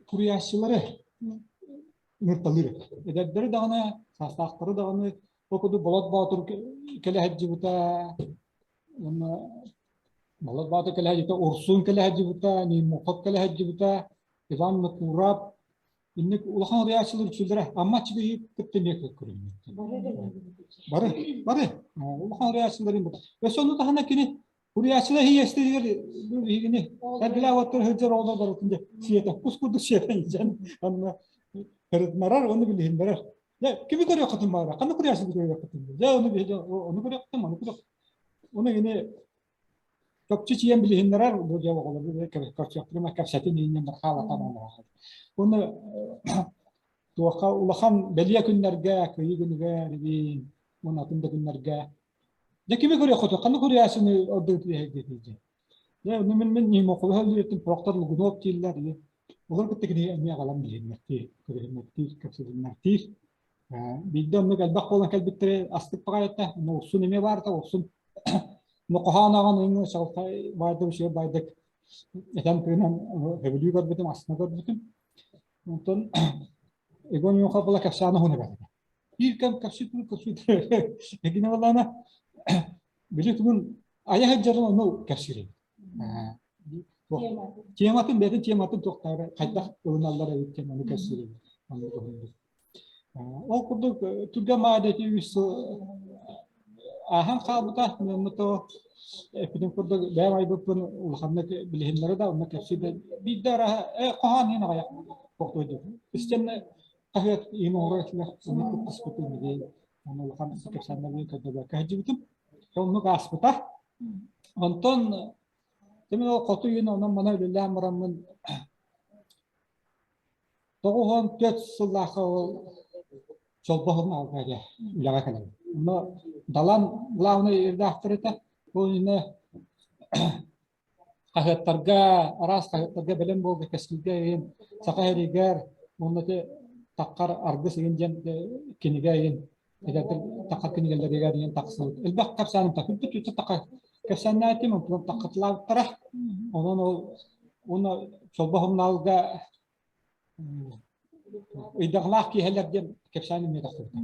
суруйааччылары ыҥырталыыр этэ. Эдэрдэри даҕаны, саастаахтары даҕаны ол курдук Болот Боотур кэлэ сылдьыбыта, уонна Болот Боотур кэлэ сылдьыбыта, Урсун кэлэ сылдьыбыта, Неймохов кэлэ сылдьыбыта, Иван Макуров Инник улахан уруйааччылар үксүлэрэ Амма аччыгыйы кытта эмиэ көрүҥнүттэр. Бары, бары улахан уруйааччыларын Өссө ону таһынан кини Куруйааччылар иһиэстэригэр биһигини эргилээх уоттар сылдьар оҕолор барытын дьэ сиэтэ кус курдук сиэтэн илдьэн онно ырытынарар уонна билиһиннэрэр. Дьэ кими көрүөххүтүн баара, ханна куруйааччыны көрүөххүтүн? Дьэ ону биһиги ону көрүөххүтүн, ону көрүөх. Ону кини чопчу чийэн билиһиннэрэр бу дьэ оҕолору көрсүөхтэрин кэпсэтин иһиннэн хаалатан олорор. Уонна туохха улахан бэлиэ күннэргэ, кыайыы күнүгэр, уонна атын да күннэргэ Дьэ кими көрүөххүтүй? Ханна көрүөөсүнү ордук диэтий Дьэ ону мин мин Нимохолоһо үлүөттүм Проктор Лугунов дииллэр олор кытта кини эмиэ аҕалан билиһиннэртиир, көрүһүннэртиир, кэпсэтиннэртиир. Биирдэ оннук элбэх буолан кэлбиттэрэ астык баҕайыта, онно Урсун эмиэ баарта, Урсун хоһоон ааҕан өҥө чаҕылхай баайдык үчүгэй баайдык этэн тыынан сөбүлүү көрбүтүм, астына көрбүтүм. Онтон Егор Нюхов была кэпсээн уһун эбэтэ. Биир кэм кэпсиир кэпсиир Эгинэ буоллаҕына били тугун айа сылдьарын ону кэпсиир эбит. Тематын бэйэтин тематын туохтаары хайдах ылыналлар эбит диэн ону кэпсиир эбит. Оннук уһуннук. Ол курдук түргэн маада ити үс сыл ааһан хаалбыта. Онно то эппитим курдук бэйэм айбыппын улаханнык билиһиннэрэ да онно кэпсиир да биирдэ арааһа хоһоон иһин аҕыйах тохтуйдум. Истэннэ хаһыат иһин оҥорор этилэр, онно кыттыспытым илиин, ону улахан кэпсээннэрбин көрдөбөккө сылдьыбытым. Оннук ааспыта. Онтон мин ол хоту иһин онон мана үлэлээн бараммын 94 сыллаахха ол Чолбоһун алга үлэҕэ кэлэбин. Онно Далан главный редактор этэ. Ол иннинэ хаһыаттарга, араас хаһыаттарга бэлэм буолга кэскилгэ иһин, Саха сиригэр уонна ити Таххар аргыс иһин диэн кинигэ иһин эдэрдэр таххар кинигэлэригэр иһин тахсыбыт. Элбэх кэпсээным тахсыбыт, үтү тахха кэпсээннээтим, онтон таххатылаабыттара. Онон ол уонна Чолбо сурунаалга ыйдаҕалаах киэһэлэр диэн кэпсээн эмиэ тахсыбыта.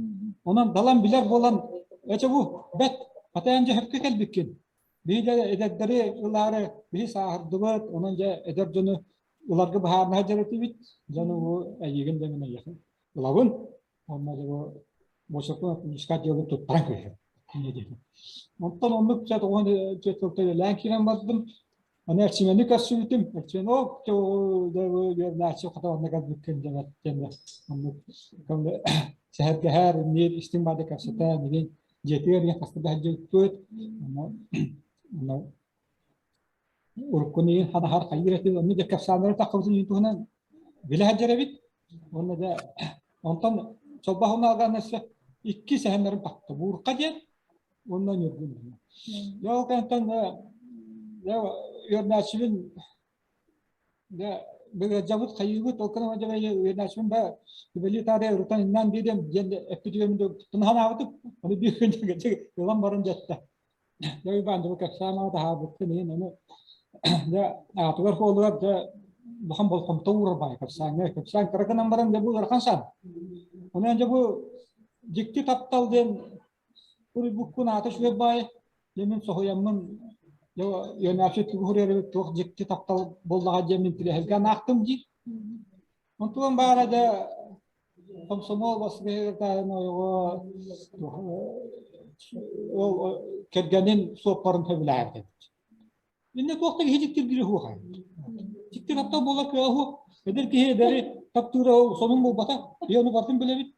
Онон Далан билэр буолан, эчэ бу бэт, хатайан дьэ сөпкө кэлбиккин. Биһи дьэ эдэрдэри ылаары биһи сааһырдыбыт, онон дьэ эдэр дьону ыларга быһаарына сылдьар этибит. Дьону бу эйигин да мин эйиэхэ ылабын. Онно дьэ бу Мосокун отделын туттаран кэбиһэр. Онтон оннук дьэ тоҕо дьэ үлэлээн киирэн бардым. Аны Эрчимэни көрсүбүтүм. Эрчимэн оо үөрэнээччи хата онно кэлбиккин диэн диэн оннук сэһэргэһэр, имниир, истиҥ баада кэпсэтэ, мигин дьиэтигэр ийэ хаста да сылдьыбыппыт. Онно уруккуну иин ханаһар хайыыр этим, онно дьэ кэпсээннэри таххыбытын иин туһунан билэ сылдьар эбит. Уонна дьэ онтон Чолбоһунаалгаан өссө икки сэһэннэрин тахта. Буурха диэн уонна Ньургун диэн. Дьэ ол кэнниттэн дьэ үөрэнээччибин дьэ быгыадьабыт хайыыбыт ол кэннэ дьэ үөрэнээччибин да түбэлии таарыйа ырытан иннээн биэриэм диэн эппитигэр мин туттуна санаабытым. Ону биир күн ылан баран дьэттэ. Дьэ Уйбаан дьэ бу кэпсээн аҕа таһаарбыккын иһин ону дьэ аатыгар суолугар дьэ улахан болҕомто уурар баай кэпсээҥҥэ кэпсээн кыра гынан баран дьэ бу ыарахан саан. Онон дьэ бу дьикти таптал диэн суруйбуккун аата үчүгэй баай дьэ мин соһуйаммын дьэ үөнээччи тугу суруйар эбит туох дьикти таптал буоллаҕа диэн мин тилэһэргэ аахтым дии. Онтуон баара дьэ Комсомол бассабыыһыгар ойоҕо ол кэргэнин суоппарын сөбүлээбит эбит. Иннэ туох да киһи дьиктиргиирэ суох эбит. Дьикти таптал буолар кыаҕа суох. Эдэр киһи эдэри таптыыра ол сонун буолбата. Биһи ону барытын билэбит.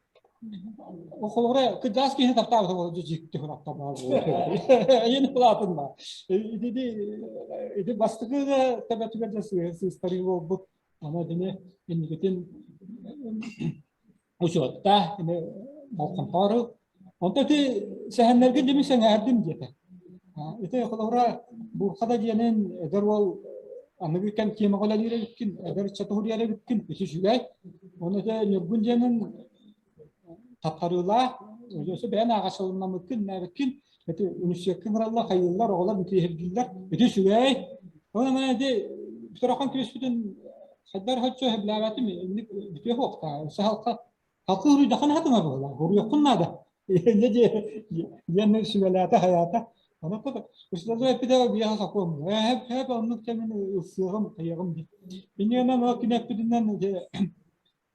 Ол холобура кырдьаҕас киһини таптаабыта буолар дьикти таптал баар буолар. Эйиэн улаатын баар. Ити ити бастакы төбөтүгэр дьэ сыыстарыы буолбут. Аны итини инникитин учуотта, ини болҕомтоору. Онто ити сэһэннэргэ дьими сэҥээрдим диэтэ. Ити холобура Бурхада диэнин эдэр уол аныгы кэм тиэмэҕэ үлэлиир эбиккин, эдэр ыччаты уһуруйар эбиккин, ити үчүгэй. Оны ити Ньургун диэнин таттарыылаах, өссө бэйэн ааҕачылыннаммыккын, нээбиккин, ити университекка ыҥыраллар, хайыыллар, оҕолор интириэһиргииллэр, ити үчүгэй. Онон маны ити бүтэр күөспүтүн хайдар хоччо сөбүлээбэтим, инник бүтүөх уохтаа. Өссө халка халка уруйдаххына хатыма буолла, уруйуоххун наада. Инньэ диэн сүбэлээтэ хайаата. Онон учууталлар эппитэ биэхэ сокуон. Ээ хэп оннук кэмин ылсыаҕым, хайыаҕым дии. Инньэ ол кини эппитинэн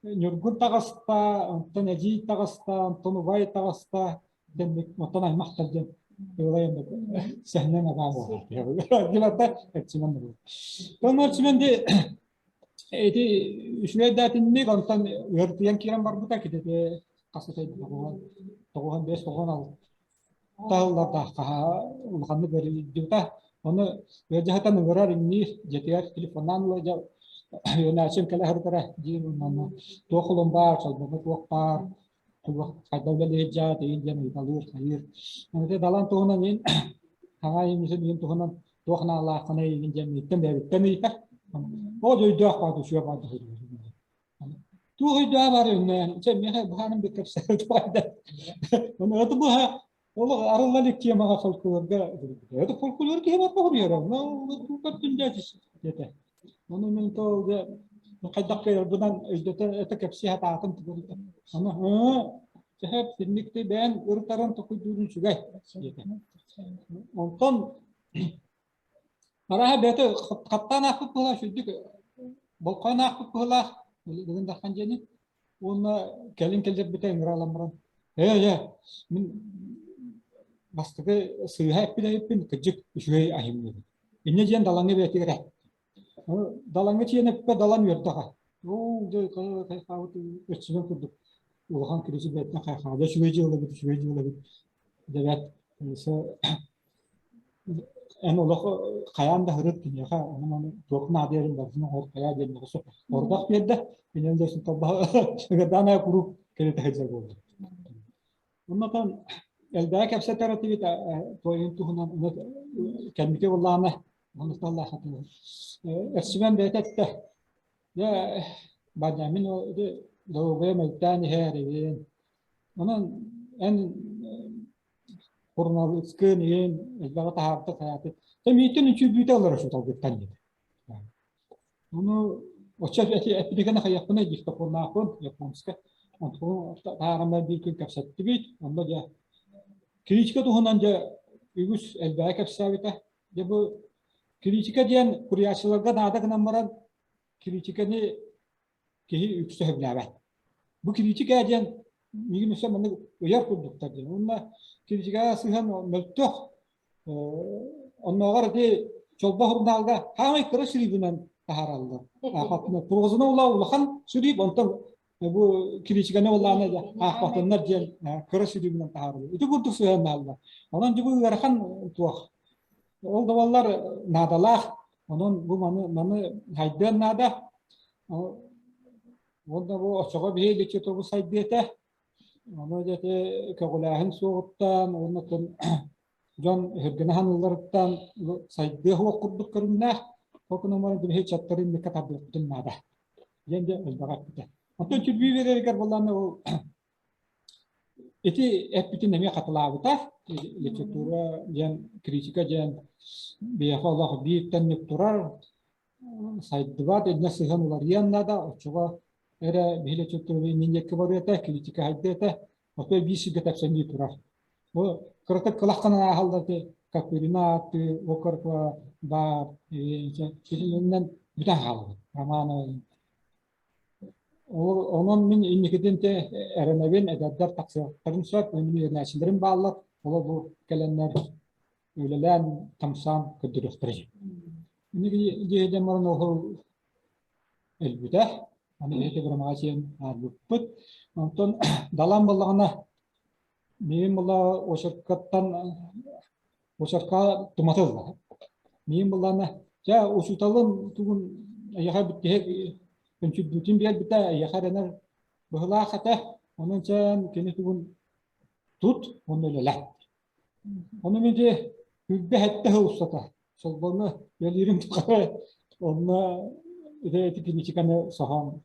Ньургун таҕыста, онтон эдьиий таҕыста, онтон убай таҕыста, дэммит, онтон аймахтар диэн. Сэһнэн абаа буолар. Дилатта эрчимэн буолар. Тон эрчимэн ди эти үчүгэйдээтинник онтон ыартыйан киирэн барбыта китете хас 95 96 таһыллардаахха улаханнык ыарыйдыбыта. Ону ыалдьаһытан ыҥырар имниир дьиэтигэр телефоннаан ыла дьэ үөнээччим кэлэ сырытара диир уонна туох улун баар, чолбону туох баар, туох хайда үлэлиир дьаа диэн ыйыталыыр, хайыыр. Ити Далан туһунан иин хаҥа ииммитин иин туһунан туох наалааххыный иин диэн мииттэн бэйэбиттэн ыйытар. Ол өйдөөх баар үчүгэй баар Туох өйдөөх баар үннээн, чэ миэхэ быһааран бит кэпсээбит баайда. Ону это быһа ол арылла илик темаҕа фольклорга это фольклор киһи бар хоһуйар, но диэтэ. Ону мин то дьэ хайдах кыайарбынан өйдөтө это кэпсии сатаатым тугу Ону чэһэп синникти бэйэн ырытарын токуйдуурун үчүгэй диэтэ. Онтон Арааһа бэйэтэ хаттаан аахпыт быһыылаах, үчүгэйдик болхойон аахпыт быһыылаах Дыгын Дархан диэни. Уонна кэлин кэллэрбитэ ыҥыралан баран, ээ, ээ, мин бастакы сыыһа эппит эбиппин, кырдьык үчүгэй айымньы эбит. Инньэ диэн Далаҥҥа бэйэтигэр эттэ. Далаҥҥа тиийэн эппэ Далан үөрдэ аҕай. Оо, дьэ, хайхаабыт өччүгэн курдук улахан кириси бэйэтинэн хайхаабыт. Үчүгэй дьыала эбит, үчүгэй дьыала эбит. Дэбэт, эн олох хайаан да һырыт киниэхэ ону маны туох наадыйарын барытын оҥор хайаа диэн мөҕүсө ордох биэрдэ киниэн да толбаһа куруук кэлитэ сылдьар буолла оннотон элбэҕи кэпсэтэр этибит туойун туһунан кэнники буоллаҕына Эрсимэн бэйэтэ эттэ дьэ Баня мин доруобуйа мөлтөөн иһэр эбин онон эн Суруналыыскын иһин элбэҕи таһаарда хайааты. Тэ миитин үчүгүүтэ олорор шуталгыттан диэтэ. Ону оччо эппитигэн хайыахпыный диктофоннаахпын японскай. Онтон таһааран биир күн кэпсэттибит. Онно дьэ критика туһунан дьэ үгүс элбэҕи кэпсээбитэ. Дьэ бу критика диэн куруйааччыларга наада гынан баран критиканы киһи үксэ сөбүлээбэт. Бу кириитикэ диэн миигин өссө маннык ыйар курдуктар диэн. Уонна кириитикэҕэ сыһыан мөлтөх. Оннооҕор ити Чолбо сурунаалга хаамай кыра сүрүүбүнэн таһаараллар. Прозаны улахан сүрүүп, онтон бу кириитикэни улаана аахпатыннар диэн кыра сүрүүбүнэн таһаараллар. Ити курдук сыһыаннааллар. Онон дьэ бу ыарахан туох. Ол да буоллар наадалаах. Онон бу маны маны хайдыан наада. Уонна бу оччоҕо биһиги литература сайдыа этэ. Ону дьэ ити көҕүлээһин суоҕуттан уонна дьон өһүргэнэ саныылларыттан сайдыа суох курдук көрүҥнээх. Ол гынан баран биһиги чаттары инникке тардыахпытын наада диэн дьэ элбэҕи эппитэ. Оттон түрбүү биэрэригэр буоллаҕына ол ити эппитин эмиэ хатылаабыта. Литература диэн, критика диэн биһиэхэ олох биир тэҥник турар сайдыбат, иннэ сыһыан уларыйыан наада, оччоҕо эрэ биһиги литература иннин барыа этэ, критика хайдыа этэ, отой биир сиргэ тэпсэҥнии турар. Бу кыратык кылаххынан ааһаллар ити Копырина ааттыы Окорокова баар, итиннэн бүтэн хаалбыт Романова. Онон мин инникитин те эрэнэбин, эдэрдэр тахсыахтарын сөп, мин үөрэнээччилэрим бааллар, олор бу кэлэннэр үлэлээн, хамсаан көрдөрүөхтэрэ. Инники дьиэдэн баран ол өлбүтэ. Аны эти бырамаҕа сиэн аарбыппыт. Онтон далан буоллаҕына миин була очеркаттан очерка туматылла. Миин буллаҕына дьэ учууталын тугун эйиэхэ бүттүһэ үнчүрдүүтүн биэрбитэ эйиэхэ эрэнэр быһылаах этэ. Онон чээн кини тугун тут уонна үлэлэт. Ону мин дьэ үрдэ сэттэ сыл устата Чолбону үлэлиирим тухары онно ити киничиканы соһон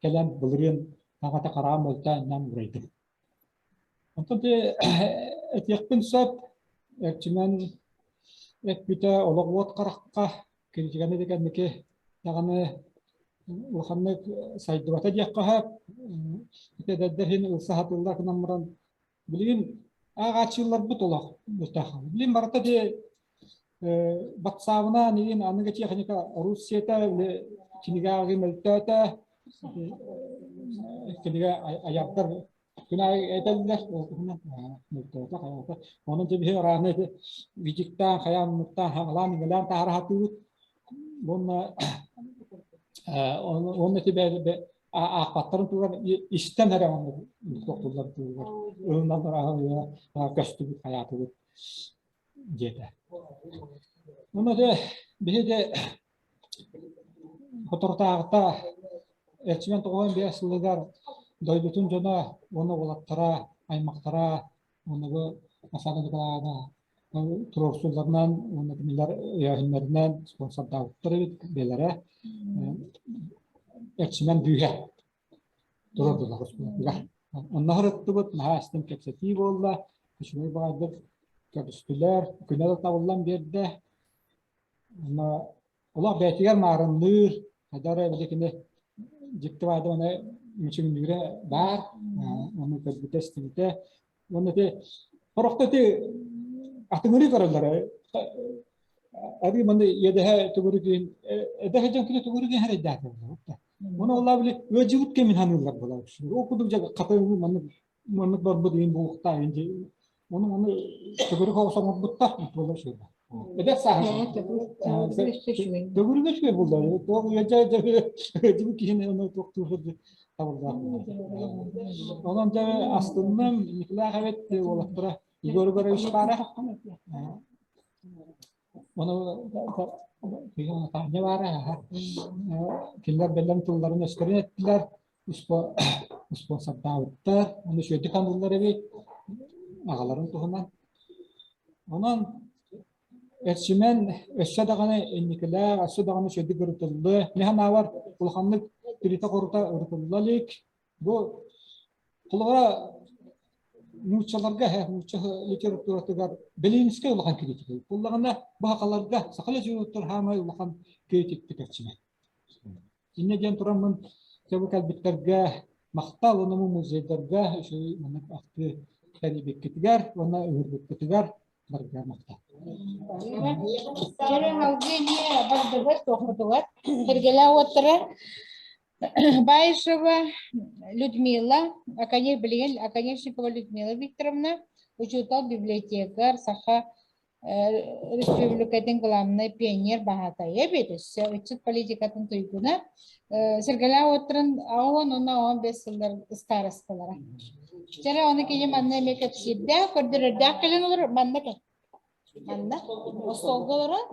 кэлэн былырыын таҥата хараҕым мөлтөөн иннэн уурайдым. Онтон ити этиэхпин сөп, Эрчимэн эппитэ олох уот харахха критиканы да кэнники даҕаны улаханнык сайдыбата диэххэ сөп. Ити эдэрдэр иһин ылса сатыыллар гынан баран Билигин ааҕааччыларбыт олох мөлтөх. Билигин барыта ити батсаабынан иин аныгы техника Руссията кинигэ ааҕыы мөлтөөтө кинигэ айардар. Күн аайы этэллэр ол туһунан мөлтөөтө хайаата. Онон дьэ биһи арааны видиктаан хайаан муттаан хаҥалаан иҥэлээн таһара сатыыбыт. Уонна уонна ити аахпаттарын туһугар истэн эрэ оннук тохтуллар туһугар ылыналлар көстүбүт хайаатыбыт диэтэ. Уонна дьэ биһи дьэ Соторутааҕыта Эрчимэн 95 сылыгар дойдутун дьоно уонна уолаттара, аймахтара уонна бу Оксана Николаевна туруорсууларынан уонна кинилэр өйөөһүннэринэн спонсордаабыттар эбит бэйэлэрэ Эрчимэн бүүһэ туруордулар оскуолатыгар. Онно сырыттыбыт, наһаа истиҥ кэпсэтии буолла, үчүгэй баҕайдык көрүстүлэр, күнэ да табыллан биэрдэ. Онно олох бэйэтигэр маарынныыр, хайдах эрэ били кини дьикти баайда уонна мүчүҥнүүрэ баар, ону көрбүтэ, истибитэ. Уонна ити сорохто ити атыҥырыы көрөллөрө. Арыы маны иэдэһэ төгүрүгүн, эдэр дьон кини төгүрүгүн эрэйдээтэ. Оны олла били ыадьыбыт кэмин ханыыллар буолар. Ол курдук дьэ хатыҥы маннык маннык барбыт иин буолуохтаах иин Ону ону төгүрүк оҕус оҥорбуттар буолар үчүгэй. Эдэр сааһы төгүрүк үчүгэй буолла. Туох ыадьа ыадьыбыт киһини ону туохтуур табыллаах. Онон дьэ астынным Николай эбит уолаттара Егор Егорович баара. Ону Таня баара. Кинилэр бэлэм тылларын өстөрүн эттилэр. Спонсордаабыттар, ону үчүгэйдик аныыллар эбит аҕаларын туһунан. Онон Эрчимэн өссө даҕаны инникилээх, өссө даҕаны үчүгэйдик ырытыллыа. Мин санаабар улаханнык тиритэ-хорута ырытылла илик. Бу холобура нууччаларга нуучча литературатыгар Белинскэй улахан критик. Буллаҕына бу сахаларга саха литературатыгар хаамай улахан критиктик Эрчимэн. Инньэ диэн тураммын дьэ бу кэлбиттэргэ махтал уонна бу музейдарга үчүгэй маннык ахтыы тэрийбиккитигэр уонна ыҥырбыккытыгар барыга махтал. Дьэрэ салгыы эмиэ бардыбыт туохпутугар Сэргэлээх уоттара Баишева Людмила, билигин Оконешникова Людмила Викторовна, учуутал, библиотекарь, саха Республикатын главнай пионер баһаатайа эбит өссө ыччат политикатын туйгуна Сэргэлээх уоттарын аон уонна 15 сыллар ыстаарасталара. Чэрэ ону кини манна эмиэ кэпсиирдээх, көрдөрөрдөөх кэлэн олорор манна кэл. Манна остуолга олорон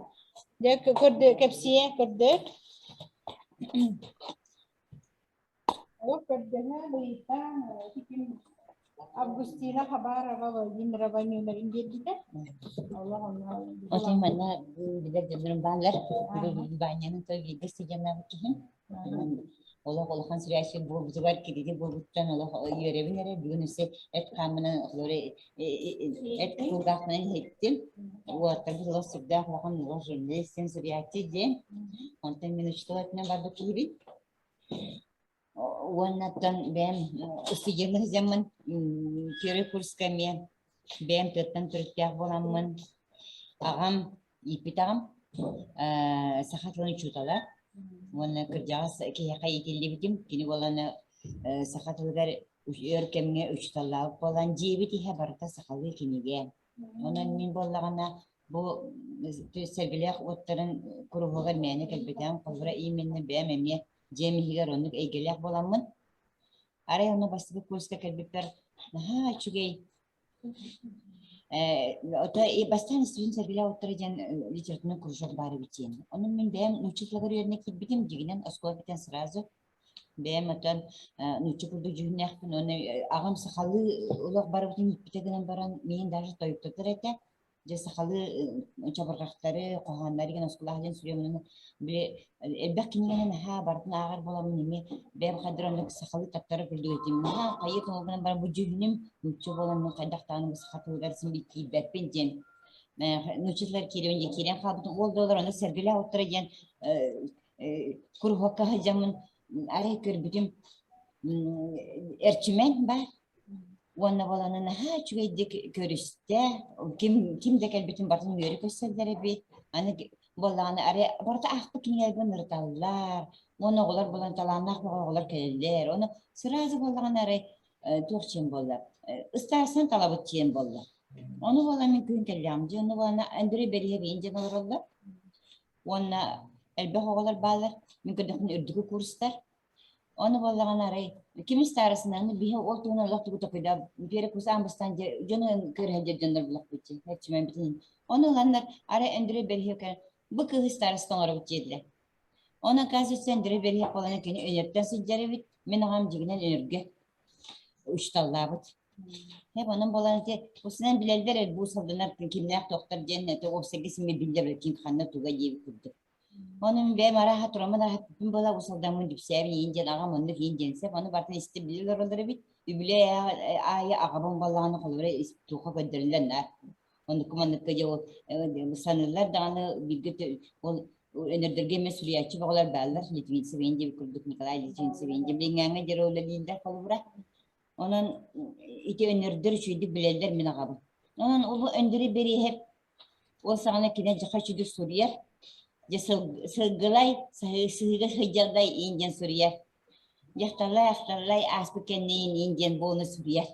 дьэ көрдө кэпсиэ көрдөр. Ол көрдөһөн ыйытан ким Августина Хабарова Владимирова нүөмэрин биэрбитэ. Олох онно Отон манна билэр дьоннорум бааллар. Баанньаны то бииргэ сыдьанаабыт киһим. Олох улахан сүрээччи буолбутугар кириди буолбуттан олох үөрэбин эрэ. Бүгүн өссө эт хааммынан эт кулгаахпынан иһиттим. Уолаттарбыт олох сүрдээх улахан олох журналист суруйааччы диэн. Онтон мин учуутал өттүнэн барбыт киһибин. Уоннаттан бэйэм устудьуонна сылдьаммын первый курска эмиэ бэйэм тыаттан төрүттээх буоламмын аҕам ииппит аҕам саха тылын учуутала уонна кырдьаҕас киһиэхэ иитиллибитим. Кини буолан саха тылыгар өр кэмҥэ учууталлаабыт буолан дьиэбит иһэ барыта сахалыы кинигэ. Онон мин буоллаҕына бу сэргэлээх уоттарын куруһуогар мээнэ кэлбэтэҕим, холобура именно бэйэм эмиэ дьиэм иһигэр оннук эйгэлээх буоламмын, арай онно бастакы курска кэлбиппэр наһаа үчүгэй ото бастаан истибитим сэргэлээх уоттара диэн литературный кружок баар эбит диэн. Ону мин бэйэм нуучча тылыгар үөрэнэ киирбитим, дьиҥинэн оскуола бүтэн сразу Бэйэм оттон нуучча курдук дьүһүннээхпин уонна аҕам сахалыы олох барыбытын ииппитэ гынан баран миигин даже тойуктатар этэ. Дьэ сахалыы чабырҕахтары, хоһооннору гэн оскуолаҕа диэн суруйаммын били элбэх кинигэни наһаа барытын ааҕар буоламмын эмиэ бэйэм хайдах оннук сахалыы таптара курдук этим. Наһаа хайыы гынан баран бу дьүһүнүм нуучча буоламмын хайдах даҕаны бу саха тылыгар син биир киирбэппин диэн нуучча тылыгар киирэбин диэн киирэн хаалбытым. Ол да олор ону сэргэлээх уоттара диэн куруһуокка сылдьаммын арай көрбүтүм Эрчимэн баар уонна буолан наһаа үчүгэйдик көрүстэ ким ким да кэлбитин барытын үөрэ көрсөллөр эбит аны буоллаҕына арай барыта аахпыт кинигэлэрбин ырыталлар уонна оҕолор буолан талааннаах оҕолор кэлэллэр ону сразу буоллаҕына арай. туох диэн буолла, ыстаарсан талабыт диэн буолла. Ону буолан мин күһүн кэллэҕим дии, ону буолан Андрей Бэриһэбиин диэн олороллор. Уонна элбэх оҕолор бааллар. Мин көрдөхпүнэ үрдүкү курстар. Ону буоллаҕына арай ким ыстаарасынан биһи ол туһунан олох тугу токуйда биэрэ курс аан бастаан дьону көрө дьоннор булахпыт дии эрчимэн Ону ыланнар арай Андрей Бэриһэб кэлэн бу кыыһы староста оҥоробут диэтилэр. Онон оказывается Андрей Бэриһэп буолан кини Өнөртөн сылдьар эбит. Мин аҕам дьигинэн Өнөргө учууталлаабыт. Хэп онон буолан ити усунан билэллэр эр бу салданар кимнээх тохтор диэн это уопсайга симме биллэр ким ханна туга диэбит курдук. Ону мин бэйэм арааһа тураммын аһаппыппын буола усалдаммын дүпсээбин иин диэн аҕам оннук иин диэн сеп ону бартын исти билэ олороллор эбит. Үбүлүөй аайы аҕабын буоллаҕына холобура туохха көрдөрүллэр наар. Оннукка манныкка дьэ ол саныыллар даҕаны бииргэ ол өнөрдөргө эмиэ суруйааччы бөҕөлөр бааллар Литвинцев диэбит курдук Николай Литвинцев билиҥҥээҥҥэ диэри үлэлииллэр холобура. Онон ити өнөрдөр үчүгэйдик билэллэр мин аҕабын. Онон улуу Өндөрү Бэриэһэп ол саҕана кини дьаха үчүгэй суруйар. Дьэ сылгылай, сыһыыга сылдьардай иин диэн суруйар. Дьахталлай ахталлай ааспыт кэннэ иин диэн буолуну суруйар.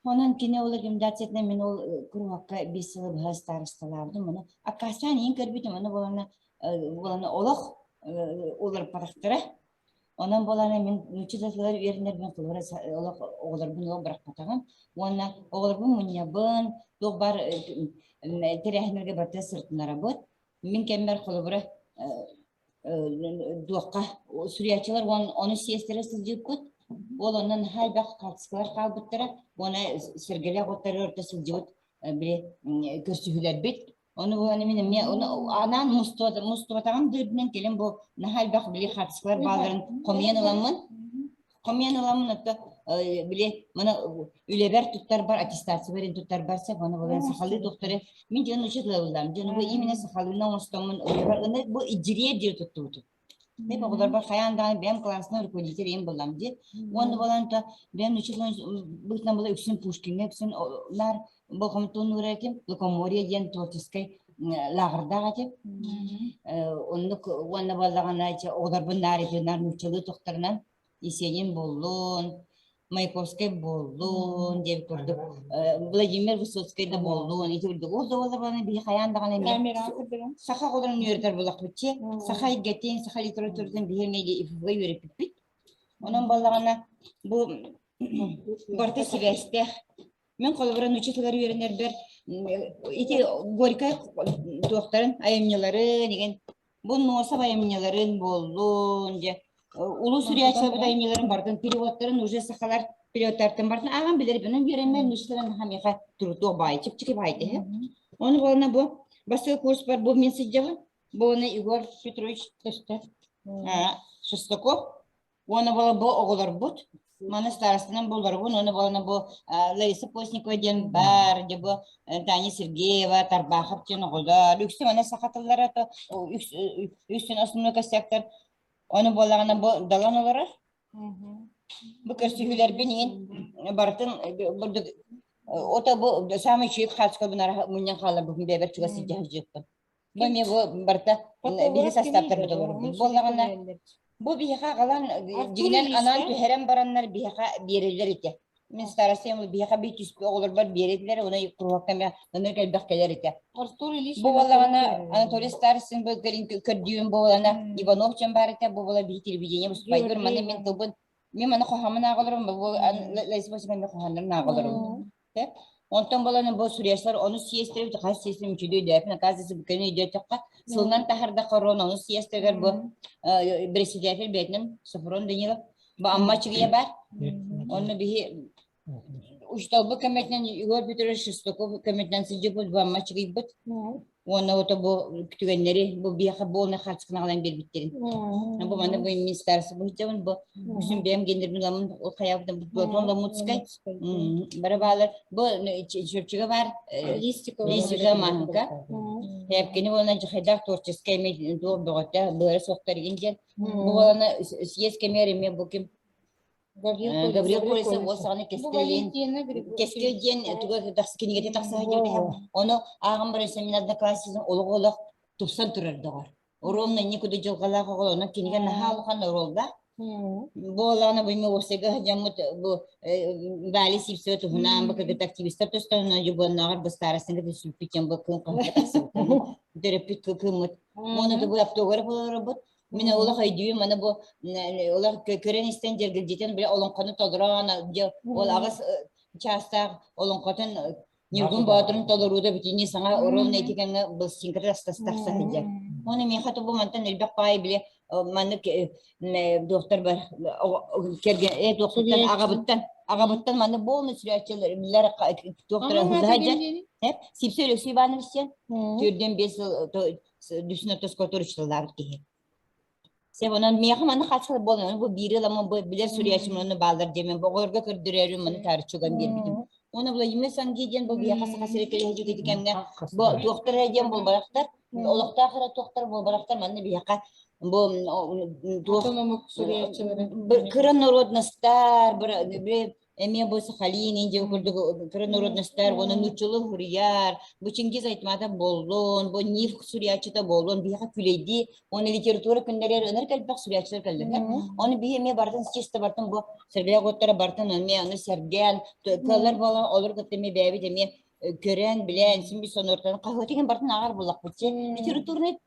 Онон кини ол рекомендациятынан мин ол куруһуокка биир сылы быһа старосталаабытым. Ону аккаастаан иин көрбүтүм. Ону буолана буолана олох уларыппатахтара. Онон буолана мин нуучча тылыгар үөрэнэрбин холобура олох оҕолорбун олох бырахпатаҕым. Уонна оҕолорбун мунньабын, туох баар тэрээһиннэргэ барыта сырытынарабыт. Мин кэммэр холобура дуохха суруйааччылар уон ону сиэстэрэ сылдьыбыппыт. Ол онно наһаа элбэх хаартыскалар хаалбыттара. Уонна сэргэлээх уоттары орто сылдьыбыт били көрсүһүүлэрбит. Ону буолан мин эмиэ ону анаан мустубатаҕым да үрдүнэн кэлин бу наһаа элбэх били хаартыскалар баалларын хомуйан ыламмын хомуйан ыламмын отто били маны үлэбэр туттарбар аттестациябар туттарбар сөп ону буолан сахалыы докторы мин дьон учууталлаам дьону бу именно сахалыыны оҥостоммун үлэбэр аны бу идьириэр диир туттубутум Мен оҕолорбор хайаан даҕаны бэйэм классный руководитель им буллам дии. Уонна буолан то бэйэм учитель быһыытынан була үксүн Пушкиҥҥа үксүн наар болҕомтону уурар этим. Лукоморье диэн творческай лааҕырдаах этим. Оннук уонна буоллаҕына оҕолорбун наар ити наар нууччалыы тохторунан Есенин буоллун, Маяковскай буоллун диэн курдук Владимир Высоцкай да буоллун ити курдук ол да буоллар биһи хайаан даҕаны эмиэ саха оҕолорун үөрэтэр буоллахпыт чи саха эйгэтин саха литературатын биһи эмиэ ИФУга үөрэппиппит онон буоллаҕына бу барыта сибээстээх Мин холобура нуучча тылыгар үөрэнэрбэр ити Горькай туохтарын айымньыларын игин бу Носов айымньыларын буоллун дьэ улуу суруйааччыларбыт айымньыларын барытын переводтарын уже сахалар переводтартан барытын ааҕан билэрбин үөрэммэр нуучча тылын миэхэ турутуох баай чэпчэки баай дэһэ. Ону буолана бу бастакы курспар бу мин сылдьабын. Бу уонна Егор Петрович Шестаков Уонна буола бу оҕолорбут, маны старостанан булларбын, уонна буолана бу Лариса Постникова диэн бар, дьэ бу Таня Сергеева, Тарбахов диэн оҕолор, үксүн маны саха тыллара то үксүн основной костяктар, ону буоллаҕына бу Далан олорор. Бу көрсүһүүлэрбин иин барытын бурдук ото бу самый чип хаачкабын мунньан хаалларбыппын бэйэбэр чугас сылдьа сылдьыппын. Бу эмиэ бу барыта биһи састааптарбыт олорбут. Буоллаҕына бу биһиэхэ аҕалан дьиҥинэн анаан түһэрэн бараннар биһиэхэ биэрэллэр этэ. Мин старостям биһиэхэ бии түспүт оҕолорбор биэрэллэр, уна куруһуокка эмиэ ынырык элбэх кэлэр этэ. Бу буоллаҕына Анатолий Старостин бу кэлин көрдүүм буолана Иванов дьон баар этэ, бу буола биһи телевидение выступайдыр, маны мин тылбын мен маны хоһооммун ааҕаларым, бу Лариса Васильевна хоһооннорун ааҕаларым. Онтон буолан бу суруйааччылар ону съезтэрэ хас съезтэрин үчүгэй өйдөөппүн, оказывается, бу кэлин өйдөөтөххө, сылынан таһардахха рон ону съезтэригэр бу председатель бэйэтинэн Софрон Данилов, бу Амма Чигия баар. Онно биһи учууталбыт көмөтүнэн Егор Петрович Шестаков көмөтүнэн сылдьыбыт бу Амма Чигийбыт. Уонна ото бу түгэннэри бу биэхэ буолна хаачыкын аҕалан биэрбиттэрин. Бу манна бу министерство быһычабын бу үсүн бэйэм гендербин ламын ол хайабытын бу Платон Ламутскай бары баалар бу Чурчуга бар Листикова Маһынка Тэпкини уонна хайдах творческай эми туох бөҕөтө быара суохтар игин диэн бу буолана съезд кэмигэр эмиэ бу ким Гаврил Колесов ол саҕана Кэскил Кэскил диэн туга кинигэтэ тахса сылдьыбыт Ону ааҕан баран мин одноклассницам олох-олох тупсан турар доҕор. Ровно никуда дьылҕалаах оҕолор, онон кинигэ наһаа улахан оруоллаах. Бу олаҕына бу уопсайга сылдьаммыт бу Валя Сивцева туһунан бу кыргыт активистар тустарынан дьубуоннааҕар бу старостыҥа түсүппүт дьон бу кыым хаһыта тахсыбыт. Төрөппүт кыыммыт. Уонна бу автограф олоробут. Мин олох өйдүүм, аны бу олох көрөн истэн дьэргэлдьитэн бile олоҥхону толороон ол аҕыс чаастаах олоҥхотун Ньургун Боотурун толоруута бүтүннүү саҥа ровно ити кэмҥэ былсинката тахса сылдьар. Оны миэхэ тобу мантан элбэх паай били маннык доктор бар кэргэн э доктортан аҕабыттан аҕабыттан маннык полный сүрээччилэр доктор сылдьар Сипсэ Алексей Иванович диэн төрдүөн биэс сыл дүсүн ортоско учуталлаабыт киһи. Сеп онон миэхэ манна хааччылар буолан бу биири ыламмын бу билэр суруйааччым онно бааллар диэмин бу оҕолорго көрдөрөөрү маны таарыччыган биэрбитим. Уонна Владимир Санги диэн бу биһиэхэ Саха сирэ кэлэ ити кэмҥэ бу туохтар эрэ диэн буолбатахтар, олохтоох эрэ туохтар буолбатахтар манна биһиэхэ бу туох кыра народностар Эмиэ бу Сахалин, Индия курдук кыра народностар, уонна нууччалыы суруйар, бу Чингиз Айтматов буоллун, бу Ниф суруйааччыта буоллун, биһиэхэ күлэйдии, уонна литература күннэригэр ыныр кэлбэх суруйааччылар кэллэр. Ону биһи эмиэ барытын чисто барытын бу сэргэлээх уоттара барытын эмиэ ону сэргээн, кыаллар буолан олор кытта эмиэ бэйэбит эмиэ көрөн, билэн, син бис сонуортан хаһыаты иһин барытын ааҕар буоллахпыт. Литературный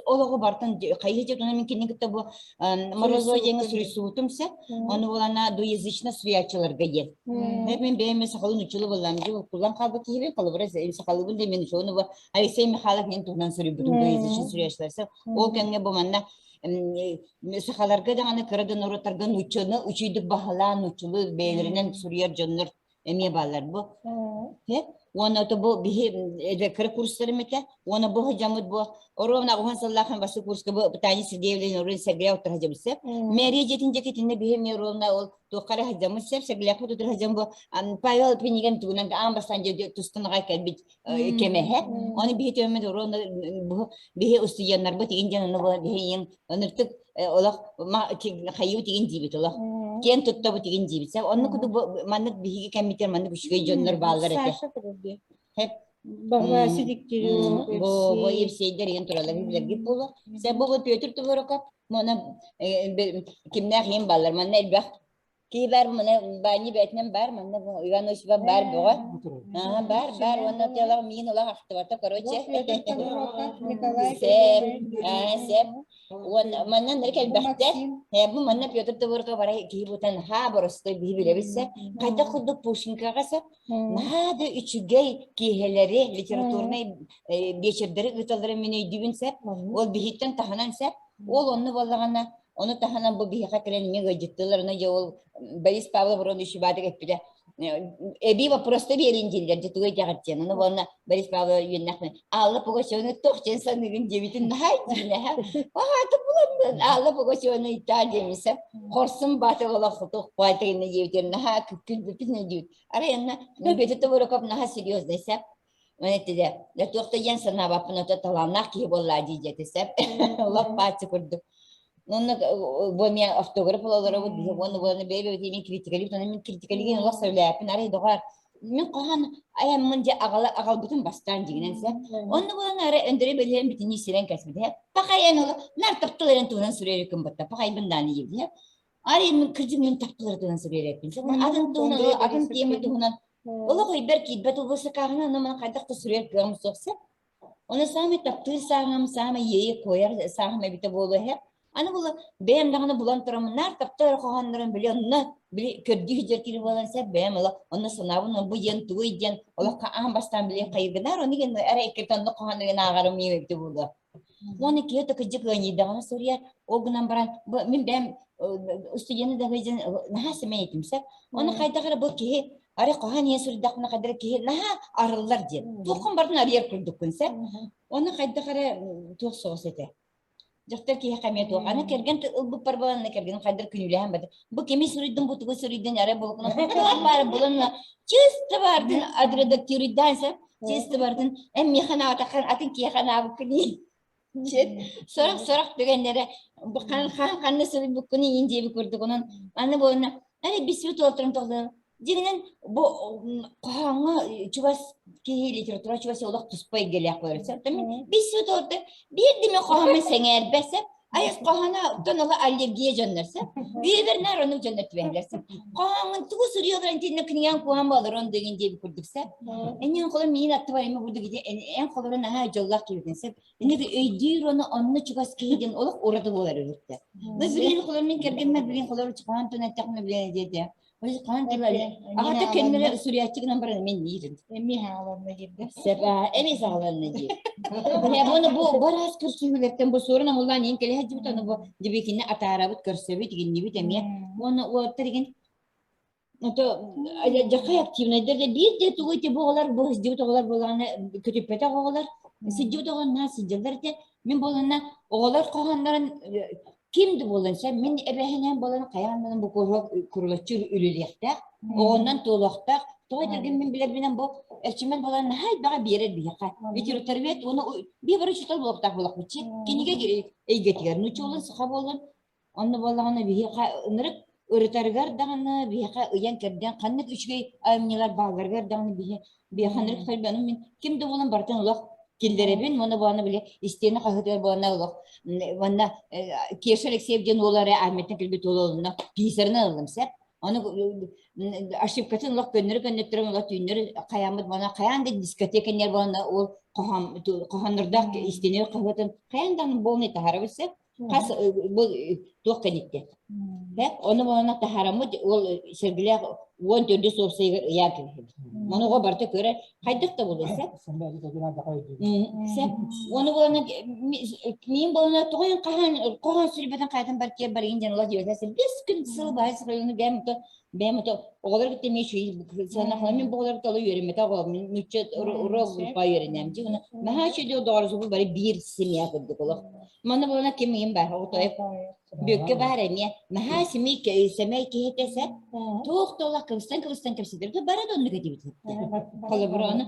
олоҕу бартан хайыы дьэ мин кинини кытта бу Морозова диэҥҥэ суруйсубутум сэ ону булана двуязычно суруйааччыларга диэн мен бэйэм сахалыы нуччалыы буллам дьэ куллан хаалбыт киһибин холобура сахалыыбын да мен ону бу Алексей Михайлов мен туһунан суруйбутум двуязычно суруйааччылар сэ ол кэмҥэ бу манна сахаларга даҕаны кыра да норуоттарга нууччаны үчүйдүк баһылаан нууччалыы бэйэлэринэн суруйар дьоннор эмиэ бааллар бу. Уонна ото бу биһи кыра курстарым этэ. Уонна бу сылдьаммыт бу оруобуна аҕыһан сыллаахын бастакы курска бу Таня Сергеевна Орун Сергея оттор сылдьабыт сеп. Мэрия дьиэтин дьэкитинне биһи эмиэ оруобуна ол туохха эрэ сылдьаммыт сеп. Сергеяхпыт утары сылдьан бу Павел Пинигин тугунан аан бастаан дьэ тустан аҕай кэлбит кэмэһэ. Оны биһи төммүт оруобуна бу биһи устудьуоннарбыт игин дьон ону бу биһи иин ыныртык олох хайыы тигин диибит олох киэн туттабыт тигин диибит оннук курдук маннык биһиги кэммитигэр маннык үчүгэй дьоннор бааллар этэ хеп бу бу Евсейдер иһин туралар билэргит буолуо сэ бу Петр Твороков мона кимнээх иһин бааллар манна элбэх Киһи баар, маны баанньы бээтинэн баар, манна Иван Осипов баар бөҕө. Аха, баар, баар, уонна тыалах миин олох ахтыбата, короче. Сеп, аа, сеп. Уонна манна нырык элбэхтэр. Э, бу манна Петр Творков бара киһи бутан ха боростой биһи билэбит сеп. Хайдах курдук Пушкинкаҕа сеп. Наһаа да үчүгэй киэһэлэри, литературнай биэчэрдэри ыыталларын мин өйдүүбүн сеп. Ол биһиттэн таһынан сеп. Ол онно буоллаҕына Ону таһынан бу биһиэхэ кэлэн эмиэ ыалдьыттыыллар, ону дьэ ол Борис Павлов Ронович Иванович эппитэ, эбии вопроста биэрин дииллэр, дьэ тугу этэҕит диэн. Ону уонна Борис Павлов үөннэхпин, Алла Пугачеваны туох диэн саныыгын диэбитин наһаа итиинэһэ. Аата булан Алла Пугачеваны ыйтаа диэмисэ. Хорсун баатыр олох туох баатырына диэбитин наһаа күлбүпүн диэбит. Арай онно Петр Тобуроков наһаа серьезный сэ. Мин этилэ, да туох да диэн санаабаппын, ото талааннаах киһи буоллаа дии диэтэ сөп. Лаппааччы курдук. Онно бу эмиэ автограф олоробут, биһи уонна уонна бэйэ-бэйэбитин мин критикалиибит, онон мин критикалиигин олох сөбүлээппин. Арай доҕоор, мин хаһан айаммын дьэ аҕала аҕалбытым бастаан дьигинэн сөп. Онно буолан арай Өндөрөй бэлиһэн бүтүннүү сирэн кэспит һэ. Пахайан ола нар таптал эрэн туһунан суруйар кымбатта. Пахайбын дааны диэбит һэ. Арай мин кырдьык мин таптал туһунан суруйар эппин. Атын туһунан атын тиэмэ туһунан Олох өйбөр киирбэт убусакааһына ону маны хайдах да суруйар кыаҕым суох сөп. Ону саамай таптыыр сааһым, саамай иэйэ куойар сааһым эбитэ буолуо эһэ. Аны була бэйэм даҕаны булан тураммын наар таптал хоһооннорун били онно били көрдүү сылдьар киһи буолан сөп бэйэм олох онно санаабын бу диэн тугуй диэн олоххо аан бастаан били хайыргынаар ону гэн эрэ иккитэ онно хоһооннорун ааҕарым эбитэ буолуо. Уонна киһи да кырдьык ыанньыйдаҕына суруйар, ол гынан баран бу мин бэйэм устудьуону да сылдьан наһаа сэмэй этим сөп. Ону хайдах эрэ бу киһи арай хоһоон ийэ суруйдахпына хайдах эрэ киһи наһаа арыллар диэн. Туоххун барытын арыйар курдуккун сөп. Ону хайдах эрэ туох соҕус этэ. Дьахтар киһиэхэ эмиэ туох. Аны кэргэн ылбыппар буолан аны кэргэним хайдах күнүүлэһэн барды. Бу кими суруйдум, бу тугу суруйдун, арай булукунан туох баара булан чисто баардын отредактируйдаан сөп. Чисто бардын, эн миэхэ анаабатаххын атын киһиэхэ анаабыккын Чет, сорох сорох түгэннэрэ бу хан хан ханна суруйбуккун иин диэби курдук онон аны буолна аны биспит уолтарын тоҕдон дьиҥинэн бу хоһооҥҥо чугас киһи литература чугас олох туспа эйгэлээх буолар сөп мин биспит уолтар биир да мин хоһооммун сэҥээрбэт сөп. Айас хоһоно оттон ола аллергия дьоннор сөп. Үйэбэр наар оннук дьоннор түбэһэллэр сөп. Хоһооҥҥун тугу суруйалларын итиннэ кинигэҥ куһаҕан буолар деген диэбит курдук сөп. Эннин холор миин аттыбар эми курдук ити эн холору наһаа дьоллоох киһитин сөп. Инник өйдүүр ону онно чугас киһи диэн олох ураты буолар үһүттэ. Бу билин холор мин кэргэммэр билин холор хоһоон тун эттэхпинэ билин диэтэ. Хаан тылы аҕата кэннэрэ суруйааччы гынан баран мен диирин. Эми хааланна диирдэ. Сепа эми саҕаланна диир. Оны бу бараас көрсүһүүлэртэн бу суорун амуллаан иин кэлэ сылдьыбыт аны бу дибикини атаарабыт көрсөбүт игиннибит эмиэ. Уонна уолаттар игин ото дьахай активнайдар да биир де тугу ити бу оҕолор бу сылдьыбыт оҕолор буолаҕына көтүппэтэх оҕолор сылдьыбыт оҕолор наһаа сылдьаллар этэ. Мин буоланна оҕолор хоһооннорун Ким да буолан сөп, мин эбэһинэн буолан хайаан даҕаны бу куруһуок курулаччы үлэлиэхтээх, оҕоннон туолуохтаах. Тоҕо этэргин мин билэрбинэн бу эрчимэн буолан наһаа элбэҕи биэрэр биһиэхэ. Литературовед уонна биир бары учуутал буолуохтаах буолахпытчы. Кинигэ эйгэтигэр нуучча буолан, саха буолан, онно буоллаҕына биһиэхэ ынырык ырытарыгар даҕаны биһиэхэ ыйан-кэрдэн ханнык үчүгэй айымньылар баалларыгар даҕаны биһи биһиэхэ ынырык ону мин ким да буолан барытын олох киллэрэбин уонна буолана били истиэнэ хаһыытыгар буолана олох уонна Кеша Алексеев диэн уол эрэ армияттан кэлбит уол олунна писарынан ыллым сеп ону ошибкатын олох көннөрү көннөттөрөн олох түүннэр хайааммыт буолана хайаан да дискотека нер буолана ол хоһооннордоох истиэнэ хаһыатын хайаан даҕаны буолнай таһаарабыт сеп Хас бу туох кэниттэ. Ону буолана таһаараммыт ол сэргилээх 14 уопсайыгар ыйаан кэбиһэбит. Ону оҕо барыта көрөр, хайдах да буолуо сөп. Сөп. Ону буолана миин буолана тоҕойун хаһан хоһоон сүрбэтин хаатын бар киэр барыгын дьэн олох диэбэтэ бес күн сыл баай сырайыны бэм то бэм то оҕолор кытта эмиэ үчүгэй сыанахла мин бу оҕолор кытта үөрэммэтэ оҕолор нучча урок группа үөрэнэм дии наһаа үчүгэй доҕордоһуу бары биир семья курдук олох Манна буолана ким иһин баар, оҕотойук бүөккэ баар эмиэ. Наһаа симий сэмэй киһитэ сэ. Туох да олох кыбыстан-кыбыстан кэпсэтэр. Бары да оннук этибит. Холобур, ону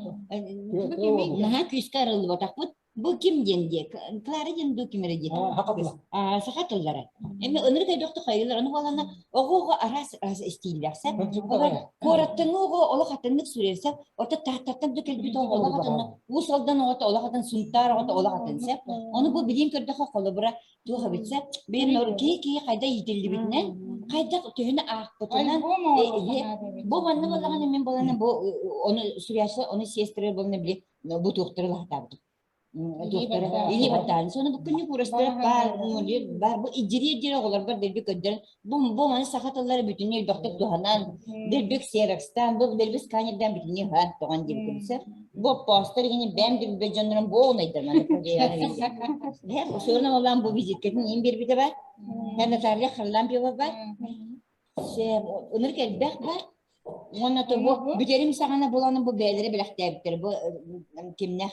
наһаа күүскэ арыллыбатахпыт. Бу ким диэн диэ? Клара диэн дуу ким эрэ диэ? Саха тыллара. Эми ынырык өйдөөхтүк хайыылар. Ону буолана оҕо-оҕо араас араас истииллээх сэ. Куораттыҥы оҕо олох атыннык суруйар Ото Тааттаттан да кэлбит оҕо олох атын, Уус Алдан оҕото олох атын, Сунтаар оҕото олох атын сөп. Ону бу билиин көрдөхө холобура туох эбит сөп. Бэйэм киһи киһи хайда иитиллибитинэн, хайдах төһөнү аахпытынан бу манна буоллаҕына мин буолана бу ону суруйааччылар ону сиэстэрэ буолна били бу туохтары лаһатаабытым. Илии баттаан. Соны бу күннүк уурастара баар, бар бу идьириэ диэн оҕолорбор дэлби көрдөрөн, бу бу маны саха тыллара бүтүннүү элбэхтик туһанан, дэлби ксерокстаан, бу дэлби сканердаан бүтүннүү ыһаан тоҕон диэбитим сөп. Бу оппоостор игини бэм билбэт дьоннорун бу оҕунайдар маны Һэ, суорун олаан бу визиткатын иин биэрбитэ бар. Һэ, Наталья Харлампьева бар. Ынырык элбэх бар. Уонна то бу бүтэрим саҕана буланы бу бэйэлэрэ бэлэхтээбиттэр. Бу кимнэх?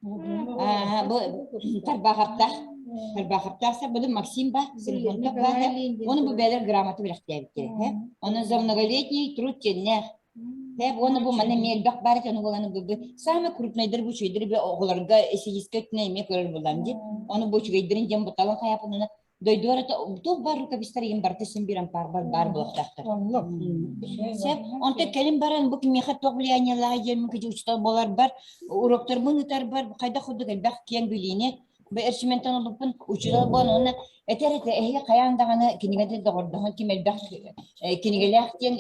Бу Тарбахаптаах. Тарбахаптаах буду Максим ба, Сергонтов ба. Оны бу бэйэлэр грамота бэлэхтээбиттэр. Оны за многолетний труд теннэх. Уонна бу манна эмиэ элбэх баар экен уоланы бу самый крупнайдар бу үчүгэйдэр бу оҕолорго эсэйискэ өттүнэн эмиэ көрөр булам ди. Оны бу үчүгэйдэрин диэн буталан хайапынына Дойдугар туох баар рукопистар игин барыта син биир ампаарбар баар буолуохтаахтар. Сөп. Онтон кэлин баран бу кимиэхэ туох влияниелааҕый диэн мин учуутал буоларбар, уроктарбын ыытарбар хайдах курдук элбэх киэҥ билиини бу эрчимэнтэн ылбыппын учуутал буолан уонна этэр этэ эһиги хайаан даҕаны кинигэтин доҕордоһон ким элбэх кинигэлээх диэн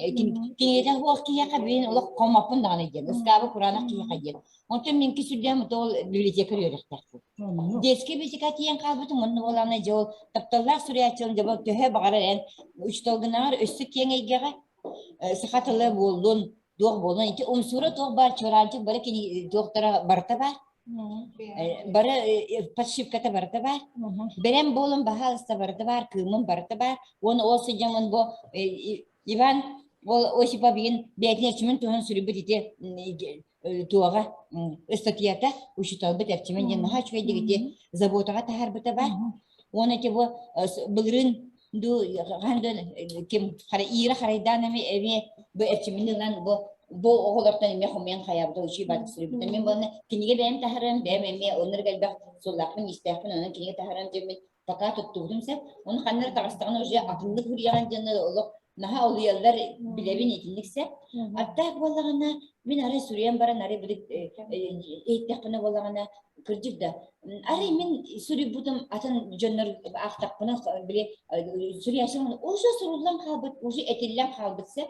кинигэтэ суох киһиэхэ билин олох хоммоппун даҕаны диэн ыскаабы кураанах киһиэхэ диэн Онтон минки сүрдээх ол библиотекарь үөрэхтээхпин. Детскэй библиотека тиийэн хаалбытым онно буолаана дьэ ол тапталлаах суруйааччыларым дьэ ол төһө баҕарар эн учууталгынаҕар өссө киэҥ эйгэҕэ саха тыла буоллун, туох буоллун ити умсуура туох баар чуораанчык бары кини туохтара барыта баар. Бары подшивката барыта баар. Бэлэм буолун баһаалыста барыта баар, кыымым барыта баар. Уонна ол сылдьаммын бу Иван ол Осипов игин бэйэтин эрчимин туһунан суруйбут ити туоҕа ыстатыйата учууталбыт Эрчимэн диэн наһаа үчүгэйдик ити заботаҕа таһаарбыта баар. Уонна ити бу былырыын ду хаһан да ким Ира Харайдаан эми эмиэ бу Эрчимини ылан бу бу оҕолортон эмиэ хомуйан хайаабыта учуй баатык суруйбута. Мин буолна кинигэ бэйэм таһаран бэйэм эмиэ оннук элбэх суоллаахпын иистээхпин онон кинигэ таһаран дьэммин пока туттубутум сөп. Ону ханна эрэ таҕыстаҕына уже атыннык суруйаҕын диэн олох наһаа олуйаллар билэбин итинник сөп. Аттаах буоллаҕына Мин арай суруйан баран арай били иһиттэхпинэ буоллаҕына кырдьык да арай мин суруйбутум атын дьоннор аахтахпына били суруйааччым уже суруллан хаалбыт уже этиллэн хаалбыт сөп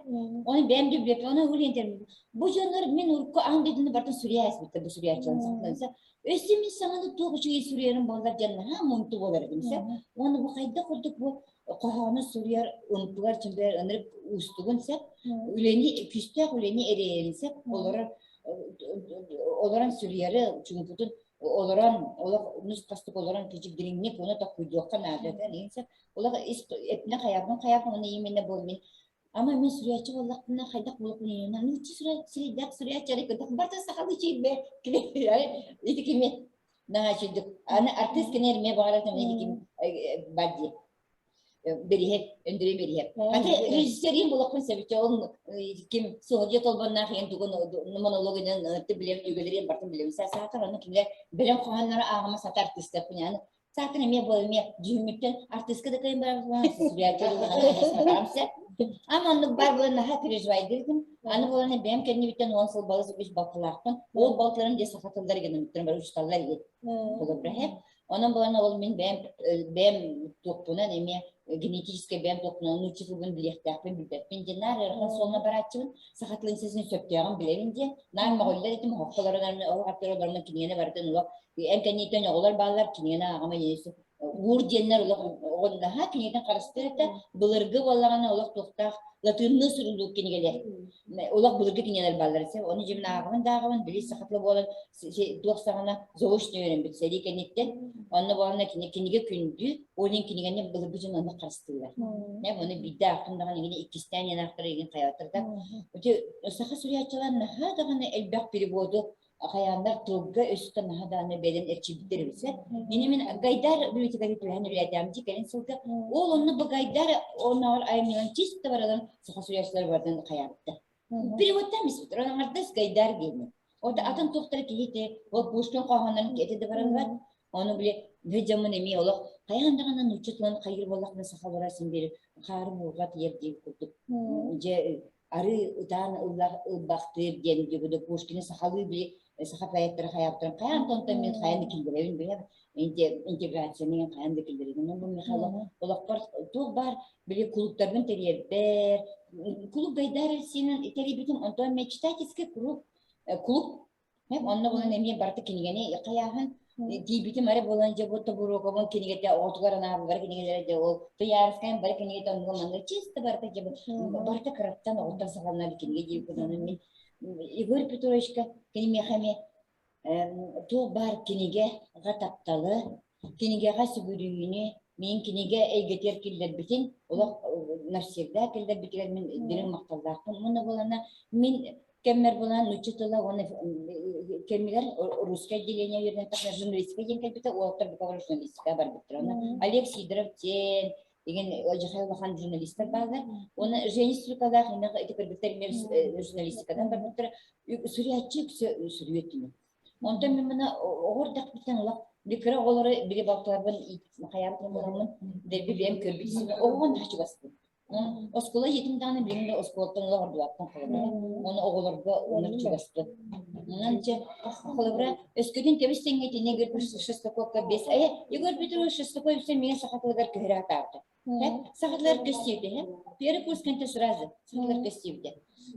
оны бэйэм да билбэппин оны улиентер бу дьоннор мин урукку аан дойдуну барытын суруйа ааспыттар бу суруйааччылар өссө мин саҥаны туох үчүгэй суруйарым буоллар диэн наһаа муунту буолар этим сөп уонна бу хайдах курдук бу хоһоону суруйар ымпыгар чымпыгар ынырык уустугун сөп үлэни күүстээх үлэни эрэйэрин сөп олорор олорон суруйары чуҥкутун олорон олох нус-хастык олорон кичик дириҥник уну токкуйдуохха наада диэн сөп олох ис этинэ хайаабын хайаабын уну именно бу мин ама мин суруйааччы буоллахпына хайдах буолуохпун инна нуучча сирэйдээх суруйааччы эрэ кытах барыта сахалыы чиирбэ ити кими наһаа үчүгдүк аны артыыс кини эмиэ баҕарар ити ким бар дии Бириһэп, Өндөрөй Бириһэп. Аты режиссерин булахпын сөбүчэ ол ким суһалдьа толбоннаах иэн тугун монологынан билем үгэлэрин бартын билем саатар ону кинилэр бэлэм хоһооннору ааҕыма сата артыыстарпын яны саатар эмиэ бу эмиэ дьүһүммүттэн артыыска да кыайын баран Ама оннук бар буолан наһаа переживайдыытым. Аны буолан бэйэм кэннибиттэн 10 сыл балыс үс балтылаахпын. Ол балтыларым дьэ саха тыллар геномиттарын бары учуталлар иһит. Холобура Онон буолан ол мин бэйэм бэйэм туохпунан эмиэ генетическэй бэйэм туохпунан нуучча тылбын билиэхтээхпин билбэппин диэн наар ыарахан суолна барааччыбын саха тылын сесин сөптөөҕүн билэбин диэн наар мөҕүллэр этим оһоххолорун оһох аттыгар олорон кинигэни барытын олох эн кэнниттэн оҕолор бааллар кинигэни ааҕыма диэн уур диэннэр олох оҕо наһаа кинигэтин харыстыыр этэ былыргы буоллаҕына олох туохтаах латыынныы суруллубут кинигэлэр олох былыргы кинигэлэр бааллар ону дьэ мин ааҕабын да ааҕабын били саха тыла буолан туох саҕана заочно үөрэммит сэрии кэнниттэн онно буолана кини кинигэ күндү ол иһин кинигэни былыргы дьон онно харыстыыллар ону биирдэ аахтым даҕаны игини иккистээн иэн аахтара игин хайаатар да саха суруйааччылар наһаа даҕаны элбэх переводу хайааннар тылга өскө наһаа даҕаны бэлэн эрчийбиттэр эбит Ини мин Гайдар библиотеканы түһэн үлэлээтэм дии кэлин сылга ол онно бу Гайдар оннооҕор айымньыларын чисто бараларын саха суруйааччылар барытын хайаабыттар Переводтан испит он аҥардас Гайдар диэни. Ото атын туохтара киһи ол Пушкин хоһооннорун ити да бараллар. Ону били дьоммун эмиэ олох хайаан даҕаны нуучча тылын хайыыр буоллахпына саха олорор син биир хаары муурга тиийэр диир курдук дьэ арыы ытаан ылбахтыыр диэн дьүгүдү Пушкины сахалыы били саха поэттара хайаабыттарын хайаан тонтон мин хайаан да киллэрэбин билэбин интеграцияны хайаан да киллэрэбин бу Михайло олохпор туох баар били кулууптарбын тэрийэрбэр кулууп Гайдар Россиянан тэрийбитим онтон мечтательский круг клуб онно буолан эмиэ барыта кинигэни хайааһын тиийбитим эрэ буолан дьэ бу Тобуруокабын кинигэтэ оҕотугар анаабыт бары кинигэлэрэ дьэ ол Туйаарыскайым бары кинигэтэ оннуга манныга чисто барыта дьэ барыта кыраттан оҕоттон саҕаланар кинигэ диэбит онон мин Егор Петровичка кини миэхэ эмиэ туох баар кинигэҕэ тапталы, кинигэҕэ сүгүрүйүүнү, мин кинигэ эйгэтигэр киллэрбитин, олох навсегда киллэрбитигэр мин дириҥ махталлаахпын. Уонна буолана мин кэммэр буолан нуучча тыла уонна кэмигэр русское отделение үөрэнтэхпинэ журналистика диэн кэлбитэ, уолаттар бука бары журналистикаҕа барбыттара. Онно Олег Сидоров диэн деген дьахай улахан журналистар бааллар. Уонна Женя Стрюкалаах ити кыргыттар эмиэ журналистикадан барбыттара. Суруйааччы үксэ суруйа түнэ. Онтон мин мына оҕо эрдэхпиттэн олох кыра оҕолору били балтыларбын хайаабытын буоламмын дэлби бэйэм көрбүт оҕоҕо наһаа чугаспын. Оскуола ийэтим даҕаны билигин да оскуолаттан олох ордубаппын холобура. Оны оҕолорго оннук чугаспын. Онон дьэ холобура өскөтүн тэбис тэҥҥэ итиннэ Егор Шестаковка бес э Егор Петрович Шестакович миҥэ саха тылыгар көһөрө атаабыта. Саха тылыгар көстүүтэ Первый курс кэнтэ сразу саха тылыгар көстүүтэ.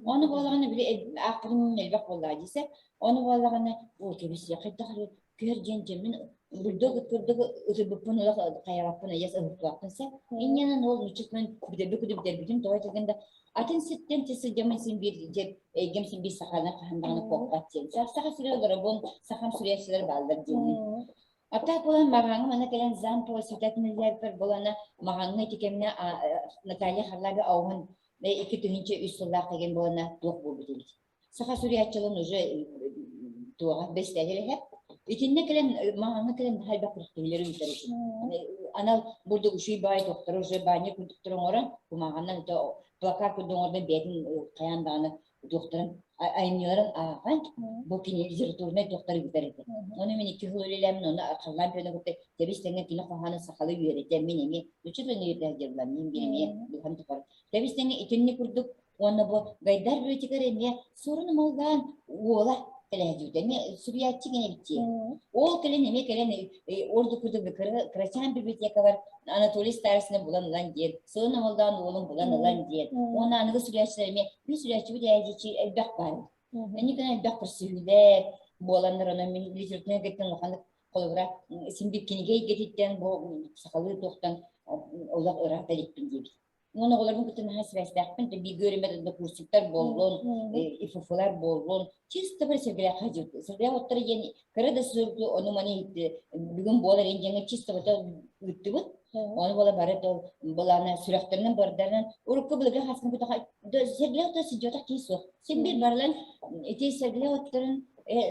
Ону буоллаҕына били аахпытым элбэх буоллаҕа дии Ону буоллаҕына о кэбис хайдах эрэ көһөр диэн дьэ мин бульдог курдук ытырбыппын олох хайаҕаппын айас ыһыктыбаппын сэ. Инньэнэн ол нуччатынан бүтэрбит кудук бүтэрбитим тоҕо этигин да атын сиртэн те сылдьаммын син биир дьэ эйгэм син биир саханы хаһан даҕаны куоппат диэн. Саха сирэ олоробун, сахам суруйааччылар бааллар диэммин. А так буолан маҕаҥҥа манна кэлэн зам воспитателлэрбэр буолана маҕаҥҥа ити кэмҥэ Наталья Харлаби ауһун 2003 сыллаах деген буолана туох буолбут эбит. Саха суруйааччыларын уже туоҕа бэстээлэр Итиннэ кэлэн маҕаҥҥа кэлэн хайбах күрэхтэһиилэри ыытар этим. Анал бурдук үчүй баай тохтору уже баанньа курдуктары оҥорон кумааҕаннан плакат курдук оҥордон бэйэтин хайаан даҕаны туохтарын айымньыларын ааҕан бу кини литературнай туохтары ыытар этэ. Ону мин икки сыл үлэлээммин ону халлаан пүөнэ кытта тэбис тэҥҥэ кини хоһоону сахалыы үөрэтэн мин эмиэ учуутал үөрэтэ дьыллам мин биир эмиэ духам тухары тэбис тэҥҥэ итинник курдук. Уонна бу Гайдар библиотекарь эмиэ Суорун Омоллоон уола кэлээдьибит эмиэ суруйааччы гэнэбит Ол кэлин эмиэ кэлэн ордук курдук кырачаан библиотекалар Анатолий Старостина булан ылан диэн, Суорун Омоллоон уолун булан ылан диэн. Уонна аныгы суруйааччылар эмиэ би суруйааччыбыт ээдьичи элбэх баар. Инникинэн элбэх көрсүһүүлэр буоланнар, онон мин литературнай эйгэттэн улаханнык холобура син биир кинигэ эйгэтиттэн бу сахалыы туохтан олох ыраата иликпин диэбит. Уон оҕолорбун кытта наһаа сибээстээхпин, бииргэ үөрэммит однокурсниктар буоллун, ИФФ-лар буоллун, чисто бір сэргэлээх хаһдьыбыт. Сэргэлээх оттор диэн кыра да суругу ону-маны бүгүн буолар диэҥҥэ чисто ыыттыбыт. Ону буола бары былаана сүрэхтэринэн бардарынан урукку былыргы хасын кутаха сэргэлээх оттор сидьотах киһи суох. Син биир барылан ити сэргэлээх отторун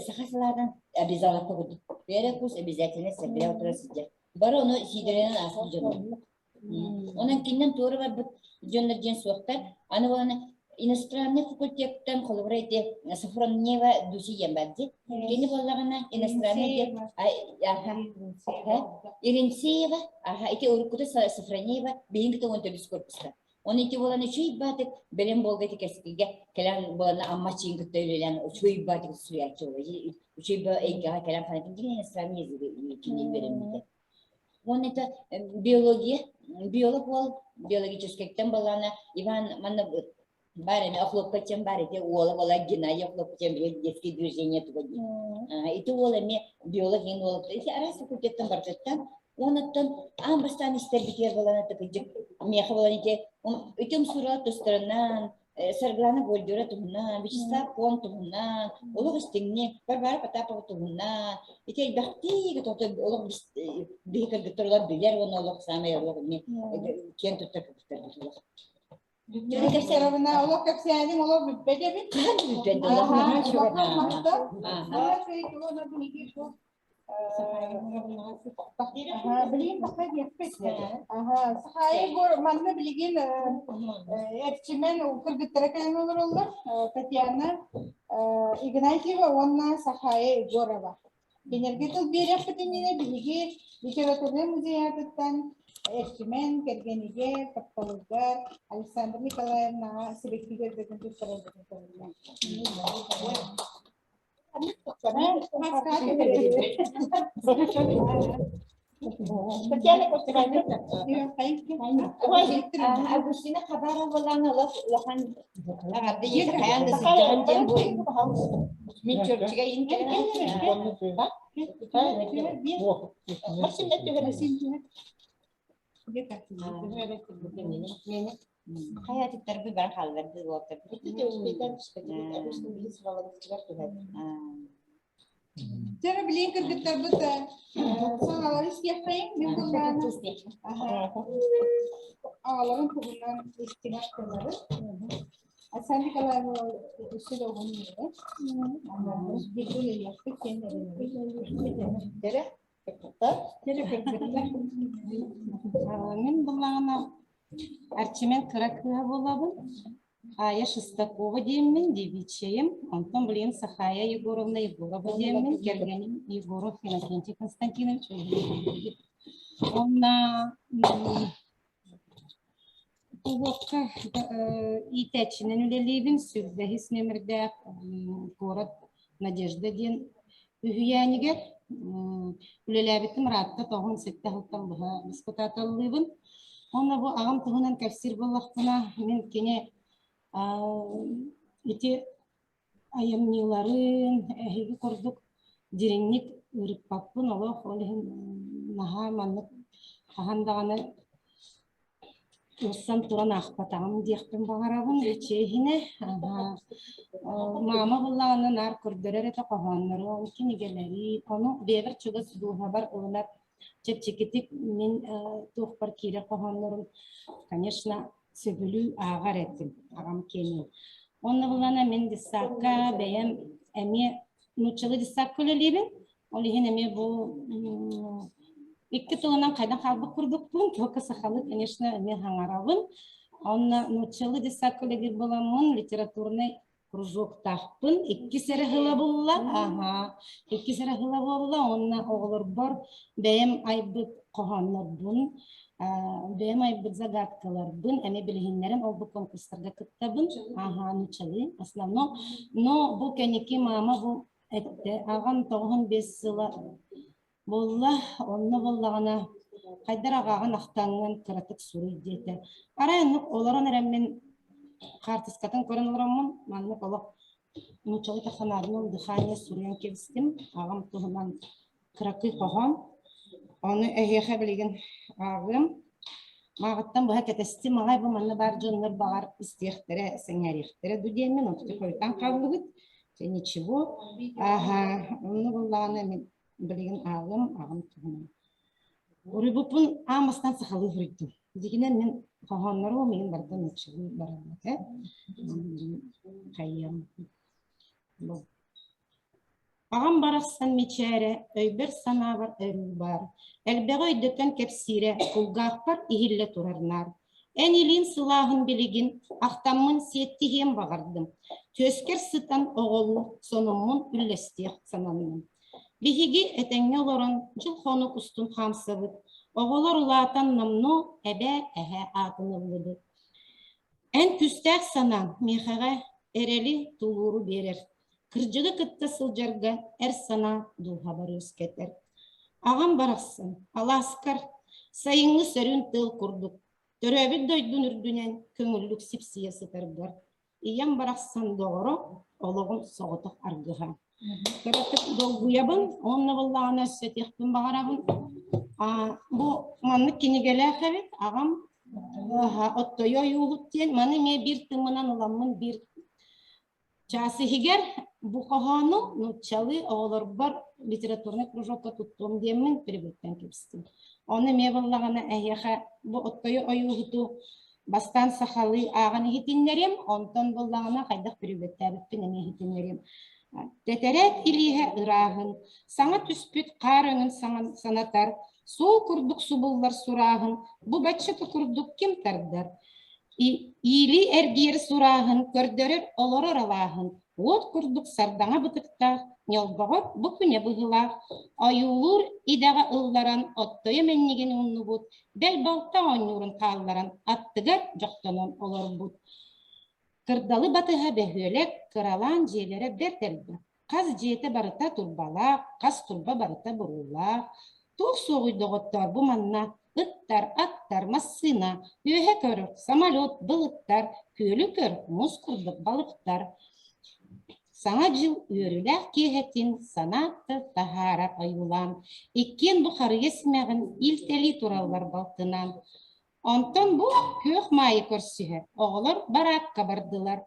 саха салаатан обязаловка курдук. Первый курс обязательно сэргэлээх оттор сидьэр. Бары ону сиидэринэн ааспыт дьоннор. Онон кининэн туора барбыт дьоннор диэн суохтар. Аны буолан иностранный факультеттан холобура ити Сафронева Дуси диэн бар дии. Кини буоллаҕына иностранный диэн Иринцеева, аха ити уруккута Сафронеева биһиги тоҕон төрүс корпуста. Оны ити буолан үчүй баатык бэлэм буолга ити кэскилгэ кэлэн буолан Амма чиин кытта үлэлээн үчүй баатык суруйааччы буолла. Үчүй ба эйгэҕэ кэлэн ханатын дигин иностранный языгы кинин бэрэммитэ. Уонна это биология, биолог уол биологическайтан балаана Иван манна баар эми охлопка диэн баар ити уола буола Геннадий охлопка диэн билэр детское движение туга дии. Ити уол эмиэ биолог иһин уол ити араас факультеттан барытыттан уонуттан аан бастаан истэрбитигэр буолан кырдьык миэхэ буолан ити ити умсура тустарынан Саргылана Гольдера туһунан, Вячеслав Кон туһунан, олох истиҥник, Варвара Потапова туһунан, ити элбэхтии олох биһи кыргыттар олор билэр уонна олох саамай олох эмиэ киэн туттар кыргыттарбыт олох. Кэпсээбина олох кэпсээниҥ олох бүппэт эбит. Бүппэт олох наһаа үчүгэй. Билигин баха диэхпит. Сахаайы манна билигин Эрчимэн кыргыттара кэлэн олороллор. Татьяна Игнатьева уонна Сахаайа Егорова. Кинилэргэ тыл биэриэхпит иннинэ биһиги литературнай музей аатыттан Эрчимэн кэргэнигэр, тапталыгар Александра Николаевнаҕа сибэкки дьөрбөтүн туттарарбытын көҥүллээн. Августина Хабарова олох улахан аҕарда ийэтэ хайаан да сылдьаһан диэн бу мин чөрчүгэ иин Хайа атыттарбыт баран хаалларды уолаттарбыт. Дьэ, билигин кыргыттарбыт саҥалары истиэххэйиҥ. Мин буллаҕына аҕаларын туһунан истиҥ ахтылары. Александр Николаевна өссө да уһун үөрэ. Бииргэ үлэлиэхпит диэн эрэнэбит. Дэрэ, Мин буллаҕына Арчимен кыра кыыһа буолабын. Ая Шестакова диэммин, девичьяйым. Онтон билигин Сахая Егоровна Егорова диэммин, кэргэним Егоров Иннокентий Константинович. Уонна Кулуопка иитээччинэн үлэлиибин, сүрдэһис нүөмэрдээх куорат Надежда диэн үһүйээнигэр үлэлээбитим ыраатта 97 сылтан быһа баспытааталлыыбын. Уонна бу аҕам туһунан кэпсиир буоллахпына, мин кини ити айымньыларын эһиги курдук дириҥник ыырыппаппын олох ол иһин наһаа маннык хаһан даҕаны ылсан туран аахпатаҕым диэхпин баҕарабын чиэһинэ маама буллаҕына наар көрдөрөр этэ хоһооннору кинигэлэри ону бэйэбэр чугас дууһабар ылынар чэпчэкитик мин туохпар киирэр хоһооннорум конечно сөбүлүү ааҕар этим аҕам киэнин. Онно булана мин детсадка бэйэм эмиэ нууччалыы детсадка үлэлиибин. Ол иһин эмиэ бу икки тылынан хайдан хаалбыт курдукпун. Только сахалыы, конечно, эмиэ хаҥарабын. Онно нууччалыы детсадка үлэлиир буоламмын литературнай кружоктаахпын. Иккис эрэ сыла булла. Аха. Иккис эрэ сыла буолла. Уонна оҕолорбор бэйэм айбыт хоһооннорбун. Бэйэм айбыт загадкаларбын эмиэ билиһиннэрэн ол бу конкурстарга кыттабын. Аһаа, нууччалыы основном. Но бу кэнники мама бу эттэ, аҕам 95 сыла буолла, онно буоллаҕына хайдар аҕаҕын ахтаҥҥын кыратык суруй диэтэ. Арай оннук олорон эрэммин хаартыскатын көрөн олороммун маннык олох нууччалыы таханаадынан дыхание суруйан кэбистим. Аҕам туһунан кыракый хоһоон. Ону эһиэхэ билигин ааҕыам. Мааҕыттан быһа кэтэстим аҕай бу манна баар дьоннор баҕар истиэхтэрэ, сэҥээриэхтэрэ дуу диэммин, онтон хойутаан хааллыбыт. Чэ ничего. Ааһа, онно буоллаҕына мин билигин ааҕыам, аҕам туһунан. Уруйбуппун аан бастаан сахалыы суруйдум. Дьигинэн мин хоһооннорум миигин барыта нууччалыы бараллар этэ. Хайыам. Аҕам барахсан мичээрэ, өйбөр-санаабар өрүү баар, элбэҕи өйдөтөн кэпсиирэ, кулгаахпар иһиллэ турар наар. Эн илиин сылааһын билигин ахтаммын сиэттиһиэм баҕардым, түөскэр сытан оҕолуу сонуммун үллэстиэх сананным. Биһиги этэҥҥэ олорон дьыл-хонук устун хаамсабыт, оҕолор улаатан номнуо эбээ, эһээ аатын ыллыбыт. Эн күүстээх санааҥ миэхэҕэ эрэли, тулууру биэрэр, кырдьыгы кытта сылдьарга эр санаа дууһабар үөскэтэр. Аҕам барахсан, алааскар, сайыҥҥы сөрүүн тыал курдук, төрөөбүт дойдун үрдүнэн көҥүллүк сипсийэ сытаргар, ийэм барахсан доҕоро, олоҕум соҕотох аргыһа. Кыратык долгуйабын, уонна буоллаҕына өссө этиэхпин баҕарабын. Бу маннык кинигэлээх эбит, аҕам Оттойо ойуулук диэн, маны эмиэ биир тыммынан ыламмын биир чаас иһигэр бу хоһоону нууччалыы оҕолорбор литературнай кружокка туттуом диэммин переводтан кэбистим. Ону эмиэ буоллаҕына эһиэхэ бу оттойо ойууһуту бастаан сахалыы ааҕан иһитиннэриэм, онтон буоллаҕына хайдах переводтаабыппын эмиэ иһитиннэриэм. Тэтэрээт илииһэ ырааһын, саҥа түспүт хаар өҥүн санатар, суол курдук субуллар сурааһын, бу баччата курдук ким тардар? Иилии эргийэр сурааһын, көрдөрөр олорор алааһын, уот курдук сардаҥа бытыктаах, ньолбоҕор бу күнэ быһыылаах, ойуулуур идэҕэ ылларан оттойо мэнньигин умнубут, бэл балта оонньуурун хаалларан аттыгар дьохтонон олорбут. Кырдалы батыһа бөһүөлэк кыралаан дьиэлэрэ бэрт элбэх. Хас дьиэтэ барыта турбалаах, хас турба барыта буруулаах. Туох суоҕуй доҕоттоор бу манна ыттар, аттар, массыына, үөһэ көр, самолет, былыттар, күөлү көр, муус курдук балыктар. Саҥа дьыл үөрүүлээх киэһэтин санаатта таһаарар ойуулаан, иккиэн бу харыйа симэҕин илтэлии тураллар балтынаан. Онтон бу күөх маайы көрсүһэ оҕолор бараакка бардылар.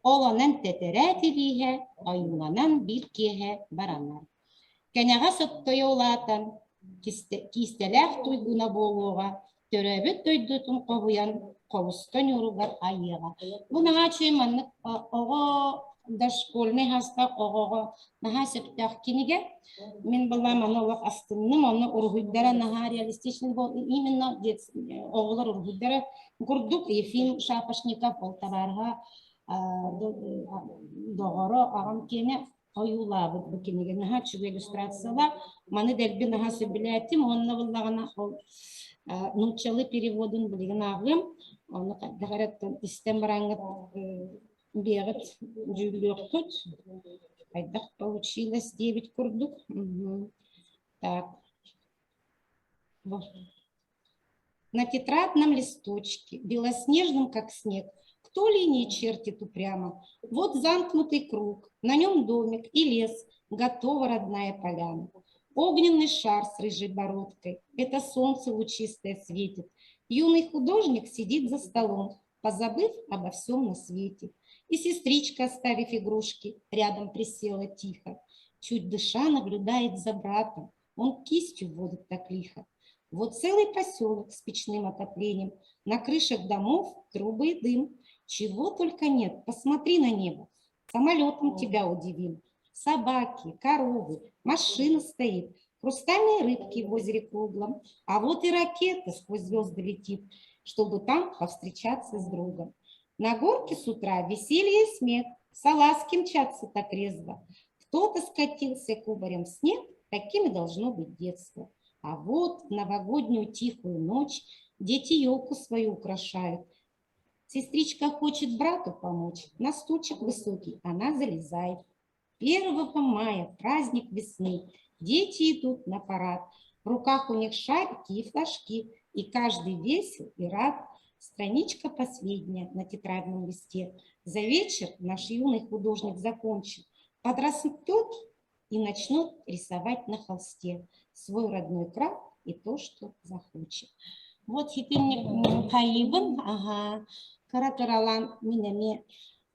Ол онон тэтэрээт илииһэ ойууланан биир киэһэ баранар. Кэнэҕэс оттойо улаатан, киистэлээх туйгуна буолуоҕа, төрөөбүт дойдутун хоһуйан хобусто ньууругар айыаҕа. Бу наһаа үчүгэй маннык оҕо дошкольнай саастаах оҕоҕо наһаа сөптөөх кинигэ. Мин былаам аны олох астынным, онно уруһуйдара наһаа реалистичный был, именно оҕолор уруһуйдара курдук Ефим Шапошников ол табаарыһа доҕоро аҕам киэнэ ойуулаабыт бу кинигэ наһаа үчүгэй иллюстрациялаах. Маны дэлби наһаа сөбүлээтим уонна буллаҕына ол нууччалыы переводун билигин ааҕыам. Ону хайдах эрэ истэн бараҥҥыт биэҕит дьүүллүөххүт. Хайдах получилось диэбит курдук. Так. На тетрадном листочке, белоснежном, как снег, кто линии чертит упрямо? Вот замкнутый круг, на нем домик и лес, готова родная поляна. Огненный шар с рыжей бородкой, это солнце лучистое светит. Юный художник сидит за столом, позабыв обо всем на свете. И сестричка, оставив игрушки, рядом присела тихо. Чуть дыша наблюдает за братом, он кистью водит так лихо. Вот целый поселок с печным отоплением, на крышах домов трубы и дым. Чего только нет, посмотри на небо, самолетом тебя удивим. Собаки, коровы, машина стоит, хрустальные рыбки в озере круглом, а вот и ракета сквозь звезды летит, чтобы там повстречаться с другом. На горке с утра веселье и смех, салазки мчатся так резво. Кто-то скатился кубарем в снег, такими должно быть детство. А вот в новогоднюю тихую ночь. Дети елку свою украшают. Сестричка хочет брату помочь. На стульчик высокий она залезает. 1 мая, праздник весны, дети идут на парад. В руках у них шарики и флажки, и каждый весел и рад. Страничка последняя на тетрадном листе. За вечер наш юный художник закончил. Подрастет и начнет рисовать на холсте свой родной край и то, что захочет. Вот хитинник хайыбын, ага, кыра-кыралаан мин эмиэ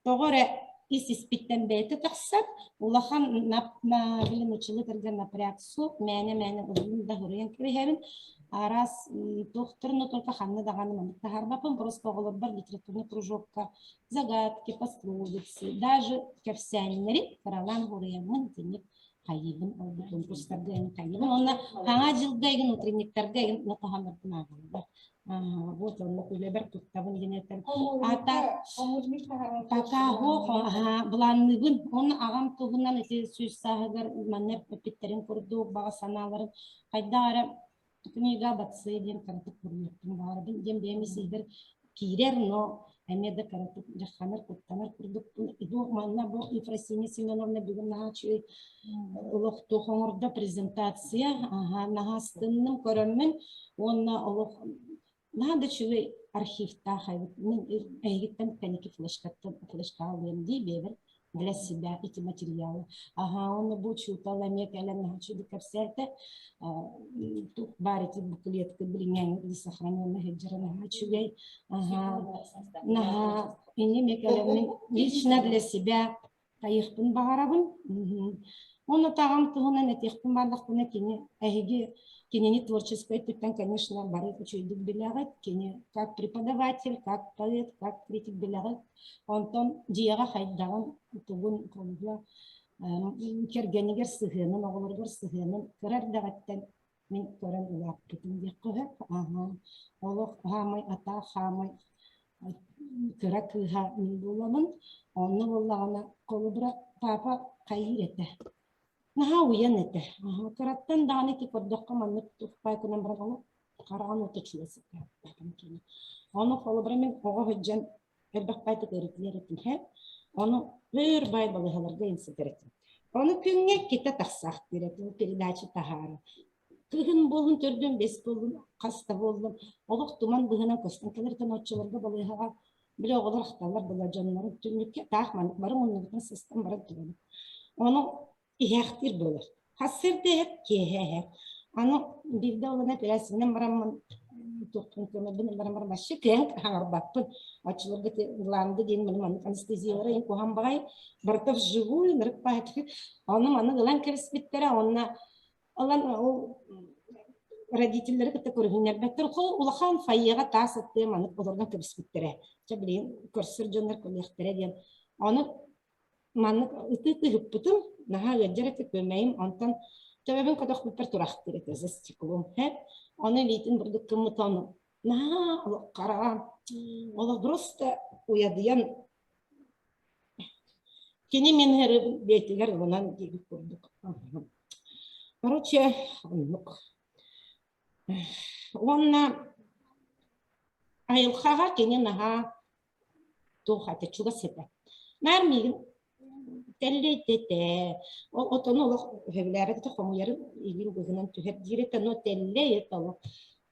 тоҕо эрэ ис-испиттэн бэйэтэ тахсар, улахан били нуччалыы кэргэн напряг суох, мээнэ-мээнэ уһун да суруйан кэбиһэбин. Араас туохтар, но только ханна даҕаны маннык таһаарбаппын, просто оҕолорбор литературный кружокка загадки, пословицы, даже кэпсээннэри кыралаан суруйаммын итинник хайыыбын ол бу конкурстарга эҥин хайыыбын уонна Саҥа дьылга игин утренниктарга игин хоһооннорбун ааҕаллар. Вот оннук үлэбэр туттабын диэн этэн. Ата пока былаанныыбын. Оны аҕам туһунан ити сүүс сааһыгар манна эппиттэрин курдук баҕа санааларын хайдах эрэ книга об отце диэн кыратык суруйуохпун баҕарабын диэн бэйэм ис-иһигэр киирэр, но эмиэ да кыратык дьахханар, куттанар курдукпун. Бу манна бу Ефросинья Семеновна бүгүн наһаа үчүгэй олох туох оҥордо презентация, аһа, наһаа астынным көрөммүн уонна олох наһаа да үчүгэй архивтаах эбит. Мин эһигиттэн кэнники флешкаттан флешкаҕа ылыам дии биэбэр для себя эти материалы. Ага, он бу учуутал эмиэ кэлэн наһаа үчүгэй кэпсээтэ. Тут баар эти буклетка билиҥҥээҥи сохраненный сылдьара наһаа үчүгэй. Ага, наһаа ини эмиэ кэлэммин лично для себя хайыахпын баҕарабын. Уонна таҕам туһунан этиэхпин баардахпына кини эһиги кинини творческой өттүттэн, конечно, бары үчүгэйдик билэҕит. Кини как преподаватель, как поэт, как критик билэҕит. Онтон дьиэҕэ хайдаҕын, тугун холобура кэргэнигэр сыһыанын, оҕолоругар сыһыанын кыра эрдэҕиттэн мин көрөн улааппытым диэххэ сөп. Аһа, олох хаамай атаах хаамай кыра кыыһа мин буолабын. Онно буоллаҕына, холобура, папа хайыыр этэ. Наһаа уйан этэ. Аһа, кыраттан даҕаны ити көрдөххө маннык тухпай гынан баран олох хараҕын уота чугас этэ. Ону холобура мин оҕо сылдьан элбэх байтык ырытыйар этим һэ. Ону өр бай балыыһаларга инситэр этим. Ону күҥҥэ иккитэ тахсаахтыыр этим, передача таһаара. Кыһын буоллун, төрдүн бэс буоллун, хас да буоллун, олох туман быһынан көстөн кэлэр оччолорго балыыһаҕа били оҕолор ахталлар была дьоннорун түннүккэ таах маннык бары муннубутун сыстан баран турабыт. Ону иһээхтиир буолар. Сарсыарда иһэр, киэһэ иһэр. Аны биирдэ ол эпэрээссийэнэн бараммын туохпун көмөбүн баран баран вообще кыайан хаҥарбаппын. Оччолорго ити гланды диэн маны маннык анестезиялара иһин куһаҕан баҕайы барыта вживую ынырык баҕайы. Ону маннык ылан кэбиспиттэрэ уонна ылан ол родителлэри кытта көрүһүннэрбэттэр. Улахан фойеҕа таас аттыа маннык олордон кэбиспиттэрэ. Чэ билигин көрсөр дьоннор кэлиэхтэрэ диэн. Ону Маннык ытыы тыһыппытым, наһаа ыалдьар этэ күөмэйим, онтон төбөбүн көтөхпүппэр тураахтыыр этэ за стеклом һэ. Ону илиитин бурдук гыммыта ону наһаа олох хараҕа олох просто уйадыйан кини мин бэйэтигэр ылынан диэбит курдук. Короче, оннук. Уонна айылҕаҕа кини наһаа туох этэ чугас этэ. Наар миигин тэллэйдэтэ, ол отону олох сөбүлээбэт этэ, хомуйарын илиим быһынан түһэр диир этэ, но тэллэй это олох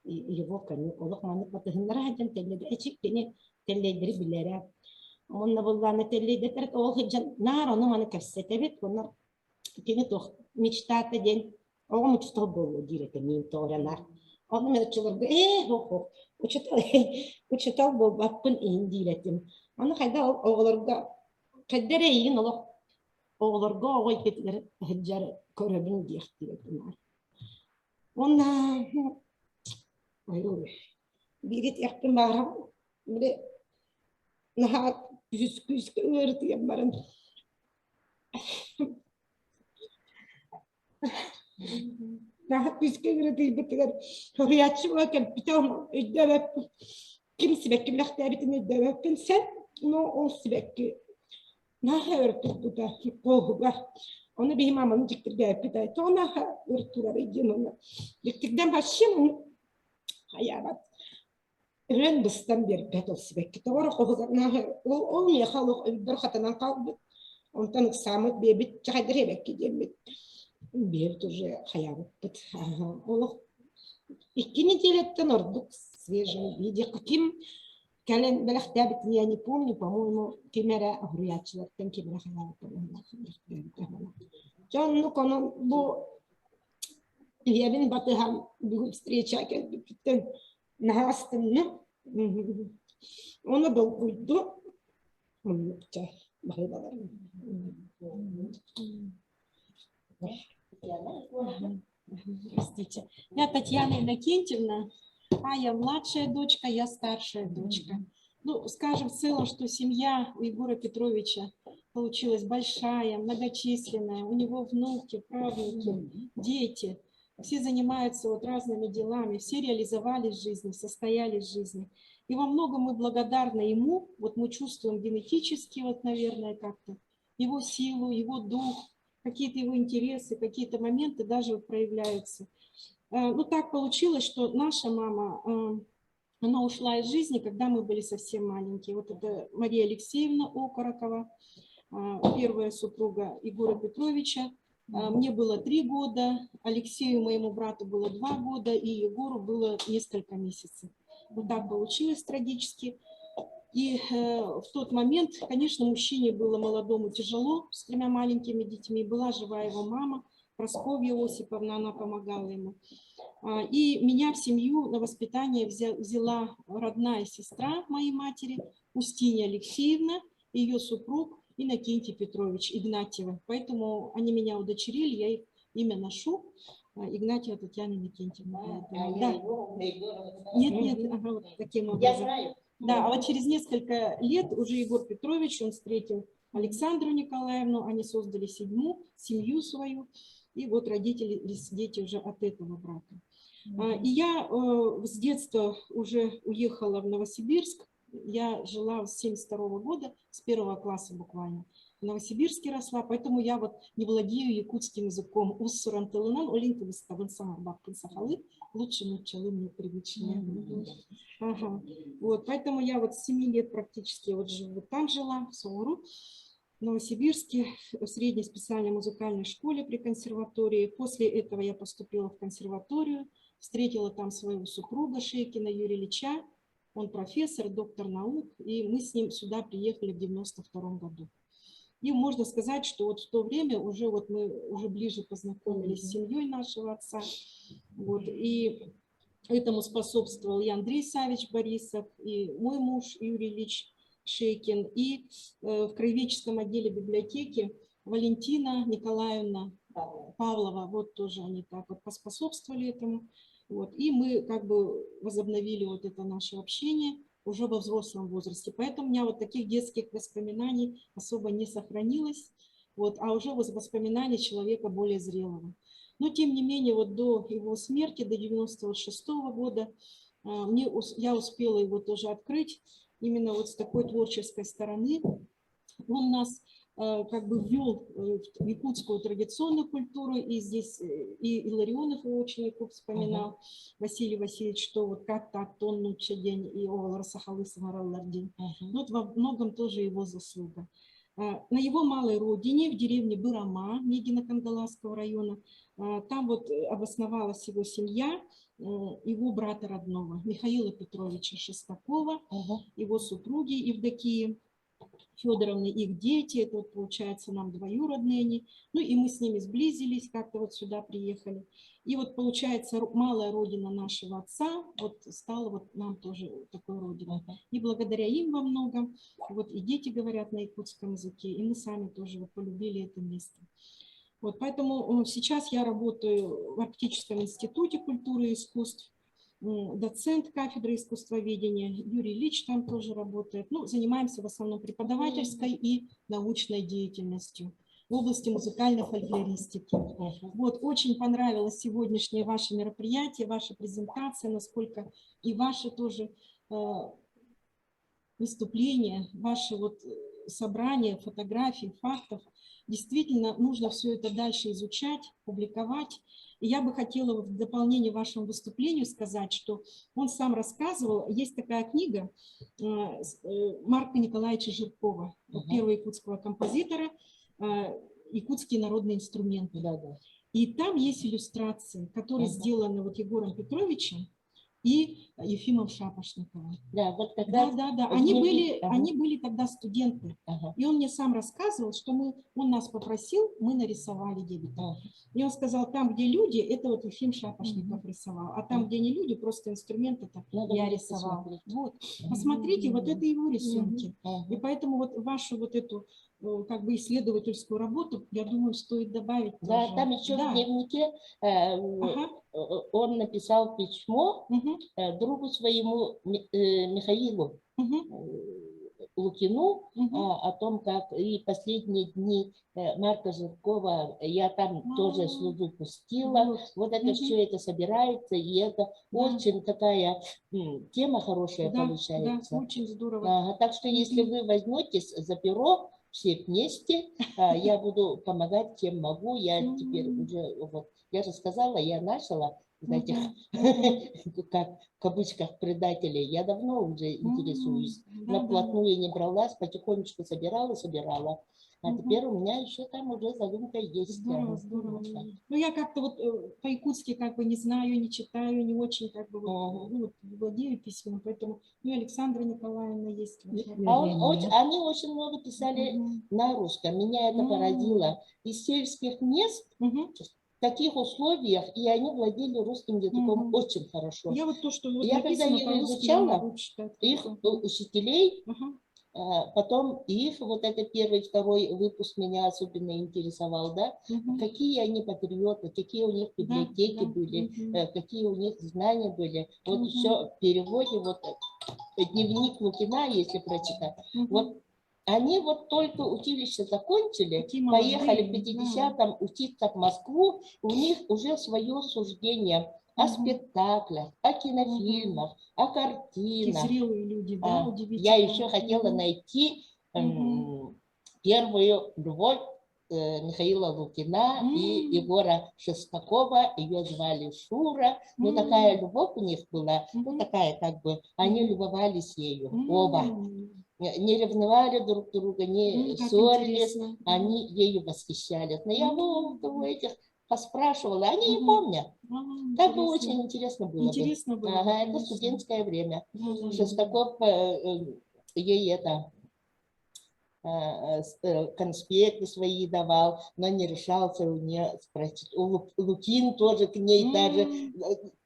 его конек, олох маннык батыһыннара сылдьан тэллэйдэ, эчи кини тэллэйдэри билэрэ. Уонна буоллаҕына тэллэйдэтэр ол сылдьан наар ону маны кэпсэтэбит уонна кини туох мечтата диэн оҕом учуутал буолуо диир этэ миин тоҕо эрэ наар. Ону мен оччолорго ээ һох һох учуутал учуутал буолбаппын иһин диир этим. Аны хайдах ол оҕолорго хайда эрэ эйигин олох оҕолорго оҕо иккитигэр сылдьар көрөбүн диэхтиир этим наар. Уонна ой биир этиэхпин баҕарабын били наһаа күүс күүскэ ыарытыйан баран Наһаа күүскэ ыарытыйбытыгар соһуйааччы буола кэлбитэ өйдөөбөппүн. Ким сибэкки бэлэхтээбитин өйдөөбөппүн сен, но ол сибэкки наһаа өр турбута хоһугар. Ону биһи маманы дьиктиргээппит ээ. Тоҕо наһаа өр турарый диэн ону дьиктирдэн вообще хайаабат. Өлөн быстан биэрбэт ол сибэкки. Тоҕо эрэ хоһуганнааҕы ол ол миэхэ олох өйбөр хатанан хаалбыт. Онтон ыксааммыт биэбит чахайдар эбэкки диэммит биэбит уже хайаабыппыт. Олох икки неделяттан ордук свежий виде ким кэлэн бэлэхтээбитин я не помню, по-моему, ким эрэ уһуруйааччылартан ким эрэ хайаабыта бэлэхтээбитэ. Дьэ оннук онон бу ийэбин батыһан бүгүн встреча кэлбиппиттэн наһаа астынным. Ону долгуйдум. Оннукча баһыыбаларым. Простите. Я Татьяна Иннокентьевна, а я младшая дочка, я старшая дочка. Ну, скажем в целом, что семья у Егора Петровича получилась большая, многочисленная. У него внуки, правнуки, дети. Все занимаются вот разными делами, все реализовались в жизни, состоялись в жизни. И во многом мы благодарны ему, вот мы чувствуем генетически, вот, наверное, как-то, его силу, его дух, какие-то его интересы, какие-то моменты даже вот проявляются. Ну, так получилось, что наша мама, она ушла из жизни, когда мы были совсем маленькие. Вот это Мария Алексеевна Окорокова, первая супруга Егора Петровича. Мне было 3 года, Алексею, моему брату, было 2 года, и Егору было несколько месяцев. Вот так получилось трагически. И в тот момент, конечно, мужчине было молодому тяжело с тремя маленькими детьми. Была жива его мама, Прасковья Осиповна, она помогала ему. И меня в семью на воспитание взяла родная сестра моей матери, Устинья Алексеевна, ее супруг Иннокентий Петрович Игнатьева. Поэтому они меня удочерили, я их имя ношу. Игнатьева Татьяна Иннокентьевна. Да. Нет, нет, ага, вот таким образом. Я знаю. Да, а вот через несколько лет уже Егор Петрович, он встретил Александру Николаевну, они создали семью свою, и вот родители, дети уже от этого брака. И я с детства уже уехала в Новосибирск, я жила с 72 года, с первого класса буквально. В Новосибирске росла, поэтому я вот не владею якутским языком. Уус-уран тылынан, ол иһин кыбыстабын саҥарбаппын сахалыы, лучше нууччалыы мне привычнее. Ага. Вот, поэтому я вот с 7 лет практически вот живу там жила, в Соору, в Новосибирске, в средней специальной музыкальной школе при консерватории. После этого я поступила в консерваторию, встретила там своего супруга Шейкина Юрия Ильича. Он профессор, доктор наук, и мы с ним сюда приехали в 92 году. И можно сказать, что вот в то время уже вот мы уже ближе познакомились с семьей нашего отца. Вот, и этому способствовал и Андрей Савич Борисов, и мой муж Юрий Ильич Шейкин, и в краеведческом отделе библиотеки Валентина Николаевна Павлова, вот тоже они так вот поспособствовали этому. Вот, и мы как бы возобновили вот это наше общение уже во взрослом возрасте. Поэтому у меня вот таких детских воспоминаний особо не сохранилось, вот, а уже воспоминания человека более зрелого. Но тем не менее, вот до его смерти, до 96 года, я успела его тоже открыть именно вот с такой творческой стороны. Он нас как бы ввел в якутскую традиционную культуру, и здесь и Илларионов его учеников вспоминал, Василий Васильевич, что вот как так, тон нуучча диэн, и оҕолор сахалыы саҥараллар диэн. Ну, вот во многом тоже его заслуга. На его малой родине, в деревне Бырама, Мегино-Кангаласского района, там вот обосновалась его семья, его брата родного, Михаила Петровича Шестакова, его супруги Евдокии Федоровны, их дети, это вот получается нам двоюродные они, ну и мы с ними сблизились, как-то вот сюда приехали. И вот получается малая родина нашего отца вот стала вот нам тоже такой родиной. И благодаря им во многом, вот и дети говорят на якутском языке, и мы сами тоже вот полюбили это место. Вот, поэтому сейчас я работаю в Арктическом институте культуры и искусств, доцент кафедры искусствоведения, Юрий Ильич там тоже работает. Ну, занимаемся в основном преподавательской и научной деятельностью в области музыкальной фольклористики. Вот, очень понравилось сегодняшнее ваше мероприятие, ваша презентация, насколько и ваше тоже выступление, ваше вот собрание фотографий, фактов. Действительно, нужно все это дальше изучать, публиковать. И я бы хотела в дополнение вашему выступлению сказать, что он сам рассказывал, есть такая книга Марка Николаевича Жиркова, первого якутского композитора, «Якутские народные инструменты». Да, да. И там есть иллюстрации, которые сделаны вот Егором Петровичем и Ефимом Шапошниковым. Да, вот как Да, раз да, да. Они дневник, были, ага. они были тогда студенты. Ага. И он мне сам рассказывал, что мы, он нас попросил, мы нарисовали дебита. Ага. И он сказал, там, где люди, это вот Ефим Шапошников рисовал, а там, где не люди, просто инструмент это Надо я будет рисовал. посмотреть. Вот, посмотрите, вот это его рисунки. Ага. И поэтому вот вашу вот эту как бы исследовательскую работу, я думаю, стоит добавить Да, тоже. там еще Да. в дневнике Ага. он написал письмо Мгм. другу своему Михаилу Мгм. Лукину Мгм. о том, как и последние дни Марка Жиркова я там тоже А. слезу пустила. Вот. Вот это Мгм. все это собирается, и это Да. очень такая тема хорошая Да, да, получается. очень здорово. Ага, так что если Мгм. вы возьметесь за перо все вместе, я буду помогать, чем могу. Я теперь М. уже, вот, я же сказала, я начала из этих, как в кавычках, предателей. Я давно уже интересуюсь. Да, На да. плотную не бралась, потихонечку собирала, собирала. А Мгм. теперь у меня еще там уже задумка есть. Здорово, Ага. здорово. Вот так. Ну, я как-то вот по-якутски как бы не знаю, не читаю, не очень как бы вот, Мгм. ну, вот, владею письмом, поэтому, ну, и Александра Николаевна есть. Вот, Я А он не очень, знаю. они очень много писали Мгм. на русском. Меня это М. поразило. Из сельских мест Мгм. в таких условиях, и они владели русским языком Мгм. очень хорошо. Я вот то, что вот Я когда написано их по-русски, я изучала, могу читать их хорошо. учителей, Ага. потом их, вот это первый, второй выпуск меня особенно интересовал, да, Мгм. какие они патриоты, какие у них Да, библиотеки да. были, Мгм. какие у них знания были. Вот Мгм. все в переводе, вот дневник Лукина, если прочитать, Мгм. вот они вот только училище закончили, Какие поехали в молодые, да. 50-м учиться в Москву, у них уже свое суждение о Мгм. спектаклях, о Мгм. кинофильмах, о Какие картинах. зрелые люди, да, Я удивительно. еще хотела Мгм. найти Мгм. первую любовь Михаила Лукина и М. Егора Шестакова. Ее звали Шура. Ну, такая М. любовь у них была, ну, Мгм. такая как бы, они Мгм. любовались ею, оба. М. Не ревновали друг друга, не М, как ссорились, интересно. они ею восхищались. Но я М. у этих поспрашивала, они не Мгм. помнят. А, Так бы интересно. очень интересно было бы. Интересно было бы, Ага, это конечно. студенческое время. Да, да, да. Шестаков ей это конспекты свои давал, но не решался у нее спросить. У Лукин тоже к ней даже. М.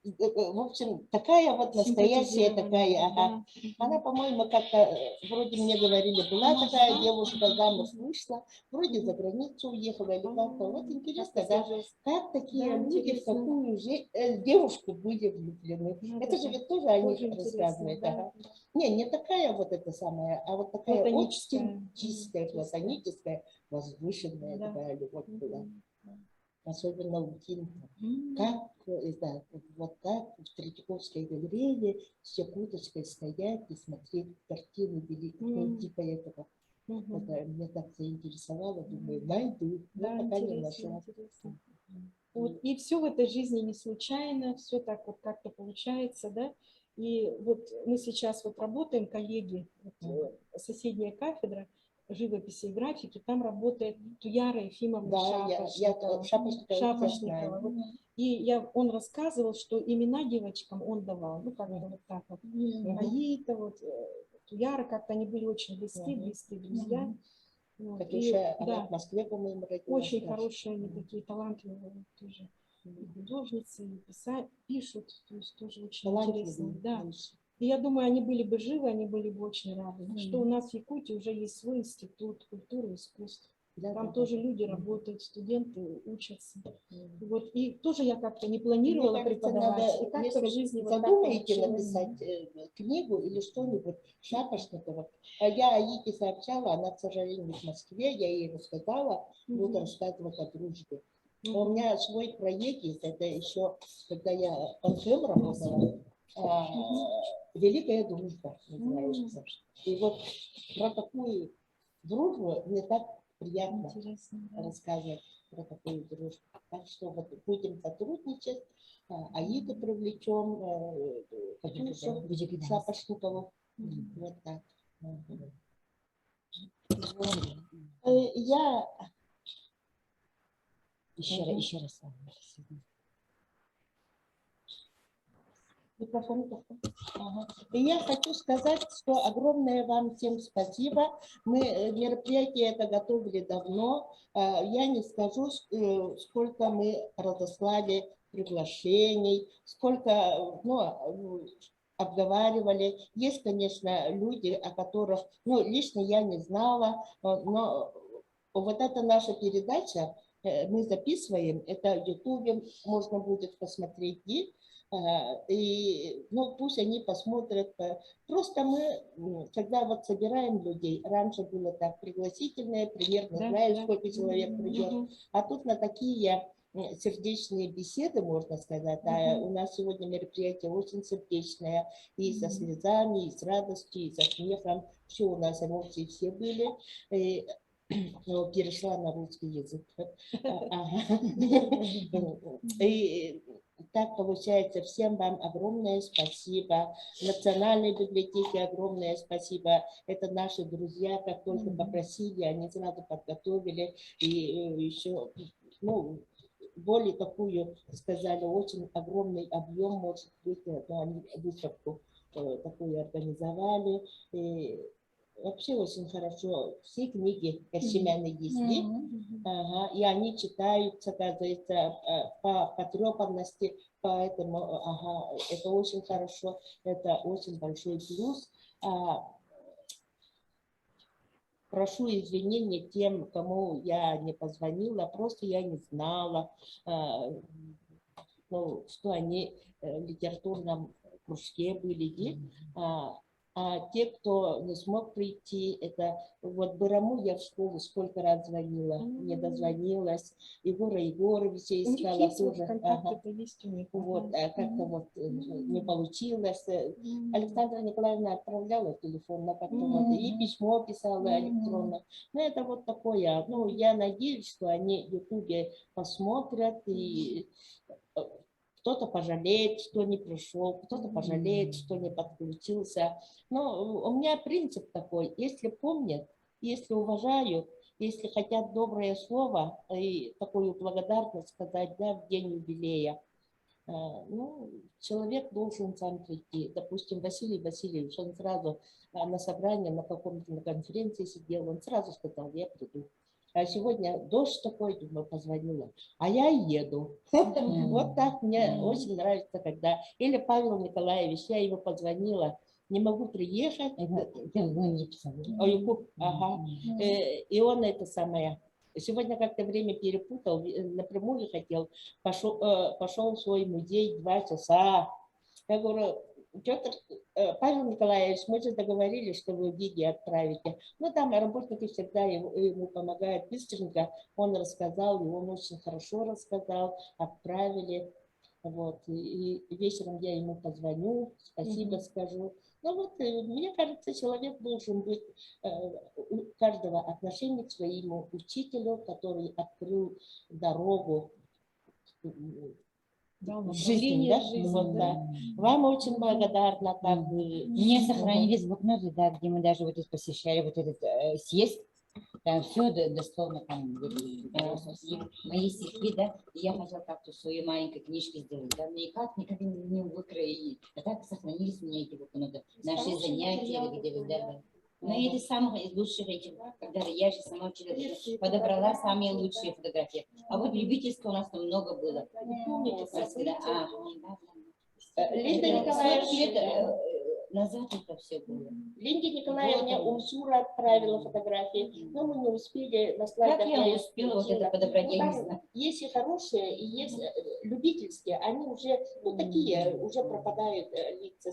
В общем, такая вот настоящая Симпатизировали, такая, ага. да. Она, Мгм. по-моему, как-то, вроде мне говорили, была Может, такая да? девушка, замуж Мгм. вышла, вроде за Мгм. границу уехала или как-то. Вот А, интересно, как да, сложилось. как такие Да, люди в интересно. такую же девушку были влюблены. Да, Это да, же да. ведь тоже о них Тоже интересно, рассказывает. да, Ага. да. Не, не такая вот эта самая, а вот такая очень Платоническая. М, чистая, чистая. платоническая, возвышенная Да. такая любовь была. Мгм. Да. Особенно Лукин. М. Как это, вот так в Третьяковской галерее с якуточкой стоять и смотреть картины великих, ну, М. типа этого. Мгм. Это меня так заинтересовало, думаю, М. найду, но Да, пока не интересно, нашла. интересно. Вот, и все в этой жизни не случайно, все так вот как-то получается, да. И вот мы сейчас вот работаем, коллеги, вот, соседняя кафедра живописи и графики, там работает Туяра Ефимовна Да, я Шапошникова. Шапошникова я Шапошникова. знаю. Вот. И он рассказывал, что имена девочкам он давал, ну как-то Мгм. вот так вот. Мгм. А ей-то вот Туяра, как-то они были очень близки, Мгм. близкие друзья. Мгм. Вот. Катюша, И, она да, в Москве, по-моему, родилась очень даже. хорошие они Мгм. такие, талантливые тоже. И художницы, и пишут, то есть тоже очень Талантливые интересно. Да. очень. И я думаю, они были бы живы, они были бы очень рады, что у Мгм. нас в Якутии уже есть свой институт культуры и искусств. Да, Там да, тоже да. люди Мгм. работают, студенты учатся. Мгм. Вот. И тоже я как-то не Мне планировала кажется, преподавать. надо, И как-то если в жизни вот так задумаете получилось. написать книгу или что-нибудь Шапошникова. А я Аите сообщала, она, к сожалению, в Москве, я ей рассказала, буду Мгм. рассказывать о дружбе. У Мгм. меня свой проект есть, это еще, когда я в НХМ работала, Мгм. «Великая дружба» называется. М. И вот про такую дружбу мне так Приятно Интересно, да. рассказывать про такую дружбу. Так что вот будем сотрудничать, Аиду привлечем, Катюшу Шапошникову. Вот так. Я Еще раз, еще раз. Микрофон Ага. И я хочу сказать, что огромное вам всем спасибо. Мы мероприятие это готовили давно. Я не скажу, сколько мы разослали приглашений, сколько, ну, обговаривали. Есть, конечно, люди, о которых, ну, лично я не знала, но вот эта наша передача, мы записываем, это в Ютубе можно будет посмотреть, и, ну, пусть они посмотрят. Просто мы, когда вот собираем людей, раньше было так пригласительное, примерно знаешь, сколько человек придет, а тут на такие сердечные беседы, можно сказать. А у нас сегодня мероприятие очень сердечное, и со слезами, и с радостью, и со смехом. Все у нас эмоции все были. И, ну, перешла на русский язык. И так получается, всем вам огромное спасибо. Национальной библиотеке огромное спасибо. Это наши друзья, как только попросили, они сразу подготовили. И еще, ну, более такую, сказали, очень огромный объем может быть, но они выставку такую организовали. И вообще очень хорошо. Все книги Эрчимяны есть. Ага, и они читаются, оказывается, по потрепанности, поэтому ага, это очень хорошо, это очень большой плюс. Прошу извинения тем, кому я не позвонила, просто я не знала, ну, что они в литературном кружке были. А те, кто не смог прийти, это вот Бараму я в школу сколько раз звонила, не дозвонилась. Егора Егоровича искала есть вот тоже. контакты-то есть у них. Вот, как-то вот не получилось. Александра Николаевна отправляла телефон на как-то вот, и письмо писала электронно. Но это вот такое. Ну, я надеюсь, что они в Ютубе посмотрят и кто-то пожалеет, что не пришел, кто-то пожалеет, что не подключился. Но у меня принцип такой: если помнят, если уважают, если хотят доброе слово и такую благодарность сказать, да, в день юбилея, ну, человек должен сам прийти. Допустим, Василий Васильевич, он сразу на собрании, на каком-то на конференции сидел, он сразу сказал: я приду. А сегодня дождь такой, думаю, позвонила, а я еду. Вот так мне очень нравится, когда... Или Павел Николаевич, я его позвонила, не могу приехать. Ой, ага. И он это самое... Сегодня как-то время перепутал, напрямую хотел, пошел, пошел в свой музей 2 часа. Я говорю: Петр, Павел Николаевич, мы же договорились, что вы видео отправите. Ну, там работники всегда ему помогают быстренько. Он рассказал, и он очень хорошо рассказал, отправили. Вот, и вечером я ему позвоню, спасибо скажу. Ну вот, мне кажется, человек должен быть, у каждого отношение к своему учителю, который открыл дорогу Да, в жизни, да? жизни, Вот, да. да. Вам очень благодарна, как вы. Мне сохранились блокноты, да, где мы даже вот посещали вот этот съезд. Там все дословно там были, да, мои стихи, да, и я хотела как-то свою маленькую книжку сделать, да, но никак, никак не выкроить. А так сохранились у меня эти блокноты, наши Хороший занятия, материал где, такой, да, да. да. Но это самых из лучших этих, когда я же сама учила, Лекции, подобрала фотографии, самые да. лучшие фотографии. А вот любительского у нас там много было. Не помните Просто, да, события. а, да, Линда да. Николаевна, 40 лет назад это все было. Линде Николаевне Вот. Умсура отправила фотографии, но мы не успели на слайдах. Как я их успела вот это включила. подобрать, Ну, я не там знаю. Есть и хорошие, и есть любительские, они уже, ну, такие, уже пропадают лица.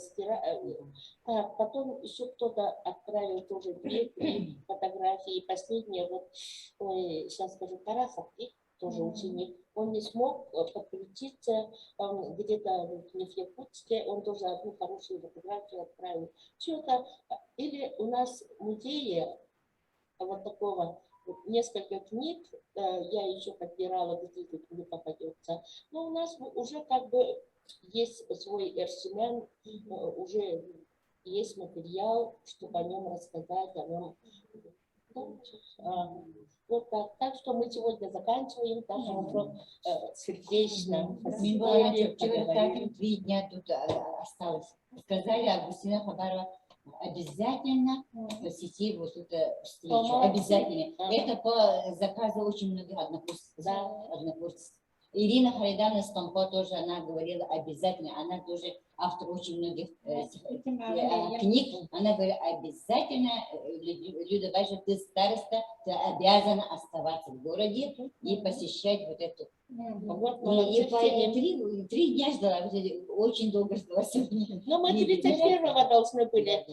Так, потом еще кто-то отправил тоже 2-3 фотографии. Последние, вот, ой, сейчас скажу, Тарасов, и тоже ученик, он не смог подключиться, он где-то не в Якутске, он тоже одну хорошую фотографию отправил. Все это, или у нас в музее вот такого Несколько книг я еще подбирала, где тут не попадется. Но у нас уже как бы есть свой Эрсимен, уже есть материал, чтобы о нем рассказать, о нем. Ну, вот так. Так что мы сегодня заканчиваем. Так хорошо, сердечно. 3 дня тут осталось. Сказали, Августина Хабарова, обязательно посети вот эту встречу. Обязательно. Это по заказу очень многих однокурсников. Да. однокурсников. Ирина Харидановна Стомпо тоже, она говорила обязательно, она тоже автор очень многих книг, она говорит, обязательно, Люда Баша, ты староста, ты обязана оставаться в городе и посещать вот эту. Вот, и 3 дня ждала, очень долго ждала. Но мы 31-го должны были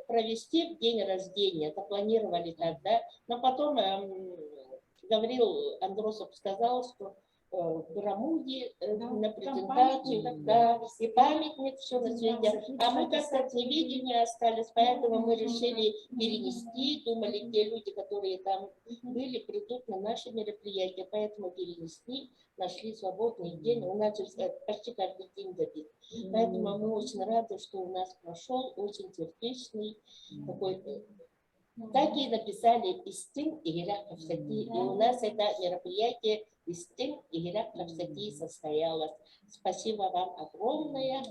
провести в день рождения, запланировали тогда, но потом Гаврил Андросов сказал, что в Барамуде да, на презентацию, да, и памятник, все на свете. А мы как-то в неведении остались, поэтому мы решили перенести, думали, те люди, которые там были, придут на наше мероприятие, поэтому перенесли, нашли свободный день, у нас почти каждый день забит. Поэтому мы очень рады, что у нас прошел очень сердечный такой. Так и написали «Истиҥ иһирэх кэпсэтии». И у нас это мероприятие «Истиҥ иһирэх кэпсэтии» состоялось. Спасибо вам огромное.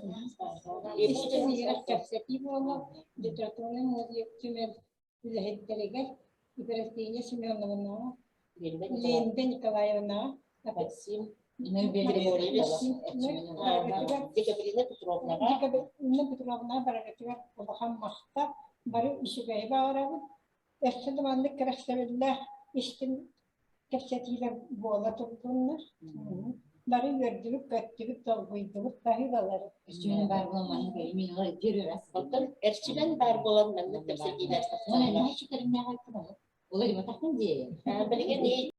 И Истиҥ иһирэх кэпсэтии буолла литературный музей түмэл үлэһиттэригэр Ефросинья Семеновна, Линда Николаевна, Максим Григорьевич, Декабрина Петровна. Декабрина Петровна барыгытыгар улахан махтал, бары үчүгэйи баҕарабын. Өссө да маннык кэрэхсэбиллээх истиҥ кэпсэтиилэр буола турдуннар. Бары үөрдүбүт, көттүбүт, долгуйдубут, баһыыбалар. Эрчимэн баар буолан маннык именно первый раз. Оттон Эрчимэн баар буолан маннык кэпсэтиилэр. Оны наһаа чүкэриннээх айттым. Олар ибатахтын дии. Билигин.